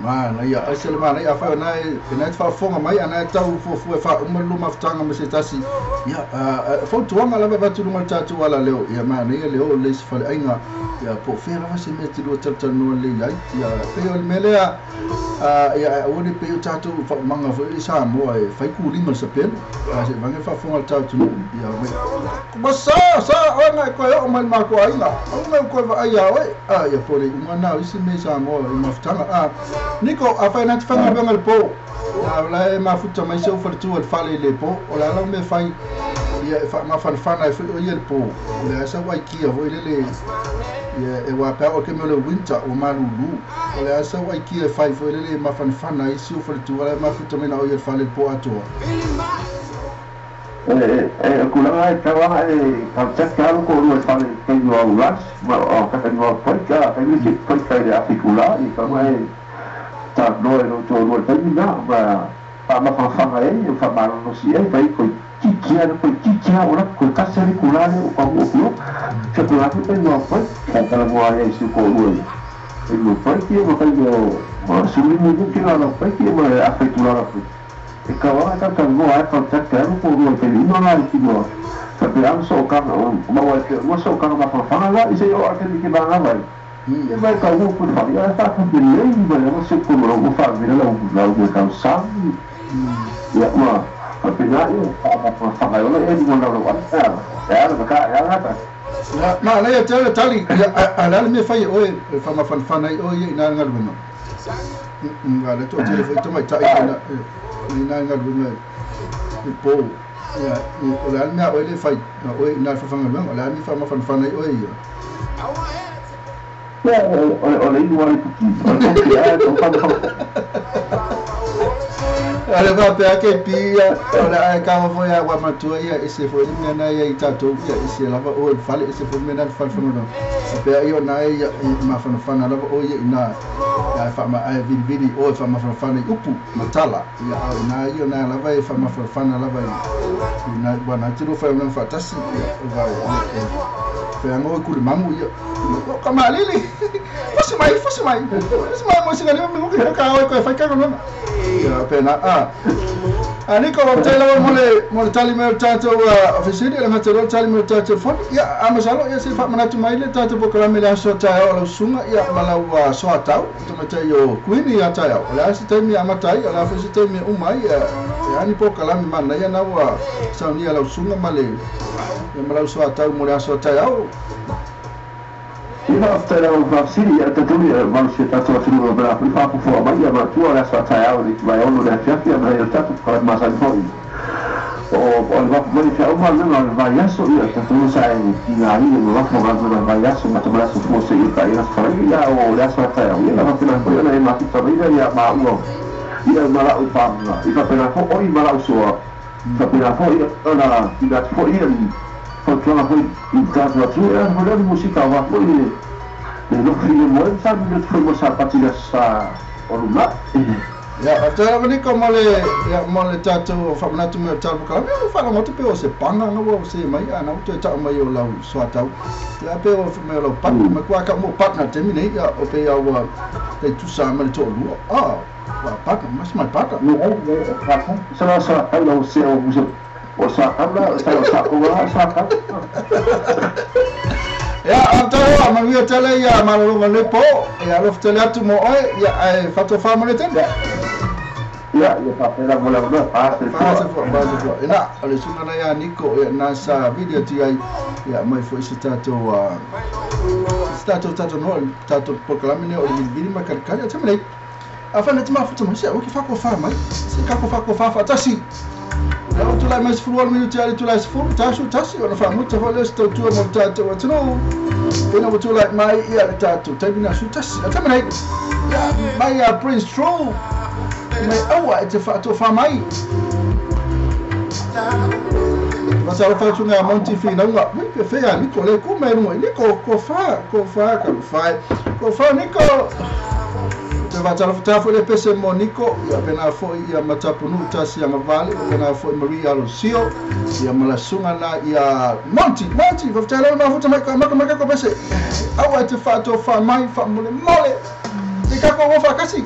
Manaia, aise le manaia, afai o na e na e te faafofoga mai, a na e tau fuafua e faauma le lua mafutaga ma se tasi, ia, fautuaga lava e avatu i luga o le tatou alaleo, ia manaia le oo lelei i se faleaiga, ia, po o fea lava se mea e te lua talatalanoa lelei ai, ia, pei o le mea lea, ia, ae aua ne i pei o tatou faaumaga foi i Samoa e fai kūlima i le sapelu, a se i vage le faafofoga a le tatou atunuu, ia, mai, ma sa, sa oe na e toe oo mai i le matou aiga, aua na ou toe vaai ia oe, a, ia, po o le iuga lena o isi mea i Samoa i mafutaga, a. Niko, afai na te faigaluega i le po, a o la e mafuta mai si ou faletua i le fale i le po, o le a lau mea e fai, ia e faamafanafana ai foi o ia i le po, o le a sau aikia foi lele, ia e ua pe a oo i le taimi o le winter ua malulu, o le a sau aikia e fai foi lele e mafanafana ai si ou faletua la e mafuta mai na o ia i le fale i le po atoa. E tulaga e tau aga e contact alo ko lua i fale i taimi o au lunch ma o taimi o au break a taimi ke break ai le afi kula i tau e talanoa i lou toalua i le taimi na ma faamafanafana ai e faamalolosi ai fai koe titi a koe titi a ola koe tasi ale kula le o pau o kulo fe kula atu taimi o au break ka talanoa ai si ko lua i taimi o break ia ma taimi o suli mu ke la break ia ma afi kula la E kau ana ka talanoa ai kau take alu po rua i te lima la i tino ka pe ang so kanga o maua e te ua so kanga mawhawhanga la i se o ake ni ke manga vai. E mai kau ua pun whai a wha ka te lei mai ama se kono rau ua wha mera lau lau ua kau sami. Ia ua wha pe ngā ia wha mawhawhanga ola e ni lau lau ana e ana ka e ana ka. Ma lei e te ala tali ia a le ala mea whai e oe e wha mawhanawhana i oe ia i nā ngaluenga. A le toatele foi tamaitai i nā galuega i po. Ia, o le a le mea a oe le fai, a oe i nā le fafagaluega, o le a le mea e faamafanafana ai oe ia? Ia, o le inu a le puki, o le kopi a e A le faapea ke pi ia, o le a e kava foi a ua matua ia, ese foi le mea na ia i tatou, ia ese lava oe i le fale, ese foi le mea na i le fale fagaluega. Faapea ia o na e ia e mafanafana lava oe ia i na, ia e faama, ae vilivili oe faamafanafana i upu ma tala, ia a o ina ia o na lava e faamafanafana lava i i na, ua na te lua faigaluega faatasi, ia, vai, ia, e feaga oe kulimamu ia, o ka malili, fusi mai, fusi mai, fusi mai mo singa lima minuki, ka oe koe fai ka galuega. Ia, pena, a. Niko, faafetai lava mo le tali mai o le tatou fesili, e le gata loa le tali mai o le tatou telefoni. Ia, a masalo, ia se faamanatu mai le tatou polokalame le aso taeao o lau susuga, ia, ma lau soatau, tamaitai o Queen ia taeao. O le a se taimi e amata ai, o le a foi se taimi e uma ai, e a ni polokalame manaia na ua saunia lau susuga ma le ia ma lau soatau mo le aso taeao. Ia faafetai lava mo faafesili, ia tatuli e malosi e tatou atunuu o bela foi faafofoga mai ia matua o le aso a taeao i le vaeono le afiafi ana ai o le tatou polokalame masani foi o le vafu mai feauma galuega o le vaiaso ia tatou sa e tigaina ma vafu galuega o le vaiaso ma tama le aso fua seia paia le aso Faraile ia o le aso a taeao ia na faapena foi ona e mafuta maila ia maua ia ma la'u paga i faapena foi oi ma la'u soa faapena foi ona tuuina atu foi ia fautuaga foi i le tatou atunuu e ala foi lea o le musika aua foi le nofo filemu ai ma sa atu foi mo le Sapati i le aso sa o lumanai. Ia, faafetai lava Niko mo le ia mo le tatou faamanatu mai o le tala polokalame. Ua faalogo atu pei o se paga na ua se mai a na ua toe tau mai o lau soatau. Ia pei o mai o lau partner ma kua ka mo partner taimi nei ia o pei ua tai tusa ma le toalua. Ah, ua partner, mas my partner. Sa soatau lau se o o soatau la sa o soatau la soatau. Ia, faafetai hoa, manuia tele ia malologa nei po. Ia, alofa tele atu mo oe, ia, ae faatofa mo le taimi. Ia, ia faafetai lava mo le avanoa, faasefua. Faasefua, faasefua. Ina, o le susuga na ia Niko, ia, na sa vili atu ai, ia, mai foi se tatou, se tatou talanoa, le tatou polokalame nei o le vilivili ma kalikali. A taimi nei, afai na te mafuta mai, se aua ke faakofa mai, se kako faakofa faatasi. Ia ua tulai mai 18 minute ali tulai 10, tasu tasi, ona faamuta foi lea se tautua mo le tatou atunuu. Ina ua tulai mai ia le tatou taimi na su tasi. A taimi nei, ia mai a Prince True, mai aua e te faatofa mai. Masalo whatunga a Monty Whinaunga. Ui, pe whea, Niko, le ko mai runga. Niko, ko wha, ko wha, ka whai. Ko wha, Niko! Te whātara whata le pese mo Niko, ia pena foi ia Matapunu tasi anga vale, pena foi Maria Alosio, ia malasunga na ia Monty, Monty, whawhata leo nā futa mai ka maka maka ko pese. Aua e te whātoa wha mai, wha mole mole. Te kako o whakasi.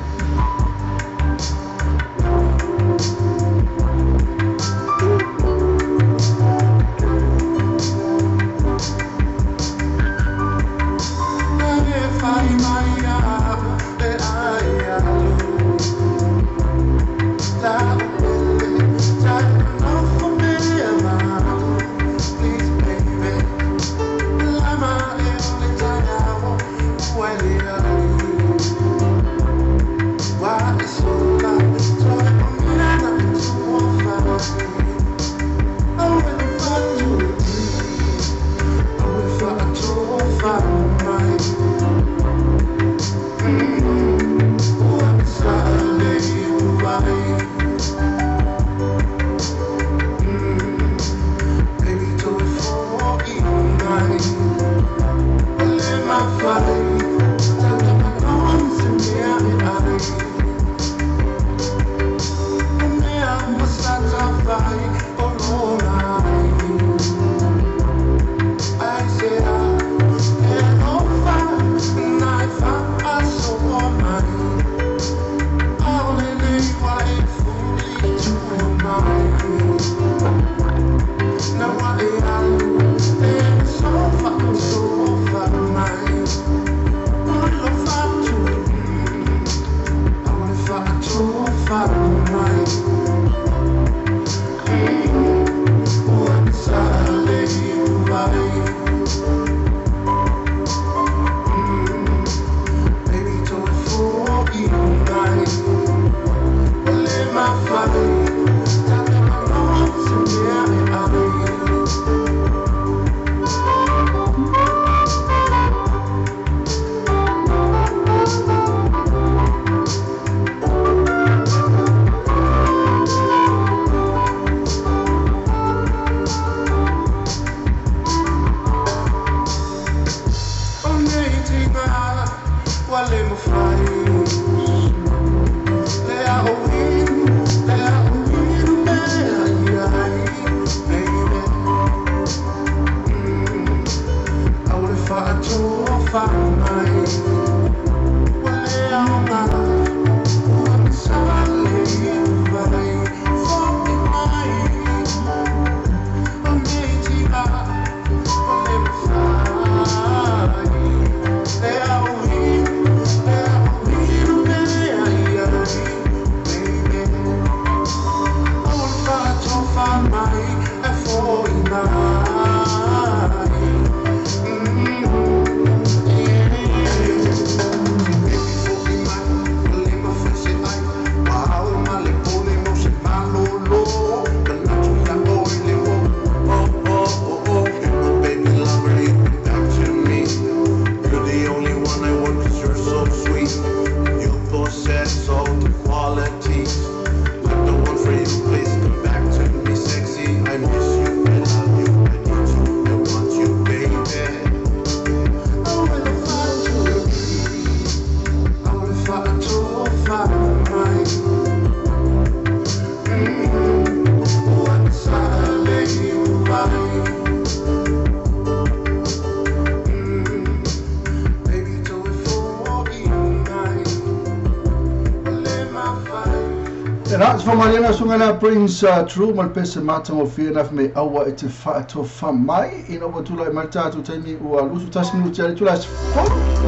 Faamaliana suga lea Prince True ma le pese matagofie na me aua e te faatofa mai ina ua tulai mai le tatou taimi ua 21 minuti a le itula 10.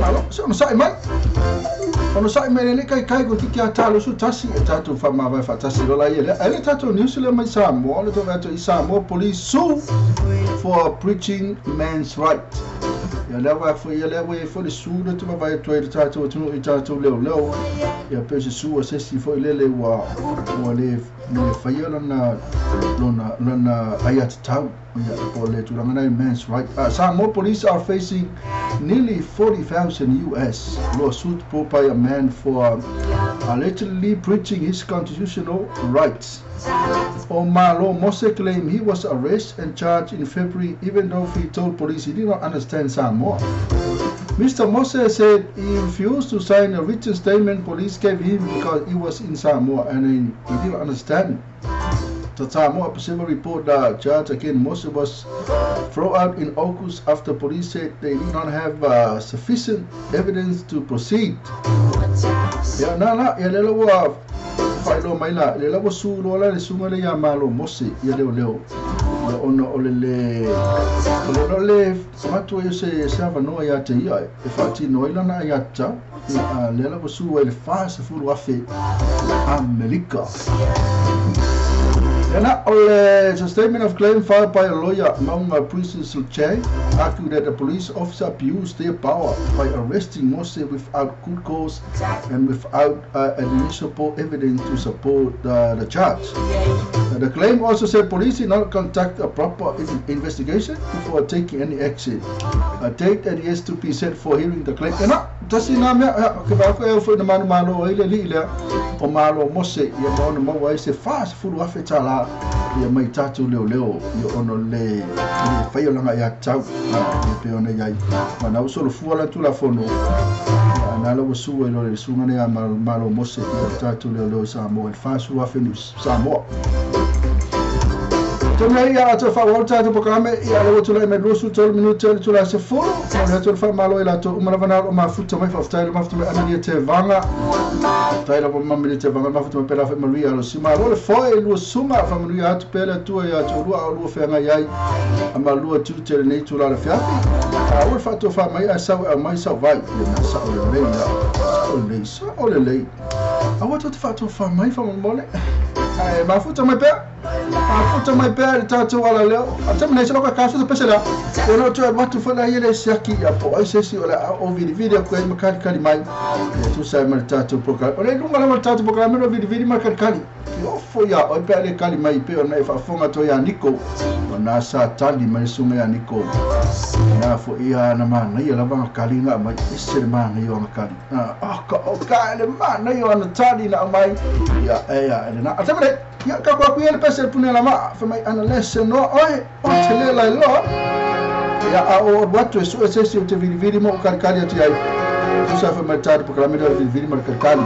Malo se onosaʻi mai, onosaʻi mai lenei kaikai ko titi a tā 21 e tatou faamavae faatasi lola ia lea. Ae le tatou news lea mai Samoa o le tou atu i Samoa police sue for breaching man's right. Ia lea wa foi ia lea ua iai foi le sue lea te vavae atu ai le tatou atunuu i tatou leoleo. Ia pe o se sue a se isi foi lele ua ua le le faia lana lona lana aiatatau ia po o le tulaga na i man's right. Samoa police are facing nearly 40,000 US lawsuit brought by a man for allegedly breaching his constitutional rights. O Malo Mose claimed he was arrested and charged in February even though he told police he did not understand Samoa. Mr. Mose said he refused to sign a written statement police gave him because he was in Samoa and he didn't understand. The Samoa Pacific report that charge against Mose was thrown out in August after police said they did not have sufficient evidence to proceed. Ia na la, ia le ua faailoa mai la, le la ua su loa la le suga le ia Malo Mose ia leo leo. Ia ona o le le o le o le avatu ai o se se avanoa ia te ia e faatino ai lana aiatatau. Ia a lea la ua su ai le 40,000 Amerika. Ia na, o le it's a statement of claim filed by a lawyer, Maunga Princess Che, argued that the police officer abused their power by arresting Mose without good cause and without admissible evidence to support the charge. The claim also said police did not conduct a proper investigation before taking any action. A date that is to be set for hearing the claim. Ia na, tasi nā mea, ia, ke wā koe au foi na manu malo ai le alii lea o Malo Mose, ia ma ona maua ai se 40,000 tālā, ia mai tātou leoleo, ia ona le, le whai o langa ia tau, ia pe ona iai. Ma na usolo fua la tulafono, ia na la ua sua i lo le suga nei a Malo Mose, ia tātou leoleo i Samoa, i le 40,000 ni Samoa. Tonu ia atu whaawau tātou pokrame ia le watu lai mai 23 minute le tula se fulu. Mo le atu le whaamalo i latou uma lava na o mafuta mai whaaftai le mafuta mai anania te vanga. Tai lava mamini te vanga mafuta mai pela whai manuia alo si malo le foe lua sunga whamanuia atu pele atua ia atu lua au lua wheanga iai a ma lua tu te lenei tula le fiafi. A ua whaatua wha mai a sau e mai sau vai. Ia na sao le lei ia. Sao le lei, sao le lei. A ua te whaatua wha mai whamamole. Ai mafuta mai pea. Mafuta mai pea le tātou ala leo. A te mene se loka kaso te pese lea. O no te watu whala i le siaki ia po ai sesi o le o viri viri aku ai makari kari mai. Ia tu sai ma le tātou pokale. O le lunga lava le tātou pokale meno viri viri makari kari. Ki ofo ia oi pea le kari mai pe ona e whaafonga toi a Niko. O nā sa tali mai sunga ia Niko. Nā fo ia na mana ia lava nga kari nga mai. Ese le mana ia nga kari. Ah ka o ka le mana ia ana tali na mai. Ia e ia e na. A te mene ia ka kua kuia le pese le pune la maa. Wha mai ana lese noa oe. O te le lai loa. Ia a o watu e sue sesi o te viri viri mo kari kari atu iai. Tusa wha mai tāri pokalamene o viri viri ma le kari kari.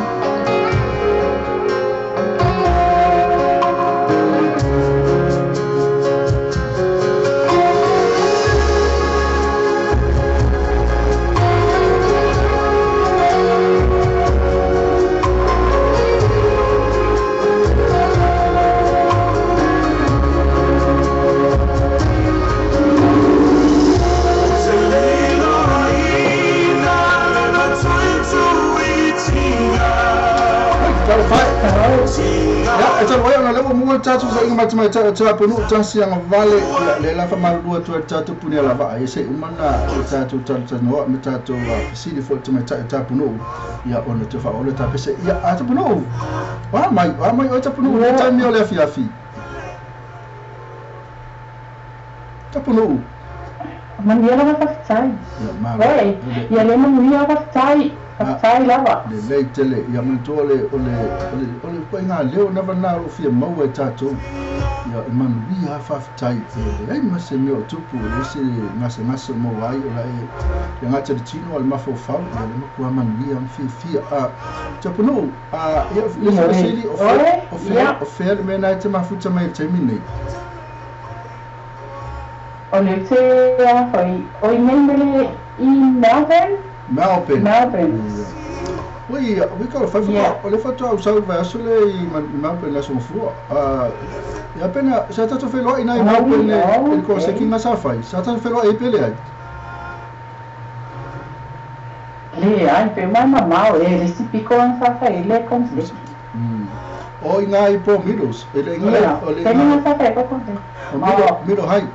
Tātou sa inga mai tātou punu tasi anga vale le la fa malua tu tātou puni ala va e se umana tātou tātou no me tātou fasili fo te mai tātou punu ia ona te fa ole ta pese ia a te punu wa mai o te punu o ta mi ole afi afi ta punu Manuia lava faafetai. Ia malo. Oi, ia le manuia faafetai. Faafetai lava. Le lei tele, ia manatua o le o le o le o le ituaiga leo na vana o lo fia maua e tatou. Ia e manuia faafetai. E leai ma se mea o tupu, e leai se gasegase o maua ai o la e le gata i le tino a le mafaufau, ia le matua manuia ma fiafia. A Tapunuu, a ia le faafesili o fea o fea o fea le mea na e te mafuta mai i le taimi lenei. O le te a foi o i nei mele i Melbourne. Melbourne. Melbourne. Ui, ui ka fai fa o le fa tu sau vai aso le i Melbourne le aso mafua. Ia pena sa tatou feloai nai Melbourne le ko se kinga sa fai. Sa tatou feloai pe le ai. Le ai pe mai mamao e le si piko an sa fai le konse. O i ngā i po middles. E le inga o le ngā sa fai ko konse. Middle high.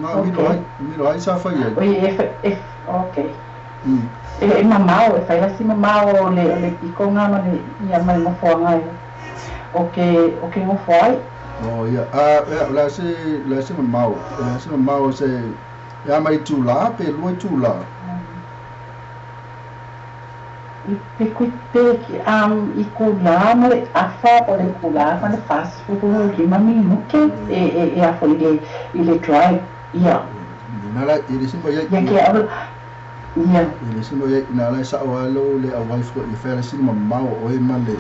Ngā middle high sa fai ai. Oi e okay. E mamao e fai la si mamao le piko ngā ma le ia mai ngofoanga ai. O ke ngofoai. Oh ia la se mamao. La se mamao se ia mai tula pe lua tula. I pe pe i kula ma le afa o le kula ma le fast food o le mami nuke e afo i le drive ia. Na la i le simbo ia. Ia ke alo ia. I le simbo ia na la sa o alo le a wife ko i fela si mamao o e male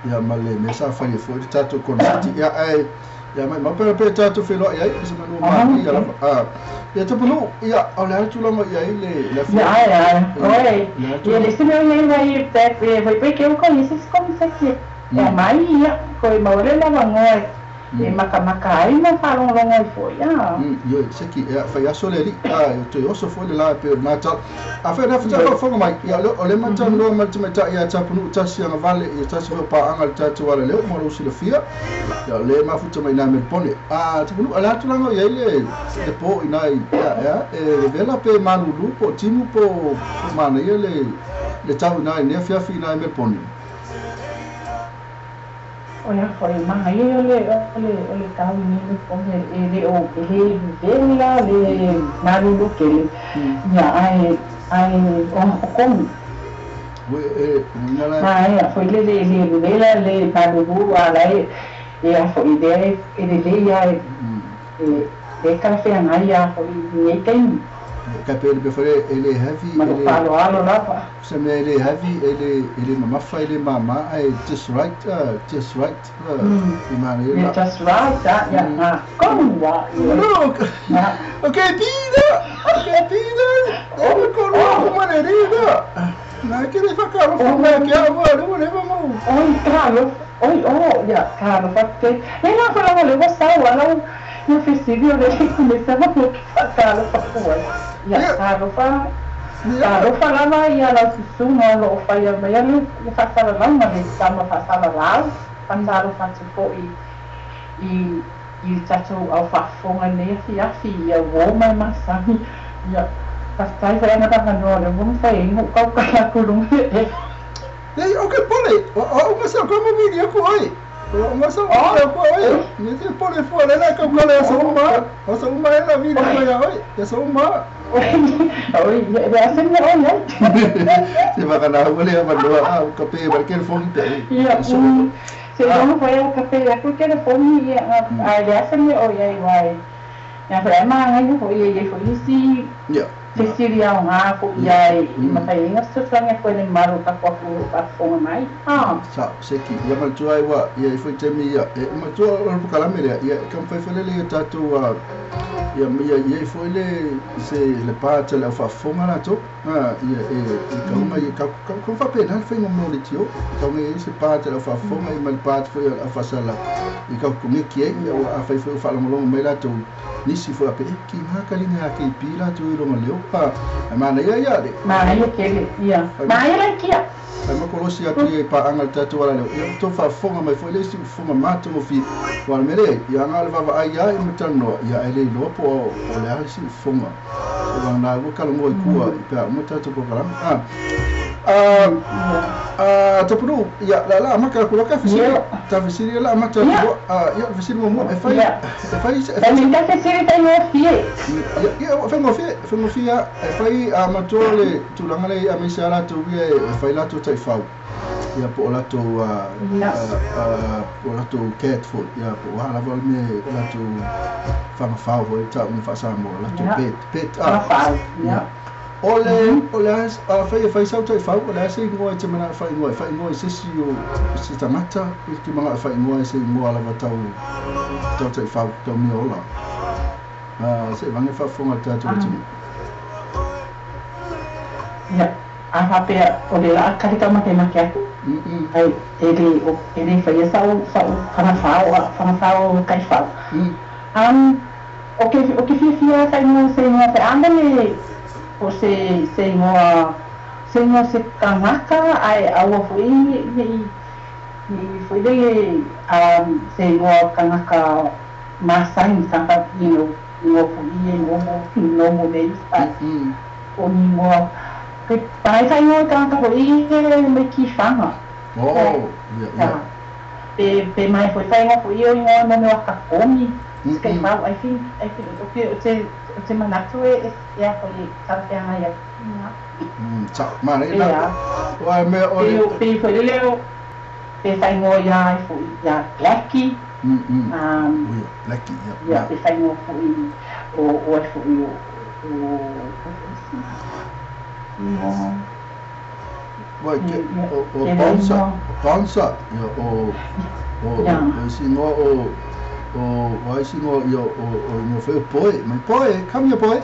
ia male me sa fa fo i tato konati ia ai ia mai ma pe tato felo ia i se manu ma ia la ia tapulu ia o le atu lama ia i le la ia oi ia le se me ia vai te vai pe que eu conheço esse como isso aqui é mai ia coi maure la vango e maka ai ma falong longo foi ia io se ki ia fa ia so le li eu te oso foi le la pe na ta a fa na fa fa mai ia o le mata no ma te mata ia tapunu tasi anga vale ia tasi fa pa anga tatu wala le mo lo silafia ia le ma futa mai na Melbourne tapunu ala tu langa ia le po ina ia e vela pe malulu po timu po mana ia le tau ina ne fia fi na Melbourne. Olha, foi mai ole tau ni le pone ele o ele vela le malulu ke ia ai o kom e na ai foi le le vela le malulu ala e a foi de ele le ia e café ngai ia foi ni tem ka pe le fere ele heavy ele alo alo lava se me ele heavy ele mamafa ele mama ai just right i just right ya na como wa no okay Peter o con uma nerida na que le fa caro fa que a wa le va mo oi caro oi oh ya caro fa te e na fa la le sa wa la no festival ele começava a caro fa ia caro fa caro falava ia lá susuna lo fa ia ia le fa sala lá ma le sama fa sala lá pandaro fa tipo i tato au fa fonga ne fi fi ia wo mai masami ia pastai fa na ka no le mo fa ingo ka ka kulung Ei okay pole o mas como vídeo ko oi o mas o ko oi ni te pole fora la ka ko le so ma o so ma la vida ko ya oi ya so ma oi ya se me oi se va ganar le va no a café porque el phone te ya se no foi o café ya porque el phone ya a ya se me oi ai vai ya foi ma ngai foi ye foi si ya Cecilia nga ko ia i matainga so sanga ko ni maru ka ko ko ko mai ah sa seki ia matua ai wa ia foi temi ia e matua o kalame le ia kam foi foi le tatu ia ia ia foi le se le pa te le fa fonga la to ia e ka uma ia ka ko fa pe na foi mo le tio ka ngi se pa te le fa fonga i mal pa foi a fa sala i ka ko ngi ki ia a foi foi fa lo mai la to nisi foi a pe ki nga ka linga ki pi la to i lo leo pa mana ia ia le mana ia ke ia mana ia kia ai ma kolosi atu ia pa anga tatu wala leo ia to fa fonga mai foi le si fonga mato mo fi wala mele ia nga le vava ai ia i matano ia ele lo po o le ai si fonga so na wo kala mo kua i pa mo tatu ko kala tapuru ia la maka ko ka fisiri ta fisiri la maka ia fisiri mo e fai e fai e ta fisiri ta yo fie ia fengo fie e fai a matole tulanga le a misala to ia e fai la to tai fau ia po la to po la to cat food ia po hala vol me la to fanga fau foi ta un fa sa mo la to pet pet a fau ia ole ole a fai fai sau tai fau ole se ngoe te mana fai ngoe se si o se tamata i te manga fai ngoe se ngoa la tau tau tai fau tau mi ola se vange fa fonga tatu ya A faapea o le laa kali taumakemake atu ai e le e le faia sa'u sa'u fagafao fagafao taifau. O ke o ke fiafia faaigoa se igoa feaga le o se se igoa se igoa se tagata ae aua fo'i ne'i ne'i foi le se igoa tagata masani saka igoa fo'i e normal names but o ni igoa pe pae faaigoa tagata fo'i e mai kifaga. Oh, yeah, yeah. Pe mai foi faaigoa fo'i o igoa mo mea o akakogi taifau. I think o te manatu e e a foi talafeagai atu. Sa manaia na. Ua mea o le pe foi lele o pe faaigoa iā ai foi iā Blackie. Oh, yeah, Blackie, yeah. Ia pe faaigoa foi o ai foi o o Wai, ke, o Bonsa, o Bonsa, ia, o isi igoa o, o isi igoa, ia, o igoa foi o Poe, mai Poe, come here Poe.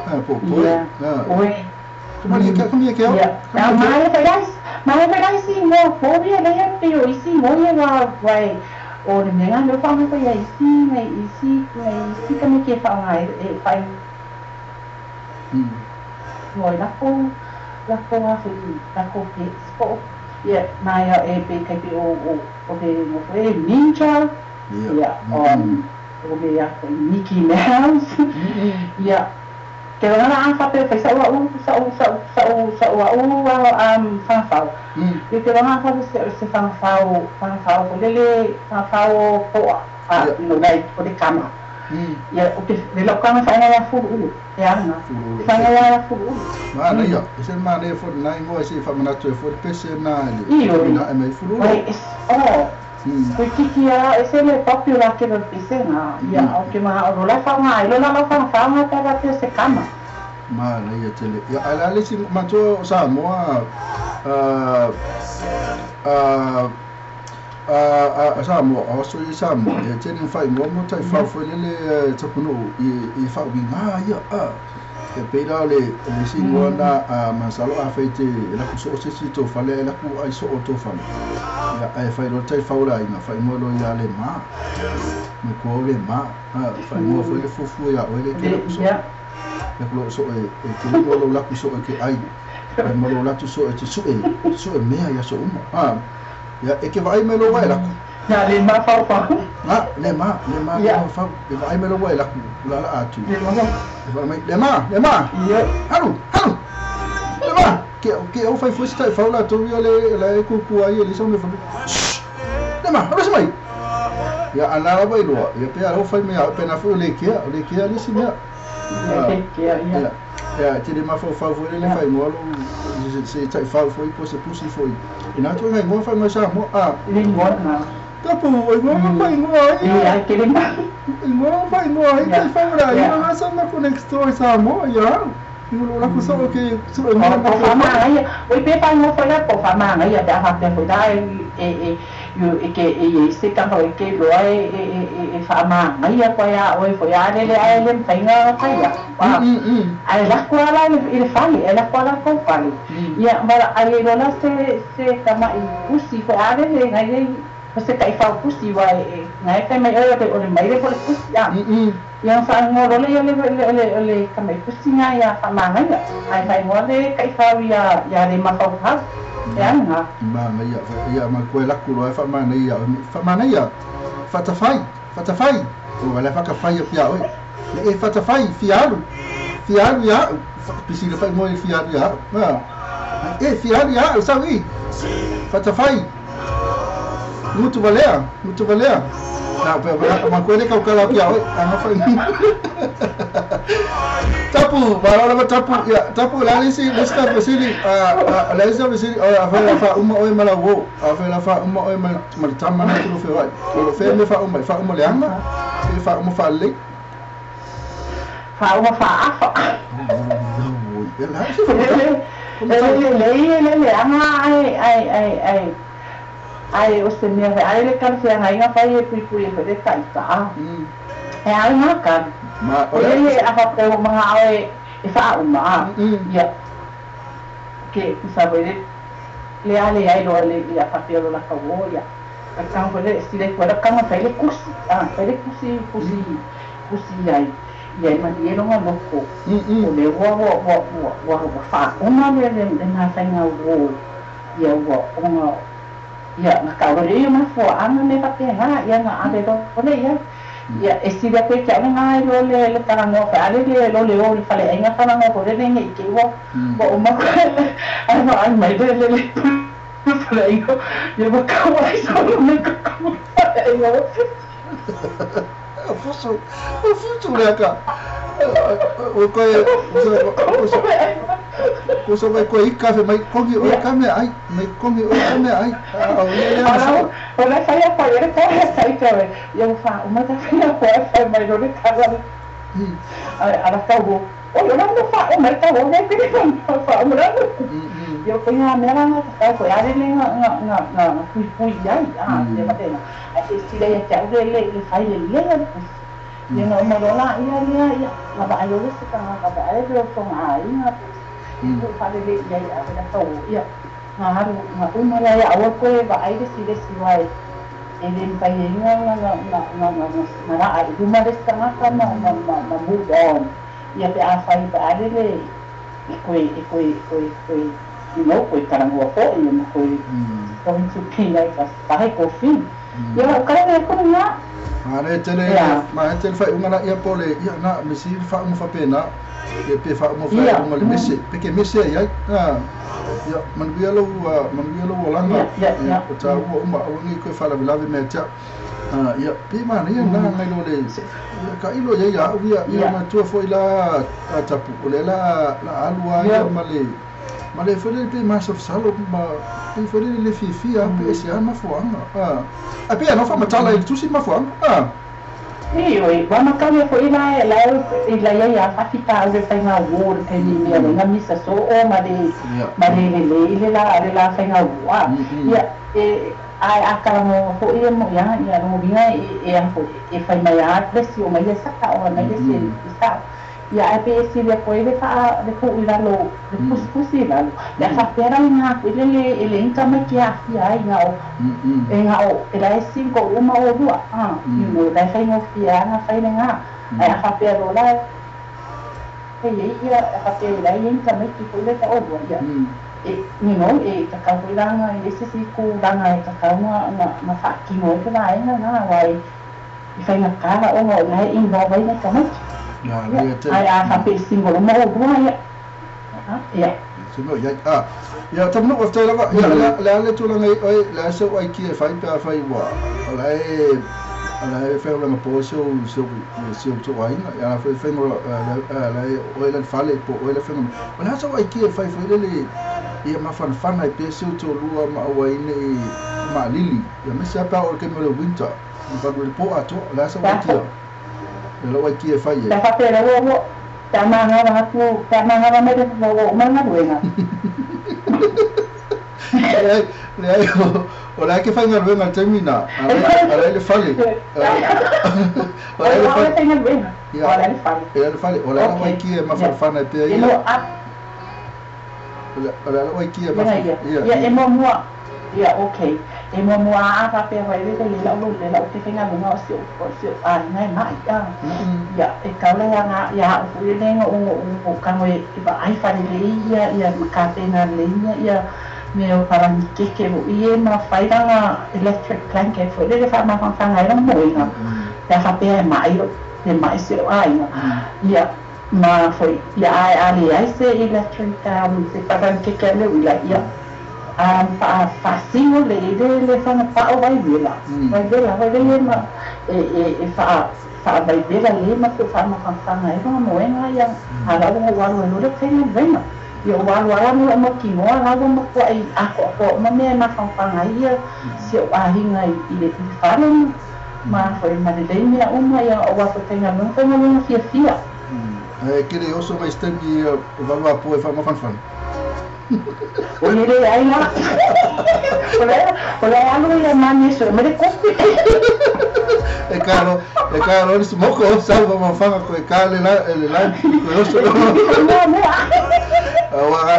Ah, po, Poe. Ah. Poe. Come here, come here, Kel. Yeah. Mai fai mai fai isi igoa fou ia lea pe o isi igoa ia ua uai o le mea lea faaaoga foi ia isi nai isi nai isi tamaiti e faaaoga e fai igoa i lakou a foi lakou pets po o ia mai e pe kai pe o le igoa foi e Ninja ia o le a foi Mickey Mouse ia ke lana a faapea fai sa'u a'u sa'u sa'u sa'u sa'u a'u fagafao ia ke lana a faapea se fagafao fagafao foi lele fagafao po'a like o le kama ia o ke le lau kama faaigoa ia Fuluulu e aga faaigoa ia Fuluulu. Manaia, e se manaia foi na igoa se faamanatu e foi le pese na le na e mai Fuluulu. Oh, toeititi a e se le popular ke le pesega ia o ke ma o la faaaoga ai lo la lau fagafaoga pe faapea se kama. Manaia tele. Ia ae le a le isi matua o Samoa a Samoa o aso i Samoa e tele ina faaigoa mo taifau foi lele tapunuu i faauiga ia a e pei la o le le isi igoa na a masalo afai te laku soo se isi tou fale ae laku ai soo tou fale ia ae fai loa le taifau le aiga faaigoa loa ia le ma mai kua o le ma a faaigoa foi le fuafua ia oe le te laku soo laku loo soo e tele loa lou laku soo e ke ai ai ma lou latu soo e te sue sue mea i aso uma a ia e ke vaai mai lou ae laku. Ia le mafaufau. A le ma le ma le mafaufau e vaai mai lou ae laku la la atu. E vaai mai le ma le ma. Ia. Halu halu. Le ma ke ke au fai foi se taifau latou ia le la e kuku ai e lisa me fa. Le ma halu se mai. Ia ana lava iloa ia pe au fai mea pe na foi o le kea o le kea le isi mea. Le kea ia. Ia te le mafaufau foi le faaigoa lou se taifau foi po se pusi foi. Ina tu ngai ngoa fai Samoa a. Le ngoa na. Tapu o ngoa fai ngoa ia. Ia ke le ma. Ngoa fai ngoa ai taifau la ia na sa ma next door Samoa ia. Ngo la ku so ke so e ngoa po fa ma ia. Oi pe fa ngoa foi la po fa ma ia pe fa pe foi da e e e ke e e se ka foi ke loa e e e e fa ma ia ko ia oi foi a le le ai le fainga fa ia. Ai la ko ala i le fale, e la ko ala ko fale. Ia mara ai lo la se se kama i pusi foi a le le ngai o se taifau pusi wa e ngai fai mai o le o le mai le ko le pusi ia. Ia fa ngoro le le le le le kama i pusi ngai ia fa ma ngai ai fai ngoro le taifau ia ia le mafaufau. E anga. Ma ia ia ma koe laku loa fa ma ia fa ma ia fatafai fatafai o la fa ka fai pia oi le e fatafai fialu fialu ia pisi le fai mo fialu ia ma e fialu ia sa wi fatafai mutu valea mutu valea na pe ma koe le kau kala pia oi anga fai tapu wala ma tapu ya tapu la lisi lista vasili a la lisi vasili a fa la fa uma oi mala wo a fa la fa uma oi mal mal tama na tu fe wai o fe me fa uma fa uma le anga e fa uma fa le fa uma fa afa la le le le le anga ai ai ai ai ai o se mea ai le kala feagaiga fai e puipui e foi le taʻitaʻa e ai ga ma o le a faapea ua maga'o e faauma ia Ke usava le ale ai lo le ia papel la kawo ia ka kanga le stile ko la kanga fai le kusi fai le kusi kusi kusi ai ia ma ni lo loko o le wa wa wa wa wa fa o ma le le na fai nga wo ia wa o nga ia na ka le ma fo anga me pa pe ha ia nga ave lo le ia ia e si le pe ka nga lo le le ka ngo fa ale le lo le o le fa le nga fa ngo ko le ngi ke wo o ma ai ma ai mai le le le le ia ma ka wa so me ka ko ai ngo fusu fusu le ka o ko o so mai ko i kafe mai kongi o ka me ai mai kongi o ka me ai o le le o le fa ia pa ia ko sai ka ia fa o ma ta fa ko fa mai lo le ka la a la ka o o lo no fa o mai ka o ne pe fa o la ia ko ia me la ka ko ia le nga nga nga nga pui pui ai a le ma tena a se si le ia ka le le fa le le ia no mo la ia ia ia la ba lo se ka ka ba le lo so ai nga ku fa le ia ia la ka ia nga haru nga uma la ia o ko ba ai le si le si wai e le pa ia nga nga nga nga nga la ai uma le sa nga ka ma ma ma move on ia pe a fa ba le le ko ko ko ko you know ko karango ko ia mo ko going to be like a fa ko fi ia o ka le ko nga ma tele ma tele fa unga ia pole ia na me si fa mo fa pena ia pe fa mo fa unga le mese pe ke mese ia ia man via lo langa ia o ta o ma o ngi ko fa la la me ta ia pe ma ia na ngai lo le ka ilo ia ia ia ma tua foi la tapu o le la la alua ia ma le ma le foi le pe ma so salo ma pe foi le fi fi a pe se ma foanga a pe no fa matala i tusi ma foanga Ei oi wa ma ka le foi la la la ia ia fa fi ta le fa nga wo le ni me nga misa so o ma le le le la le la fa nga wo ia e ai a ka mo fo ia mo ia ia no vinga e a fo e fa mai a le si o mai sa ka o mai le si sa ia e pe si le ko le fa le pu ila lo le pus pus ila lo le fa pera nga ko le le le inka me kia fi ai nga o e nga o e la cinco uma o dua you know la fa ngo fi nga fa nga ai fa pera lo la e ia fa pera la inka me ki ko le ta o dua ia e you know e ka ka ko la nga e se si ku la nga ka ka nga ma fa ki ngo ke la nga nga wai i fa nga ka o ngo la in bo vai na ka me ai a fa pe single mo o ia ia so ia ia tamu o te lava ia la le tu la ngai oi la so ai ki e fai pa fai wa la e la e fa la po so so so to ai ia fa fa mo la e oi la fale po oi la fa mo la so ai ki e fai fai le ia ma fan fan ai pe so to lua ma o ai nei ma lili ia me sa pa o ke mo le winter pa le po a to la so ai ki lo ai ki e fai e fa pera o ta manga va ku ta manga va me o manga buena le ai o la que fai nga buena termina a le fale o la le fale o la le fale le fale o la ai ki e ma fa fa na te ia o la ai ki e ma ia e mo mo ia okay e mo mo a fa pe wa le le la lo le la te finga mo si o si a ngai mai ia ia e ka le nga ia o le ngo o ka mo e ba ai fa le ia ia ka te na le ia ia me o para ni ke ke mo ia ma fai nga electric blanket fo le fa ma fa ngai lo mo inga ya fa pe mai lo le mai si o ai ia ma fo ia ai a le ai se electric se pa ke ke le ila ia fa fa singo le le le fa na pa o vai vela vai vela vai vela ma e e fa fa vai vela le ma fa ma fa fa ngai mo nga ia a la o wa lo le fe na vena ia o wa wa mo mo ki mo la mo ko ai a ko ko ma me ma fa fa ngai ia si o a hinga i le fa le ma foi ma le me o ma ia o wa fa tenga mo fa mo fia fia e que le oso mai stendi va va po e fa ma fan fan o le ai la o le alo ia mani so me le kopi e caro ni smoko salva ma fa ko e kale la le la ko oso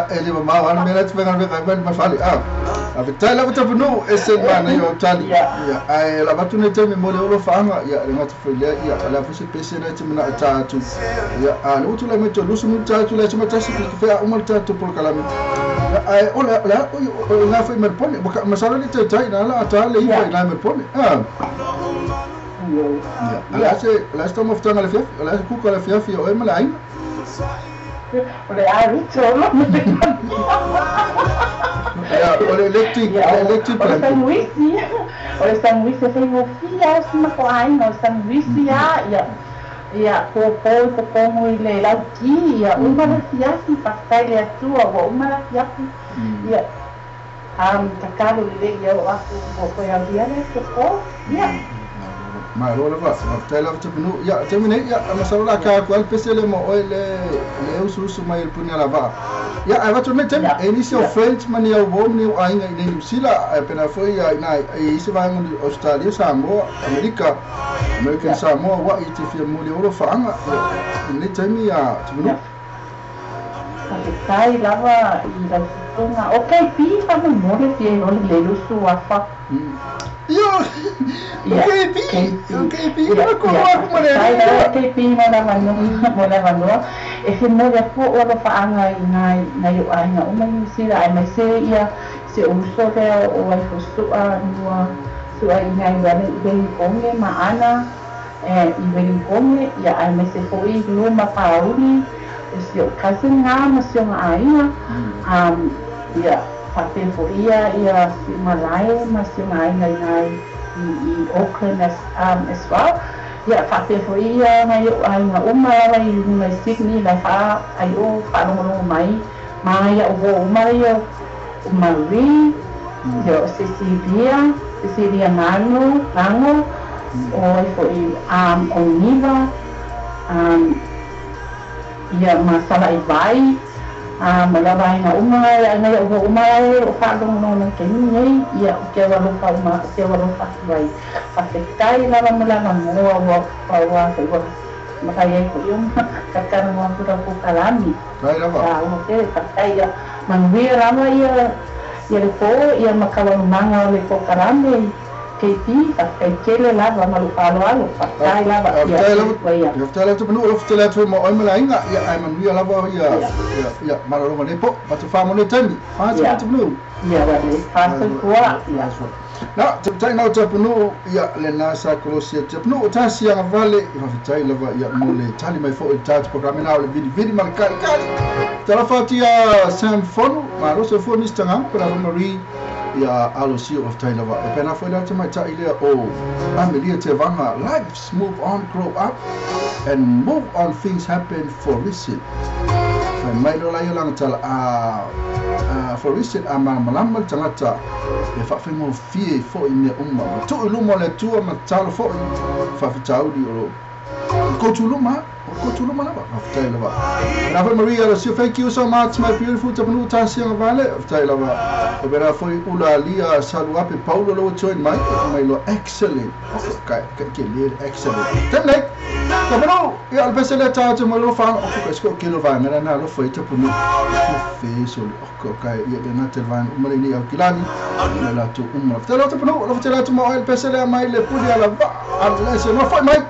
Ia e le mamao ana mea te whenga whenga mai fale. A fetai lava Tapunu e se mana i o tali. Ia ai la batu ne te me mo le olo whaanga ia le ngata foi lea ia ala foi se pese na te mana ta atu. Ia a le utu le me to lusu mu ta atu le se matasi ki fe uma le tatu por kalami. Ia ai o la la o nga foi merpone masala le te tai na la ta le i na merpone. Ia ala se la sta mo ftanga le fiaf ala se kuka le fiaf ia o e mala aina. O le aru tolo Ya, o le electric blanket. O le sandwich e whaifofia o sima ko aina o sandwich ia ia po po po kongo i le lauki ia uma le fiafi pastai le atua ua uma le fiafi ia tatalo lelei ia o aku ua koe aulia le ko ia Ma lo lava, faafetai lava Tapunu. Ia, taimi nei, ia, masalo la ka aku ale pese le mo oe le usuusu mai le puni ala va'a. Ia, ae vatu nei taimi, e nisi o friends ma ni au uō ma ni au aiga i nei Niusila, ae pena foi ia ina e isi vaega o Australia, Samoa, Amerika, American Samoa, ua i te fia mo le olo faaga. Ia, i nei taimi ia Tapunu. Faafetai lava i lau susuga. O KP faamolemole fia iloa le lusu afa. Io, KP, KP, ko aku mane. Ai KP mo la mo la vanoa. E se mo le po o lo faanga i ngai nai o ainga o mai sila ai mai se ia se uso le o ai fosua nua sua i ngai wale i Wellington ma ana i Wellington ia ai mai se foi luma pauli o se o cousin nga ma se o aiga ia Whapefo ia ia si malae ma si ngai ngai ngai i Auckland as well. Ia whapefo ia ngai o ainga uma lawa i runga i Sydney lai wha ai o whalongolongo mai ma ia o wo uma ia o Marie ia o Cecilia Cecilia Ngango Ngango o ai foi o Niva ia ma sala i vai ma lava ainga uma ngai o uma o whalongolongo ke nei ia o ke walofa uma ke walofa vai whawhetai lava mo lava moa ua ua ua makai ai ko iong kakara mo kura ko kalami vai lava o te whawhetai ia manuia lava ia ia le po ia makawa manga o le ko kalami KP whawhetai kele lava malu alo alo whawhetai lava ia ia whawhetai lava tupanu o whawhetai lava mo oi malainga ia ai manuia lava ia ia malolo le po patu wha mo le taimi wha tupanu ia wale wha kua ia Na, te nau Tapunu ia le nasa kolosia Tapunu o tasi anga vale i whawhetai lava ia mo le tali mai fo i tātu programe nā o le vini vini ma le kali kali. Talafatia Sam Fonu, ma rosa fo nisi tanga, pena fo Marie ia alo sio whawhetai lava. E pena fo i lata mai tai lea o Amelia Te Vanga, lives move on, grow up, and move on, things happen for reason. Whai mai lola ia langa tala a for reason a malamalama le tangata e whaawhengo fie fo i mea uma. Ma tuu luma o le atua ma talo fo i whawhitauri o lo koutu luma, o koutu luma lava, whawhitai lava. Pena foi Maria Alosia, thank you so much my beautiful Tapunu tasi anga vale, whawhitai lava. E pena foi ula lia saluape Paulo lo join mai, e mai lo excellent. Kai ke le excellent. Temne. Tapunu, ia le pese le tātu mo lo whanga, o kai sko ke lo whanga na lo foi Tapunu. O fe so le o kai ia le na te whanga umale ni au kilani, na la tu umra. Te lo Tapunu, lo te la tu mo el pese le mai le puli ala va, ala se no foi mai.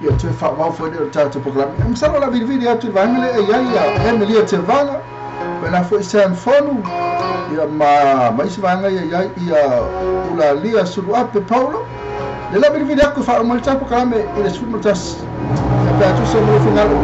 Ia toe whaawau foi le tātu pokalami. Masalo la viri atu i whanga le e ia ia Emilia Te Vanga, pena foi Sam Fonu, ia ma isi whanga ia ia ia ula lia suluape Paulo. Le la viri aku wha o tāpu kalame i le sulu tas. Ia pea atu se mo fingalo.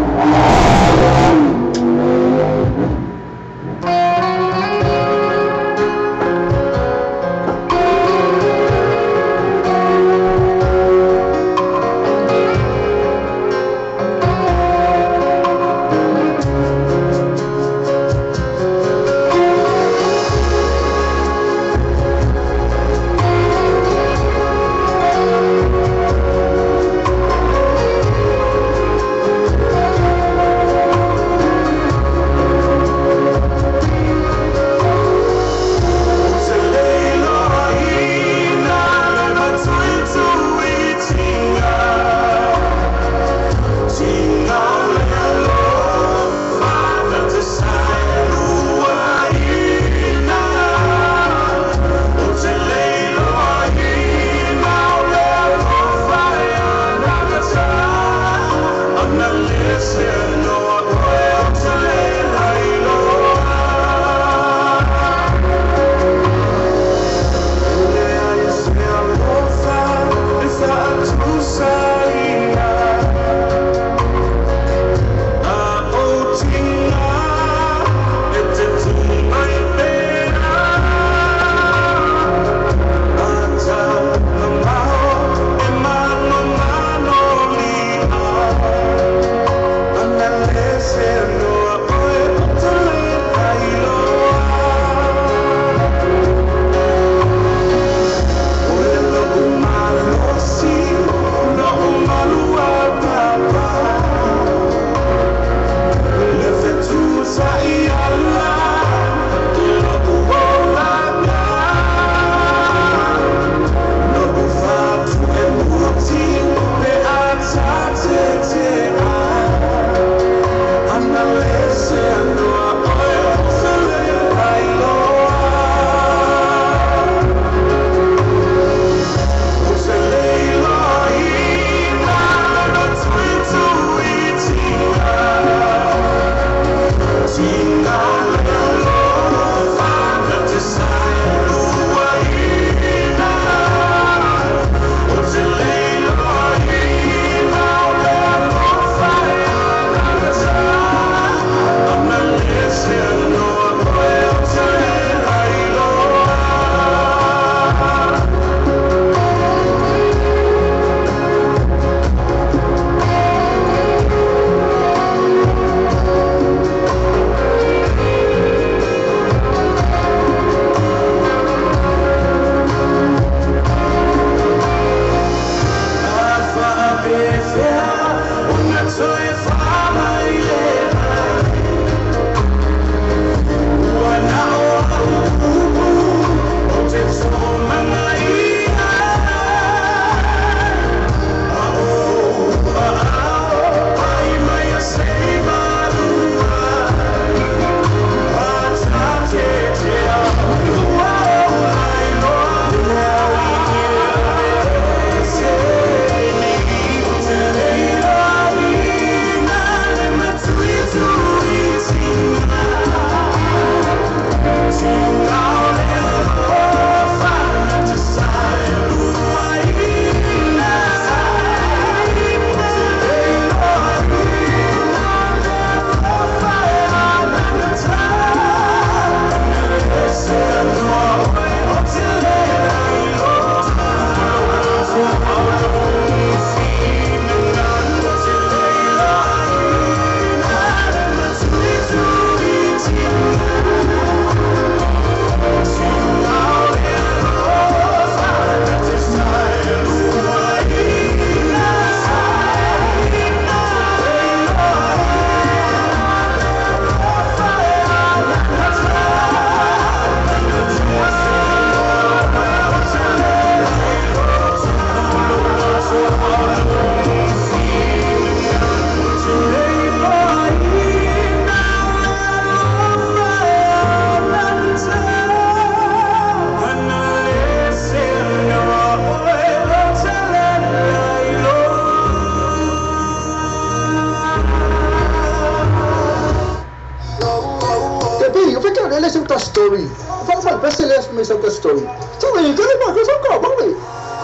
le se ta story. Fa fa best le me sa ta story. So le ke ba ko so ka ba le.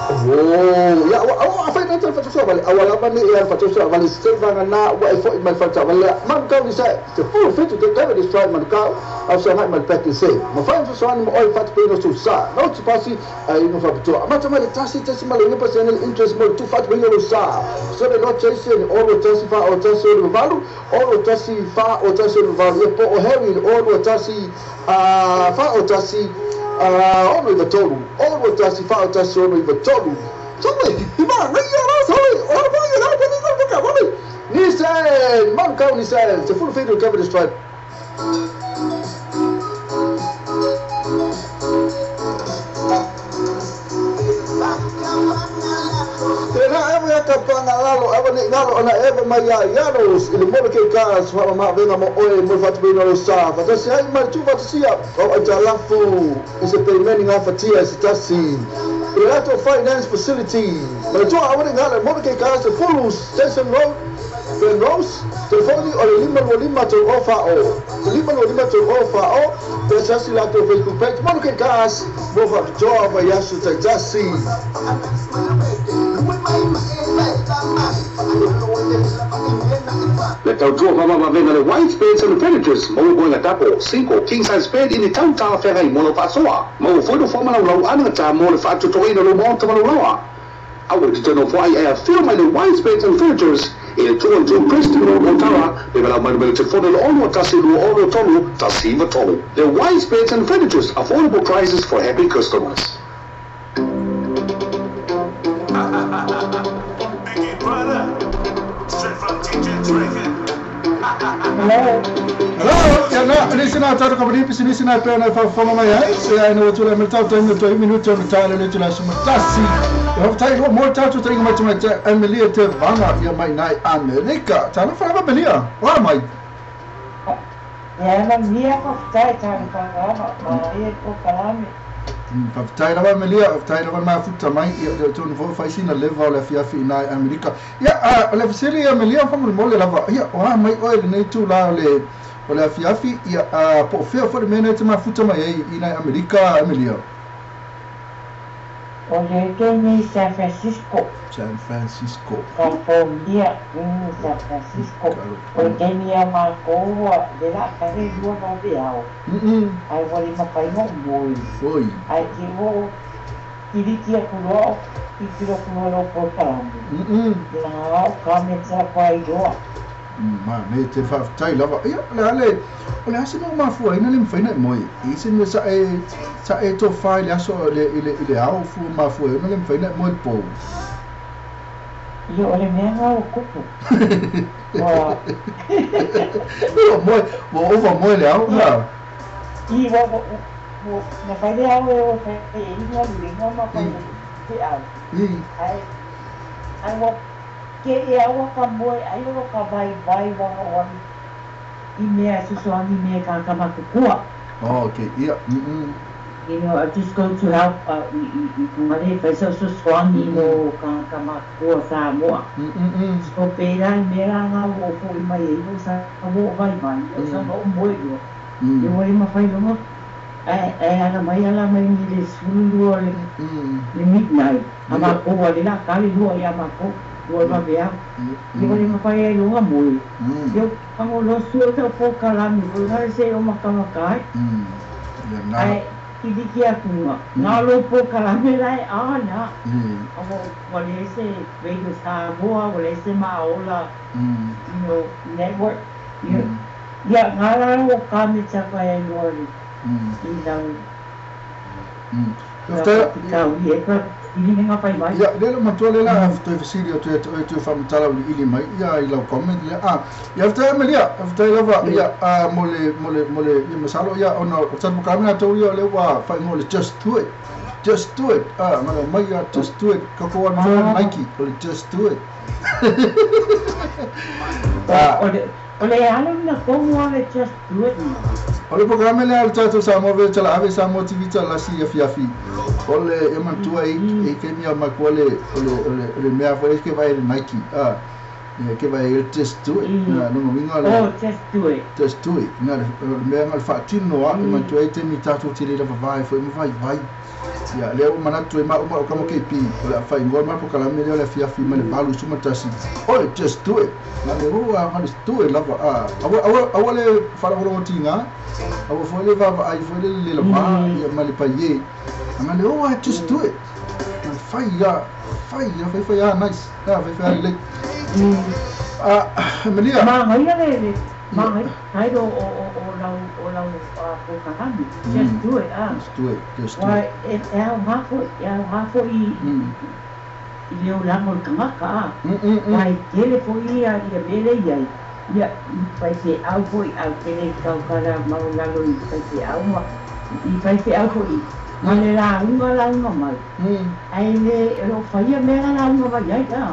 Oh, ya wa wa fa na ta fa vale awala ba ni ya fa so vale silva na wa e fo mai fa ta vale man ka ni sa te full fit to te this try man ka au sa mai pet se ma fa so so ni mo oi fa te no so sa no te pasi ai no fa to ma ta ma le tasi tasi ma le no pasi ni interest mo tu fa te no sa so le no chase ni o lo tasi fa o tasi o valu o lo tasi fa o tasi o valu e po o heavy o lo tasi a fa o tasi ono i tolu ono tasi fa o tasi ono i tolu so le ma ne ya ra so le o ba ya ra ba ni ka ba ni sen man ka ni sen te full video cover this tribe. Lalo eva ni lalo ona eva mai ia iaros i le mole ke ka sa ma venga mo oe mo fatu bino sa fa tasi ai mai tu fatu o ai talafu i se payment nga fatia se tasi Ilato Finance Facility ma tu a wani ngala mole ke ka se full station road Penrose telefoni o le 5 25 to ofa o 5 25 to ofa o te sasi lato Facebook page mole ke ka mo fatu toa ma yasu tasi. Le tautua mama venga le white beds and furnitures mo boinga tapo 5 king size bed in the town ta ferai mo lo fasoa mo fo fo mana lau ana ta mo le fatu to ina lo mo ta mo loa awu te no fo ai a feel my the white beds and furnitures in 212 Preston Road Otara be bela mai te fo le ono tasi lu ono tolu tasi va tolu. The white beds and furnitures, affordable prices for happy customers. Hello. Hello. Ya na, ni sina taro ka bani pisi sina pe na fa fo mai ai. Se ai no tula me tau tau tau minuto no tau le tula suma tasi. Ho tai ho mo tau tu mai mai te Amelia te vanga ia mai nai Amerika. Tala fa ba Amelia. Wa mai. Ya na mia fa tai tau ka ma ia ko kalame. Faafetai lava Amelia, faafetai lava mafuta mai ia tonu fo faisina leva o le afiafi i nai Amerika. Ia, o le fesili Amelia faamolemole lava, ia, o a mai oe lenei tula o le afiafi, ia, po o fea foi le mea nei te mafuta mai ai i nai Amerika, Amelia? O le keni San Francisco. San Francisco. California, San Francisco. O le keni a mākou le la kare lua vaveao. Ai ua le mafaina o moi. Oi. Ai te o tiliti aku loa i tilo kuloa lo polokalame. Ia ngā o ka me te pai loa. Ma nei te faafetai lava. Ia, o le ale, o le ase mo mafua ina le mfaina e moe. I se mea sa e tō whai le aso i le ao fu mafua ina le mfaina e moe le pō. Ia, o le mea ngā o kupu. Ia, moe, ua ova moe le ao, ha? I, ua, na whai le ao e o whai e inga luenga ma whai te au. Ai, ai ua ke e awa ka moe, ai ua ka vai vai wanga wani i mea susoangi mea ka kamakukua. Oh, okay, ia. You know, I just go to help i kungare whaisa susoangi no ka kamakukua Samoa. So pērā i mea ngā o fo i mai e iwo sa mo vai vai, o sa mo moe loa. Ia ua le mawhai longa, ai ala mai ni le 12 le midnight. A mākou a le la kale lua ia mākou. Ua vaveao. Ia ua le mawhai ai longa moe. Ia pango lo sua tau pōkalami, o ngare se o makamaka ai. Ai, tiliki atunga. Ngā lo pōkalame lai ana. Ua le ese Radio Samoa, ua le ese Maola, you know, network. Ia, ngā raro o ka me tapa e loa le i nau. Kau i e ka Ia, le lo matua le la toe fesili o toe toe faamatala o liili mai ia i lau comment le a ia faafetai Amelia, faafetai lava ia mo le ia masalo ia ona o tatou kamera tou ia o le ua faaigoa le just do it. Just do it. Mana mai ia just do it. Ka ko ana Nike o le just do it. O le alo na komu a le just do it. O le programe lea o le tatou Samoa ve tala ave Samoa TV tala lasi afiafi. O le e mantua i ke mea makua le o le mea foi ke vai le Nike. Ia ke vai le just do it. Na no winga le. Oh, just do it. Just do it. Na le mea nga le faatino a ma tu ai te mi tatou te le lava vai foi ma vai vai. Ia lea ua manatu ai ma uma o kama KP o le a faaigoa ma polokalame lea o le afiafi mai le 8:11. Oi, just do it. Na le ua nga le do it lava a. Aua aua aua le faalogologotiga. Aua foi le vaavaai foi le le lava ia ma le paie. Anga le oh, just do it. Na fai ia fai ia fai fai a nice. A fai fai a lelei. A Malia. Magaia le le magaia title o o o lau o lau polokalame. Just do it a. Just do it. Just do Ua it. e e aoga foi e aoga foi i i le olaga o le tagata a. Ua e tele foi ia ia mea lea i ai. Ia i faifeau foi ae ou te le tautala maualalo i faifeau ma i faifeau foi ma le lauga lauga mai ae le o lo o faia mea na lauga mai ai a.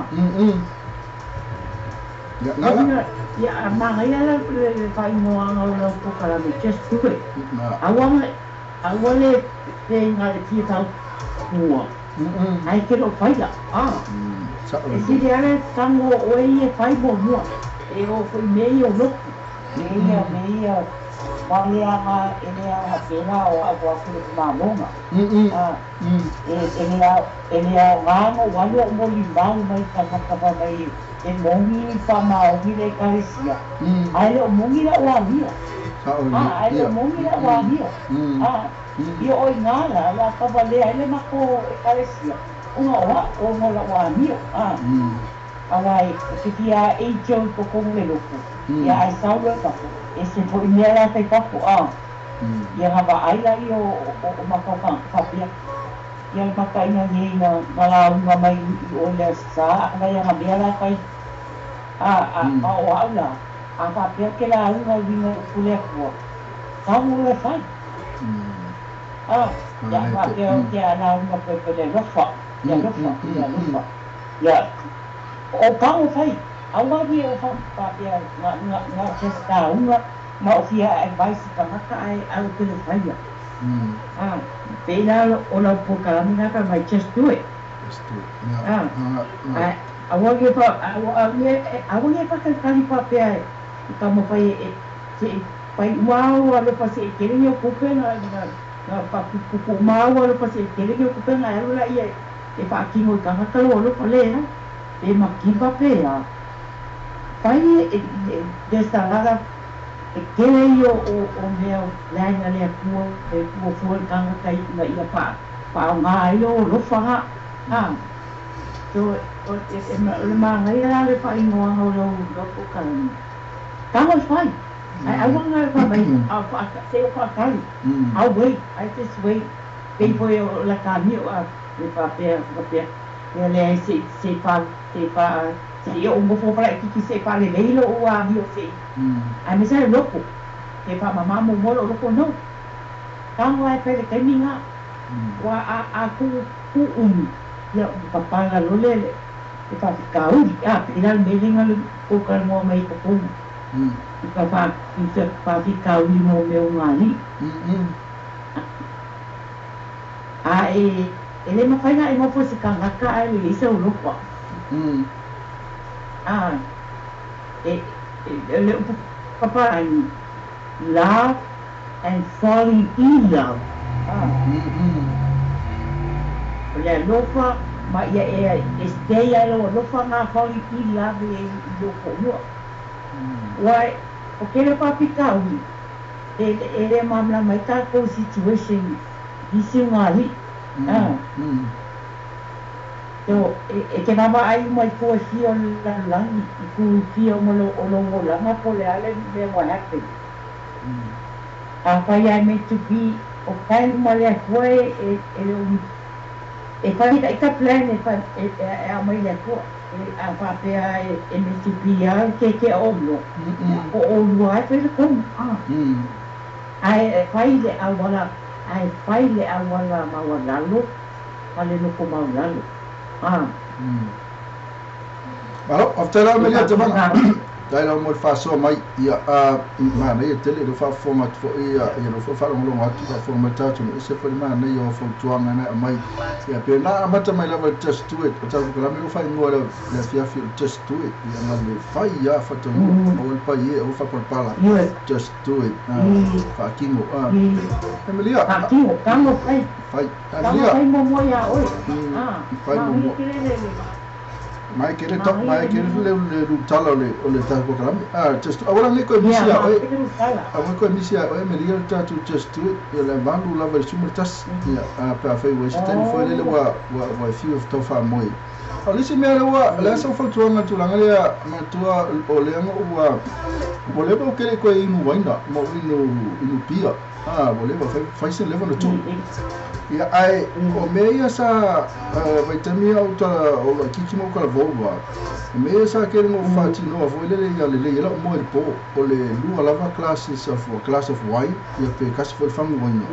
Ia, na la. Ia, ia a manaia la le le faaigoaga o lau polokalame just do it. Na. Aua aua le feiga le fia tautua ae te le o faia a. Sa'o E lelei. sili lava le tago o oe ia e fai muamua e oo foi i mea ia o lotu. Mea ia mea ia aua e le aga e le aga pēlā o a'u atu le mamoga. A e e le ao e le aogā ona ou alu o'u molimau mai tagata fai mai e moni faamaoni le ekalesia ae le o moni la'u amio. Sa'o A lelei. ae le o Ia. moni la'u amio. A ia o iā la o le a tavalea ai le matou ekalesia ona o a'u ona o la'u amio. A Auā e te fia age i totonu le lotu, ia ae sau loa i fafo, ese foi mea la e fai fafo, a ia na vaai laia o matou tagata faapea, ia le mataina nei na lauga mai i o i le Aso Sa, a ia na mea la e fai, a a o a'u la, a faapea ou te lauga i uiga i upu le Atua, sau loa e fai. A ia a faapea ou te lauga pea i le alofa, le alofa, le alofa, ia. O pago fai, aua nie o faapea na na na just lauga ma o fia advice i tagata ae ae ou te le faia. A, pei la o lau polokalame na fai mai just do it. Just do it. Ia, A, na. ae aua nie fa aua nie aua nie faatalitali faapea i taumafai e se i fai uma au alofa se i tele ni ou tupe na na na faatuputupu uma au alofa se i tele ni ou tupe ona e alu laia e faatino i tagata lou alofa lea. Pe makipa pe a fai e there's a lot of e tele ia o mea o plan a le Atua e fuafua i le tagata ina ia faaaoga ai lou alofa a so o le manaia la le faaigoaga o lau polokalame tago e fai ae aua na fai mai se i ou faatali I'll wait I just wait pei foi o lata amio a e faapea faapea Ia leai se i se i fa se i fa se i ou nofo laitiiti se i faalelei lou amio se i aemaise le loto e faamamā muamua lou loto no tago lava e fai i le taimi lena ua a a tu tu umi ia ua papala loa le le faafitauli a pei la le mea lea na tou talanoa mai ai totonu i ka fa i se faafitauli mo mea o galii. A e e le mafai ona e nofo i se tagata ae lelei sau loto. A e e le upu papalagi, love and falling in love. A o le alofa ma ia e e stay ai lou alofa na falling in love e i lou toalua. Ua o kela faafitauli e e le malamalama ai tatou situation nisi o galii. A so e te vaavaai uma i tua i fia o le lalolagi i tu i fia uma o lou olaga po o le a le mea ua happen. Afai lava e meant to be o plan uma le Atua e e le o e fai ita plan e fai e e aumai le Atua. A faapea e meant to be lava le keke'a o oulua, o oulua lava e fai le tonu. Ae fai le auala ae fai le auala maualalo ma le loko maualalo. Malo, faafetai lava E Melia Tevaga. faapena. Tai lau mo le faasoa mai ia manaia tele le faafofoga atu foi ia lou foi faalogologo atu faafofoga mai tatou e ese foi le manaia o fautuaga na aumai ia pe na amata mai lava le just do it o tatou polokalame ua faaigoa le afiafi o le just do it ia na le fai lava faataunuu aua le paie aua le faapalapala just do it faatino Emilia faatino tago fai fai tago fai muamua ia oe fai muamua Mai kele top mai kele le le lutala o le tatou polokalame. Just aua la koe misi ia oe. Aua koe misi ia oe Emilia le tatou just do it ia le 8 lava i le 11 ia pe afai ua i se taimi foi lele ua ua e fiu e tau faamoe. O le isi mea lea ua le a sau fautuaga i le tulaga lea manatua o lea na ua ua leva ou kele koe inu uaina ma ou inu inu pia. Ua leva fai se leva ona tuu. Ia, ae o mea ia sa vaitaimi a ou tala o laitiiti ma ou talavou lua, o mea ia sa kele na ou faatinoa foi lele ia lelei ai lau moe i le po, o le lua lava glasses of, glass of wine, ia pe tasi foi le fagu uaina,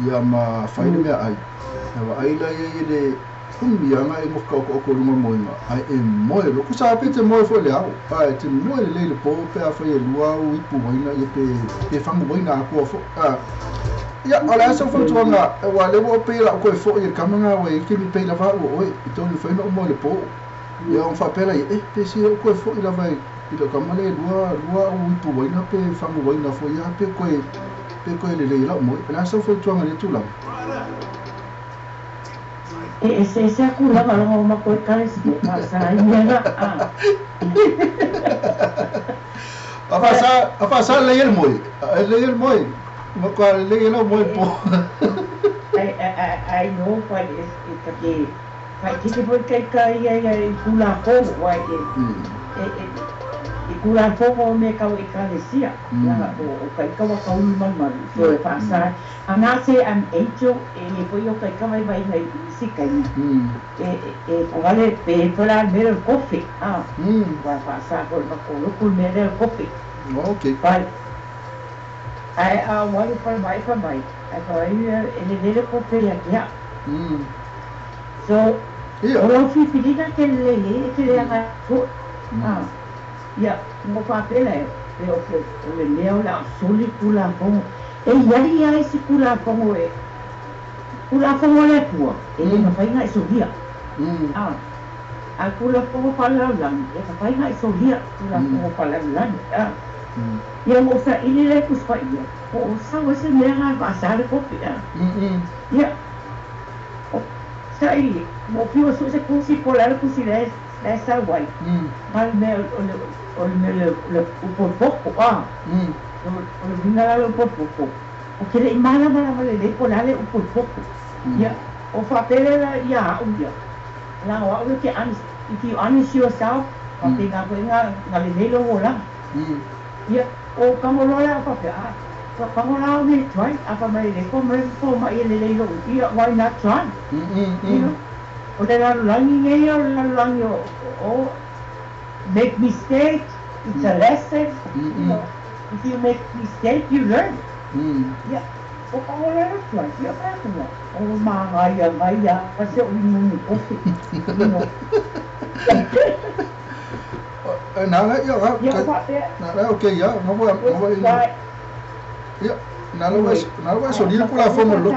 ia ma fai le meaai. Ia vaai la i ai e le umi lava e nofo taotooto i luga o le moega, ae e moe loa. Tusa lava pe te moe foi i le ao, ae e te moe lelei i le po pe afai e lua au ipu uaina ia pe fagu uaina atoa foi. Ia, o le a sau fautuaga, aua o lea ua ou pei o le a ou toe foi i le tama lena ua i ai le taimi pei lava au o oe, i tau mafai ona ou moe i le po. Ia, ona faapea laia, eh, pe sili ou toe foi lava i lau tama lea e lua, lua au ipu uaina pe fagu uaina foi lava pe toe, pe toe lelei ai lau moe. O le a sau fautuaga i lea tulaga? E eseese aku lava loga o makou ekalesia e faasaina a. A faasa, a faasa lelei ai le moe, lelei ai le moe, matua lelei ai lau moe po. I know but e ta ke faaititi foi taita ia ia i Tulafono aua e i Tulafono o mea tau ekalesia leaga o taita ua taulu malumalu so e faasa I'm not say I'm angel e le foi o taita vaivaiga i isi taimi e fogale pe foi la le mea lea o le kofe a aua e faasa foi i le matou lotu le mea lea o le kofe but ae a ou alu falemai fai mai ae fai mai e lelei le kofe ia te au. So, o lau filifiliga e te lelei ai, e te leaga ai foi. Ia, ua faapea la e o o le mea o le a soli Tulafono. E i ai lava isi Tulafono e, Tulafono a le Atua, e le mafai ona e solia. A Tulafono faalelalolagi, e mafai ona e solia Tulafono faalelalolagi. Ia, ua ou saili lea i Tusi Paia, po o sau ai se mea na faasa le kopi. Ia, Saili, ua fiu e sue se tusi po o le a le tusi la e sau ai, ma le mea o le o le mea o le upu o le popo, a. O le uiga la o le upu o le popo, ou te le i malamalama lelei po o le a le upu o le popo. Ia, o faapea lea la ia au ia, leaga o au ia ke honest, if you honest yourself, faapena foi na lelei lou olaga. Ia, o tago loa le au faapea, a, ua tago la au nei e try, a fai mai le po mai po mai e lelei lou, ia, why not try? You know? O le lalolagi nei o le lalolagi o, o, make mistake, it's a lesson, you know, if you make mistake, you learn. Ia, o tago loa le try, ia, fai atu la, o magaia mai lava se o inu kofi, you know. Nā la ia Ia, o faapea. Nā la okay ia nga wa nga wa ia nā la wa nā la wa so ni ko la fono lo.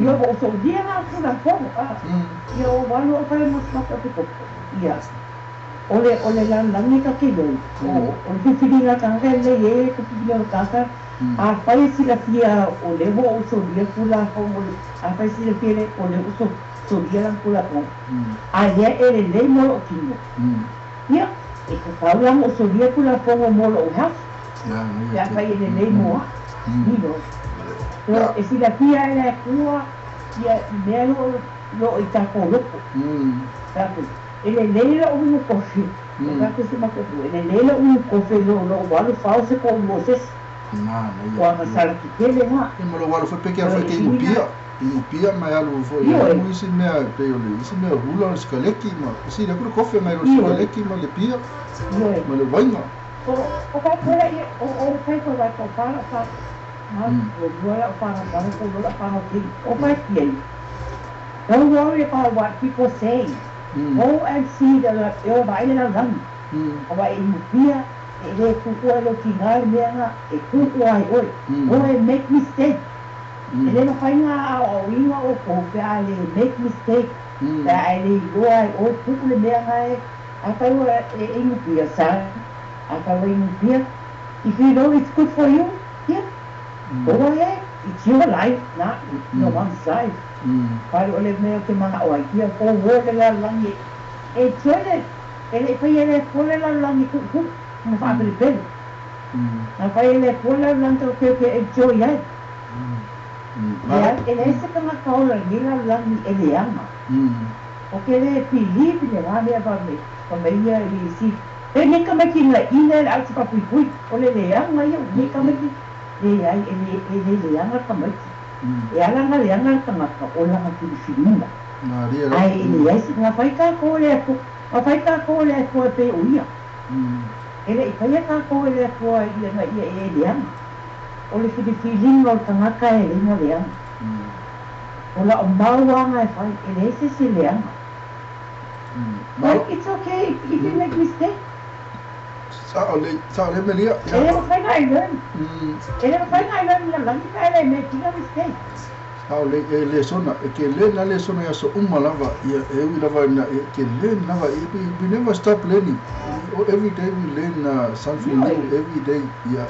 Ia o so ni la ko la fono a. Ia o walu o fai mo sa ko ko. Ia. O le o le lalolagi ka ke lou. O le filifiliga tagata e lelei e ka filifiliga o tagata. Afai e silafia o le ua ou solia Tulafono, afai e silafia le o le ua solia lana Tulafono, a lea e lelei mo lou kino, ia, e tatau la ona ou solia Tulafono mo lou health, pe afai e lelei mo au, you know. So, e silafia e le Atua ia mea o lo o i tatou loko. E lelei lou inu kofi, o tatou se matou e lelei lou inu kofi i lo lou alu fao se koʻu mo se isi. Ua masala ki tele ha. Ia ma lou alu foi peke alu foi ke inu pia, inu pia ma e alu foi e inu isi mea e pei o le isi mea hula o le sikaleki ma sili aku le kofe mai lo sikaleki ma le pia ma le uaina. O ka pela ia o o kai ko vai ko pa pa ma o lua la pa pa ko lua la pa ki o pa ki ai. Don't worry about what people say. Go and see the e o vai le lalolagi. Aua e inupia e lē kukua e lou tigā le mea ga e kukua ai oe. Oe make mistake. E lē mafai ga aoaoina oukou pe a lē make mistake. Pe a e lē iloa ai oe pu'u le mea ga e afai ua e inupia sa afai ua inupia. If you know it's good for you, yeah, go ahead. It's your life, not no one's life. Fale o le mea o te mana'o ai ia fouō le lalolagi e tele e le'i faia e le Atua le lalolagi pu'upu'u ma fa'apelepele. Na faia e le Atua le lalolagi tatou te enjoy ai. Leai, e leai se tagata ola i lenei lalolagi e leaga. O ke lē believe i lena mea fai mai ia i isi e nei tamaiti laʻi le au te faapuipui o le leaga ia nei tamaiti leai e lē e lē leaga le tamaiti e ala na leaga le tagata o lana filifiliga ae e leai se na fai tatou e le Atua na fai tatou e le Atua e pei o ia e leʻi faia tatou e le Atua ia na ia e leaga o le filifiliga o le tagata e leina leaga o la'o mau aga e fai e leai se isi leaga. Like it's okay if you make mistake. Sa'o lelei, sa'o lelei Melia. E le mafai ona e learn. E le mafai ona e learn i lalolagi pe a e le making a mistake. Sa'o lelei, e lesona, e tele lena lesona i aso uma lava, ia e ui lava ina e tele lava, we never stop learning. Every day we learn something new every day. Ia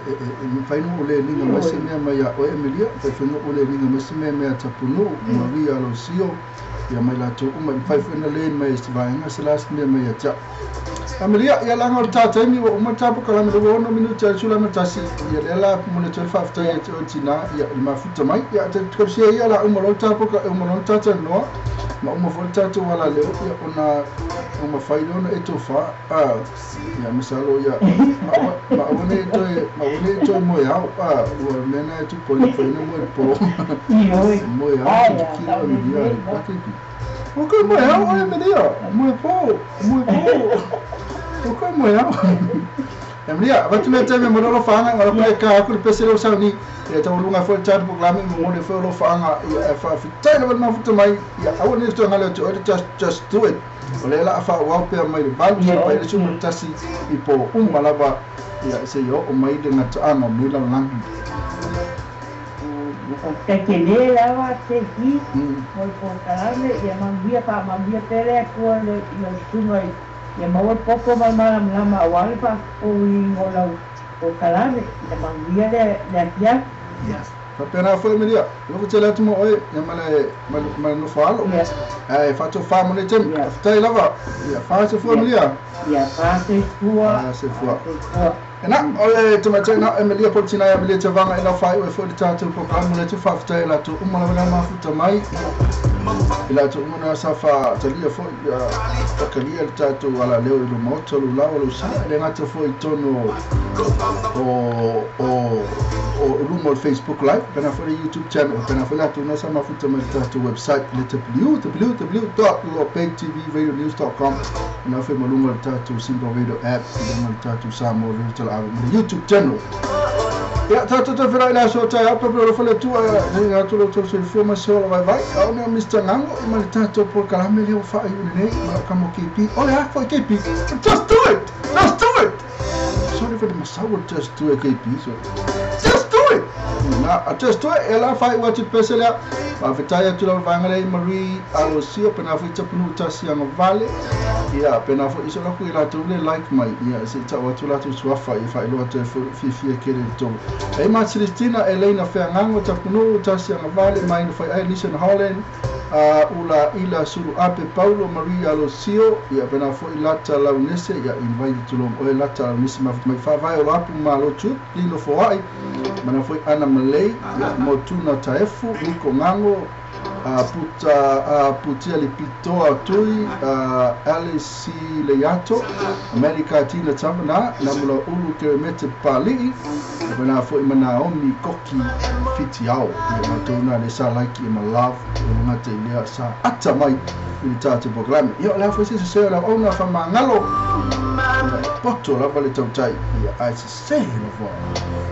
e mafai ona ou learning mai se mea mai ia oe Emelia, mafai foi ona ou learning mai se mea mai ia Tapunuu, Maria Alosio, ia mai latou uma, e mafai foi ona learn mai e se vaega se last mea mai ia te au. Amelia, ia laga o le ta taimi ua uma le ta polokalame le ua 6 minute a le 11, ia lea la momoli atu ai le faafetai ia te oe tina, ia i le mafuta mai. Ia te tausia ia la uma loa le ta poloka uma loa le ta talanoa ma uma foi le tatou alaleo, ia ona o mafai lea ona e tofa a ia masalo ia ma ma aua nei toe ma aua nei toe moe ao a ua mea na e tupu ai mafai ona moe po moe ao te kilo Amelia le pakepi. O koe moe ao oe Amelia, moe po, moe po. O koe moe ao. Amelia, avatu lea taimi mo le alofaga ma le ka aku le pese leo sauni. Ia taualuga ai foi le tatou polokalame mo le foi alofaga ia e faafetai lava le mafuta mai. Ia aua nei toe galo atu oe just do it. O lea la a faaauau pea mai le 8 seia paia le 11 i po uma lava ia seia oo mai le gataaga o lenei lalolagi. Faafetai tele lava JP mo le polokalame ia manuia faamanuia pea le Atua i lau susuga ia maua le poto ma le malamalama aua le faafofouina o lau polokalame ia manuia le afiafi. Faapena foi Emilia, alofa tele atu mo oe ia ma le ma le nofo alo. Ae faatofa mo nei taimi. Faafetai lava. Ia faasefua Emilia. Ia faasefua. Faasefua. Ena, o le tamaitai na Emilia Politina ia Emilia Tevaga e lau faaiu ai foi le tatou polokalame mo le atu faafetai i latou uma lava na mafuta mai i latou uma na sa faatalia foi ia fakalia le tatou alaleo i luma o tolu lau o lou sa e le gata foi i tonu o o o luma o le Facebook Live pena foi le YouTube channel pena foi latou na sa mafuta mai le tatou website le www.lopegtvradionews.com na foi ma luga o le tatou Simple Radio app i luga o le tatou Samoa Radio Talaave ma le YouTube channel. Ia, tatou toe feiloai i le aso o taeao, pea pea alofa le Atua, e atu lo outou soifua ma se ola vaivai. A o nea o Mister Gango i ma le tatou polokalame lea ua faaiuina nei, ma lau kama o KP. O le a foi KP? Just do it! Just do it! Sorry for the masau o le just do it KP. So, just do it! Na, a just do it, e la faaiu atu i le pese lea. Faafetai atu lava vaega lea i Marie Alosio, pena foi Tapunuu Tasi Agavale. Ia, pena foi iso laku i latou le like mai. Ia, se i tau atu latou suafa ia faailoa atu ai foi fiafia tele i le tou. E ma Celestina, Eleina Feagago, Tapunuu Tasi Agavale, Maina Faiai, Lison Holland, Ula Ila Sulu Ape, Paulo Marie Alosio, ia pena foi Lata Launese, ia invite tulong oe Lata Launese mafuta mai faavae o Lapu Malo Tube, Lino Foai, mana foi Ana Malei, ia Motuna Taefu, Niko Gango, Puta Putia Lipitoa Tui, Alice Leiato, Amerika Tina Tavana, Namula Ulu Keremete Pali'i, pena foi ma Naomi Koki Fitiao, ia matou na le sa like ia ma love, ia ngata i lea sa ata mai i le tatou polokalame. Ia o le a foi se sese o le auauna faamagalo, ia e poto lava le tautai, ia ae sese lava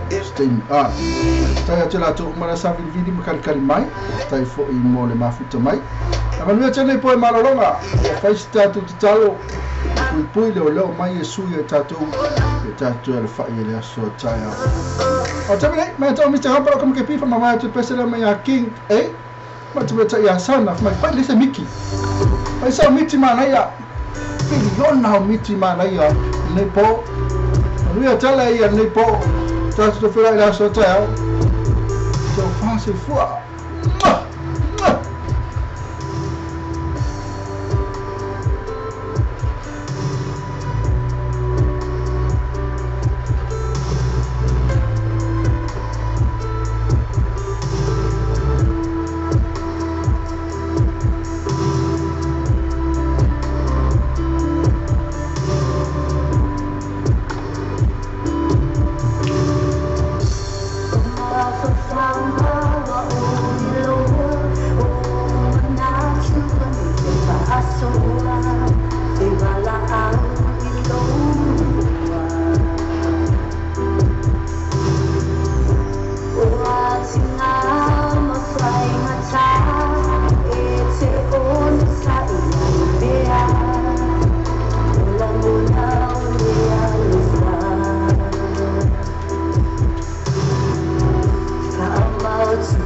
se taimi. Faafetai atu i latou uma na sa vilivili ma kalikali mai, faafetai foi mo le mafuta mai. A manuia tele po e malologa, ia fai se tatou tatalo. Pui pui leo leo mai Iesu ia tatou ia tatou le fai le aso taeao. O te mea mai tau Mr. Hapa ko ke pifa ma te pese mai a King eh ma te mea ia sana mai fai le se miki. Mai sa miti mana ia. Piliona o miti mana ia nei po. Manuia tala ia nei po. Tatou te whira i le aso taeao. So fasi fua.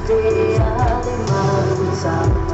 Today I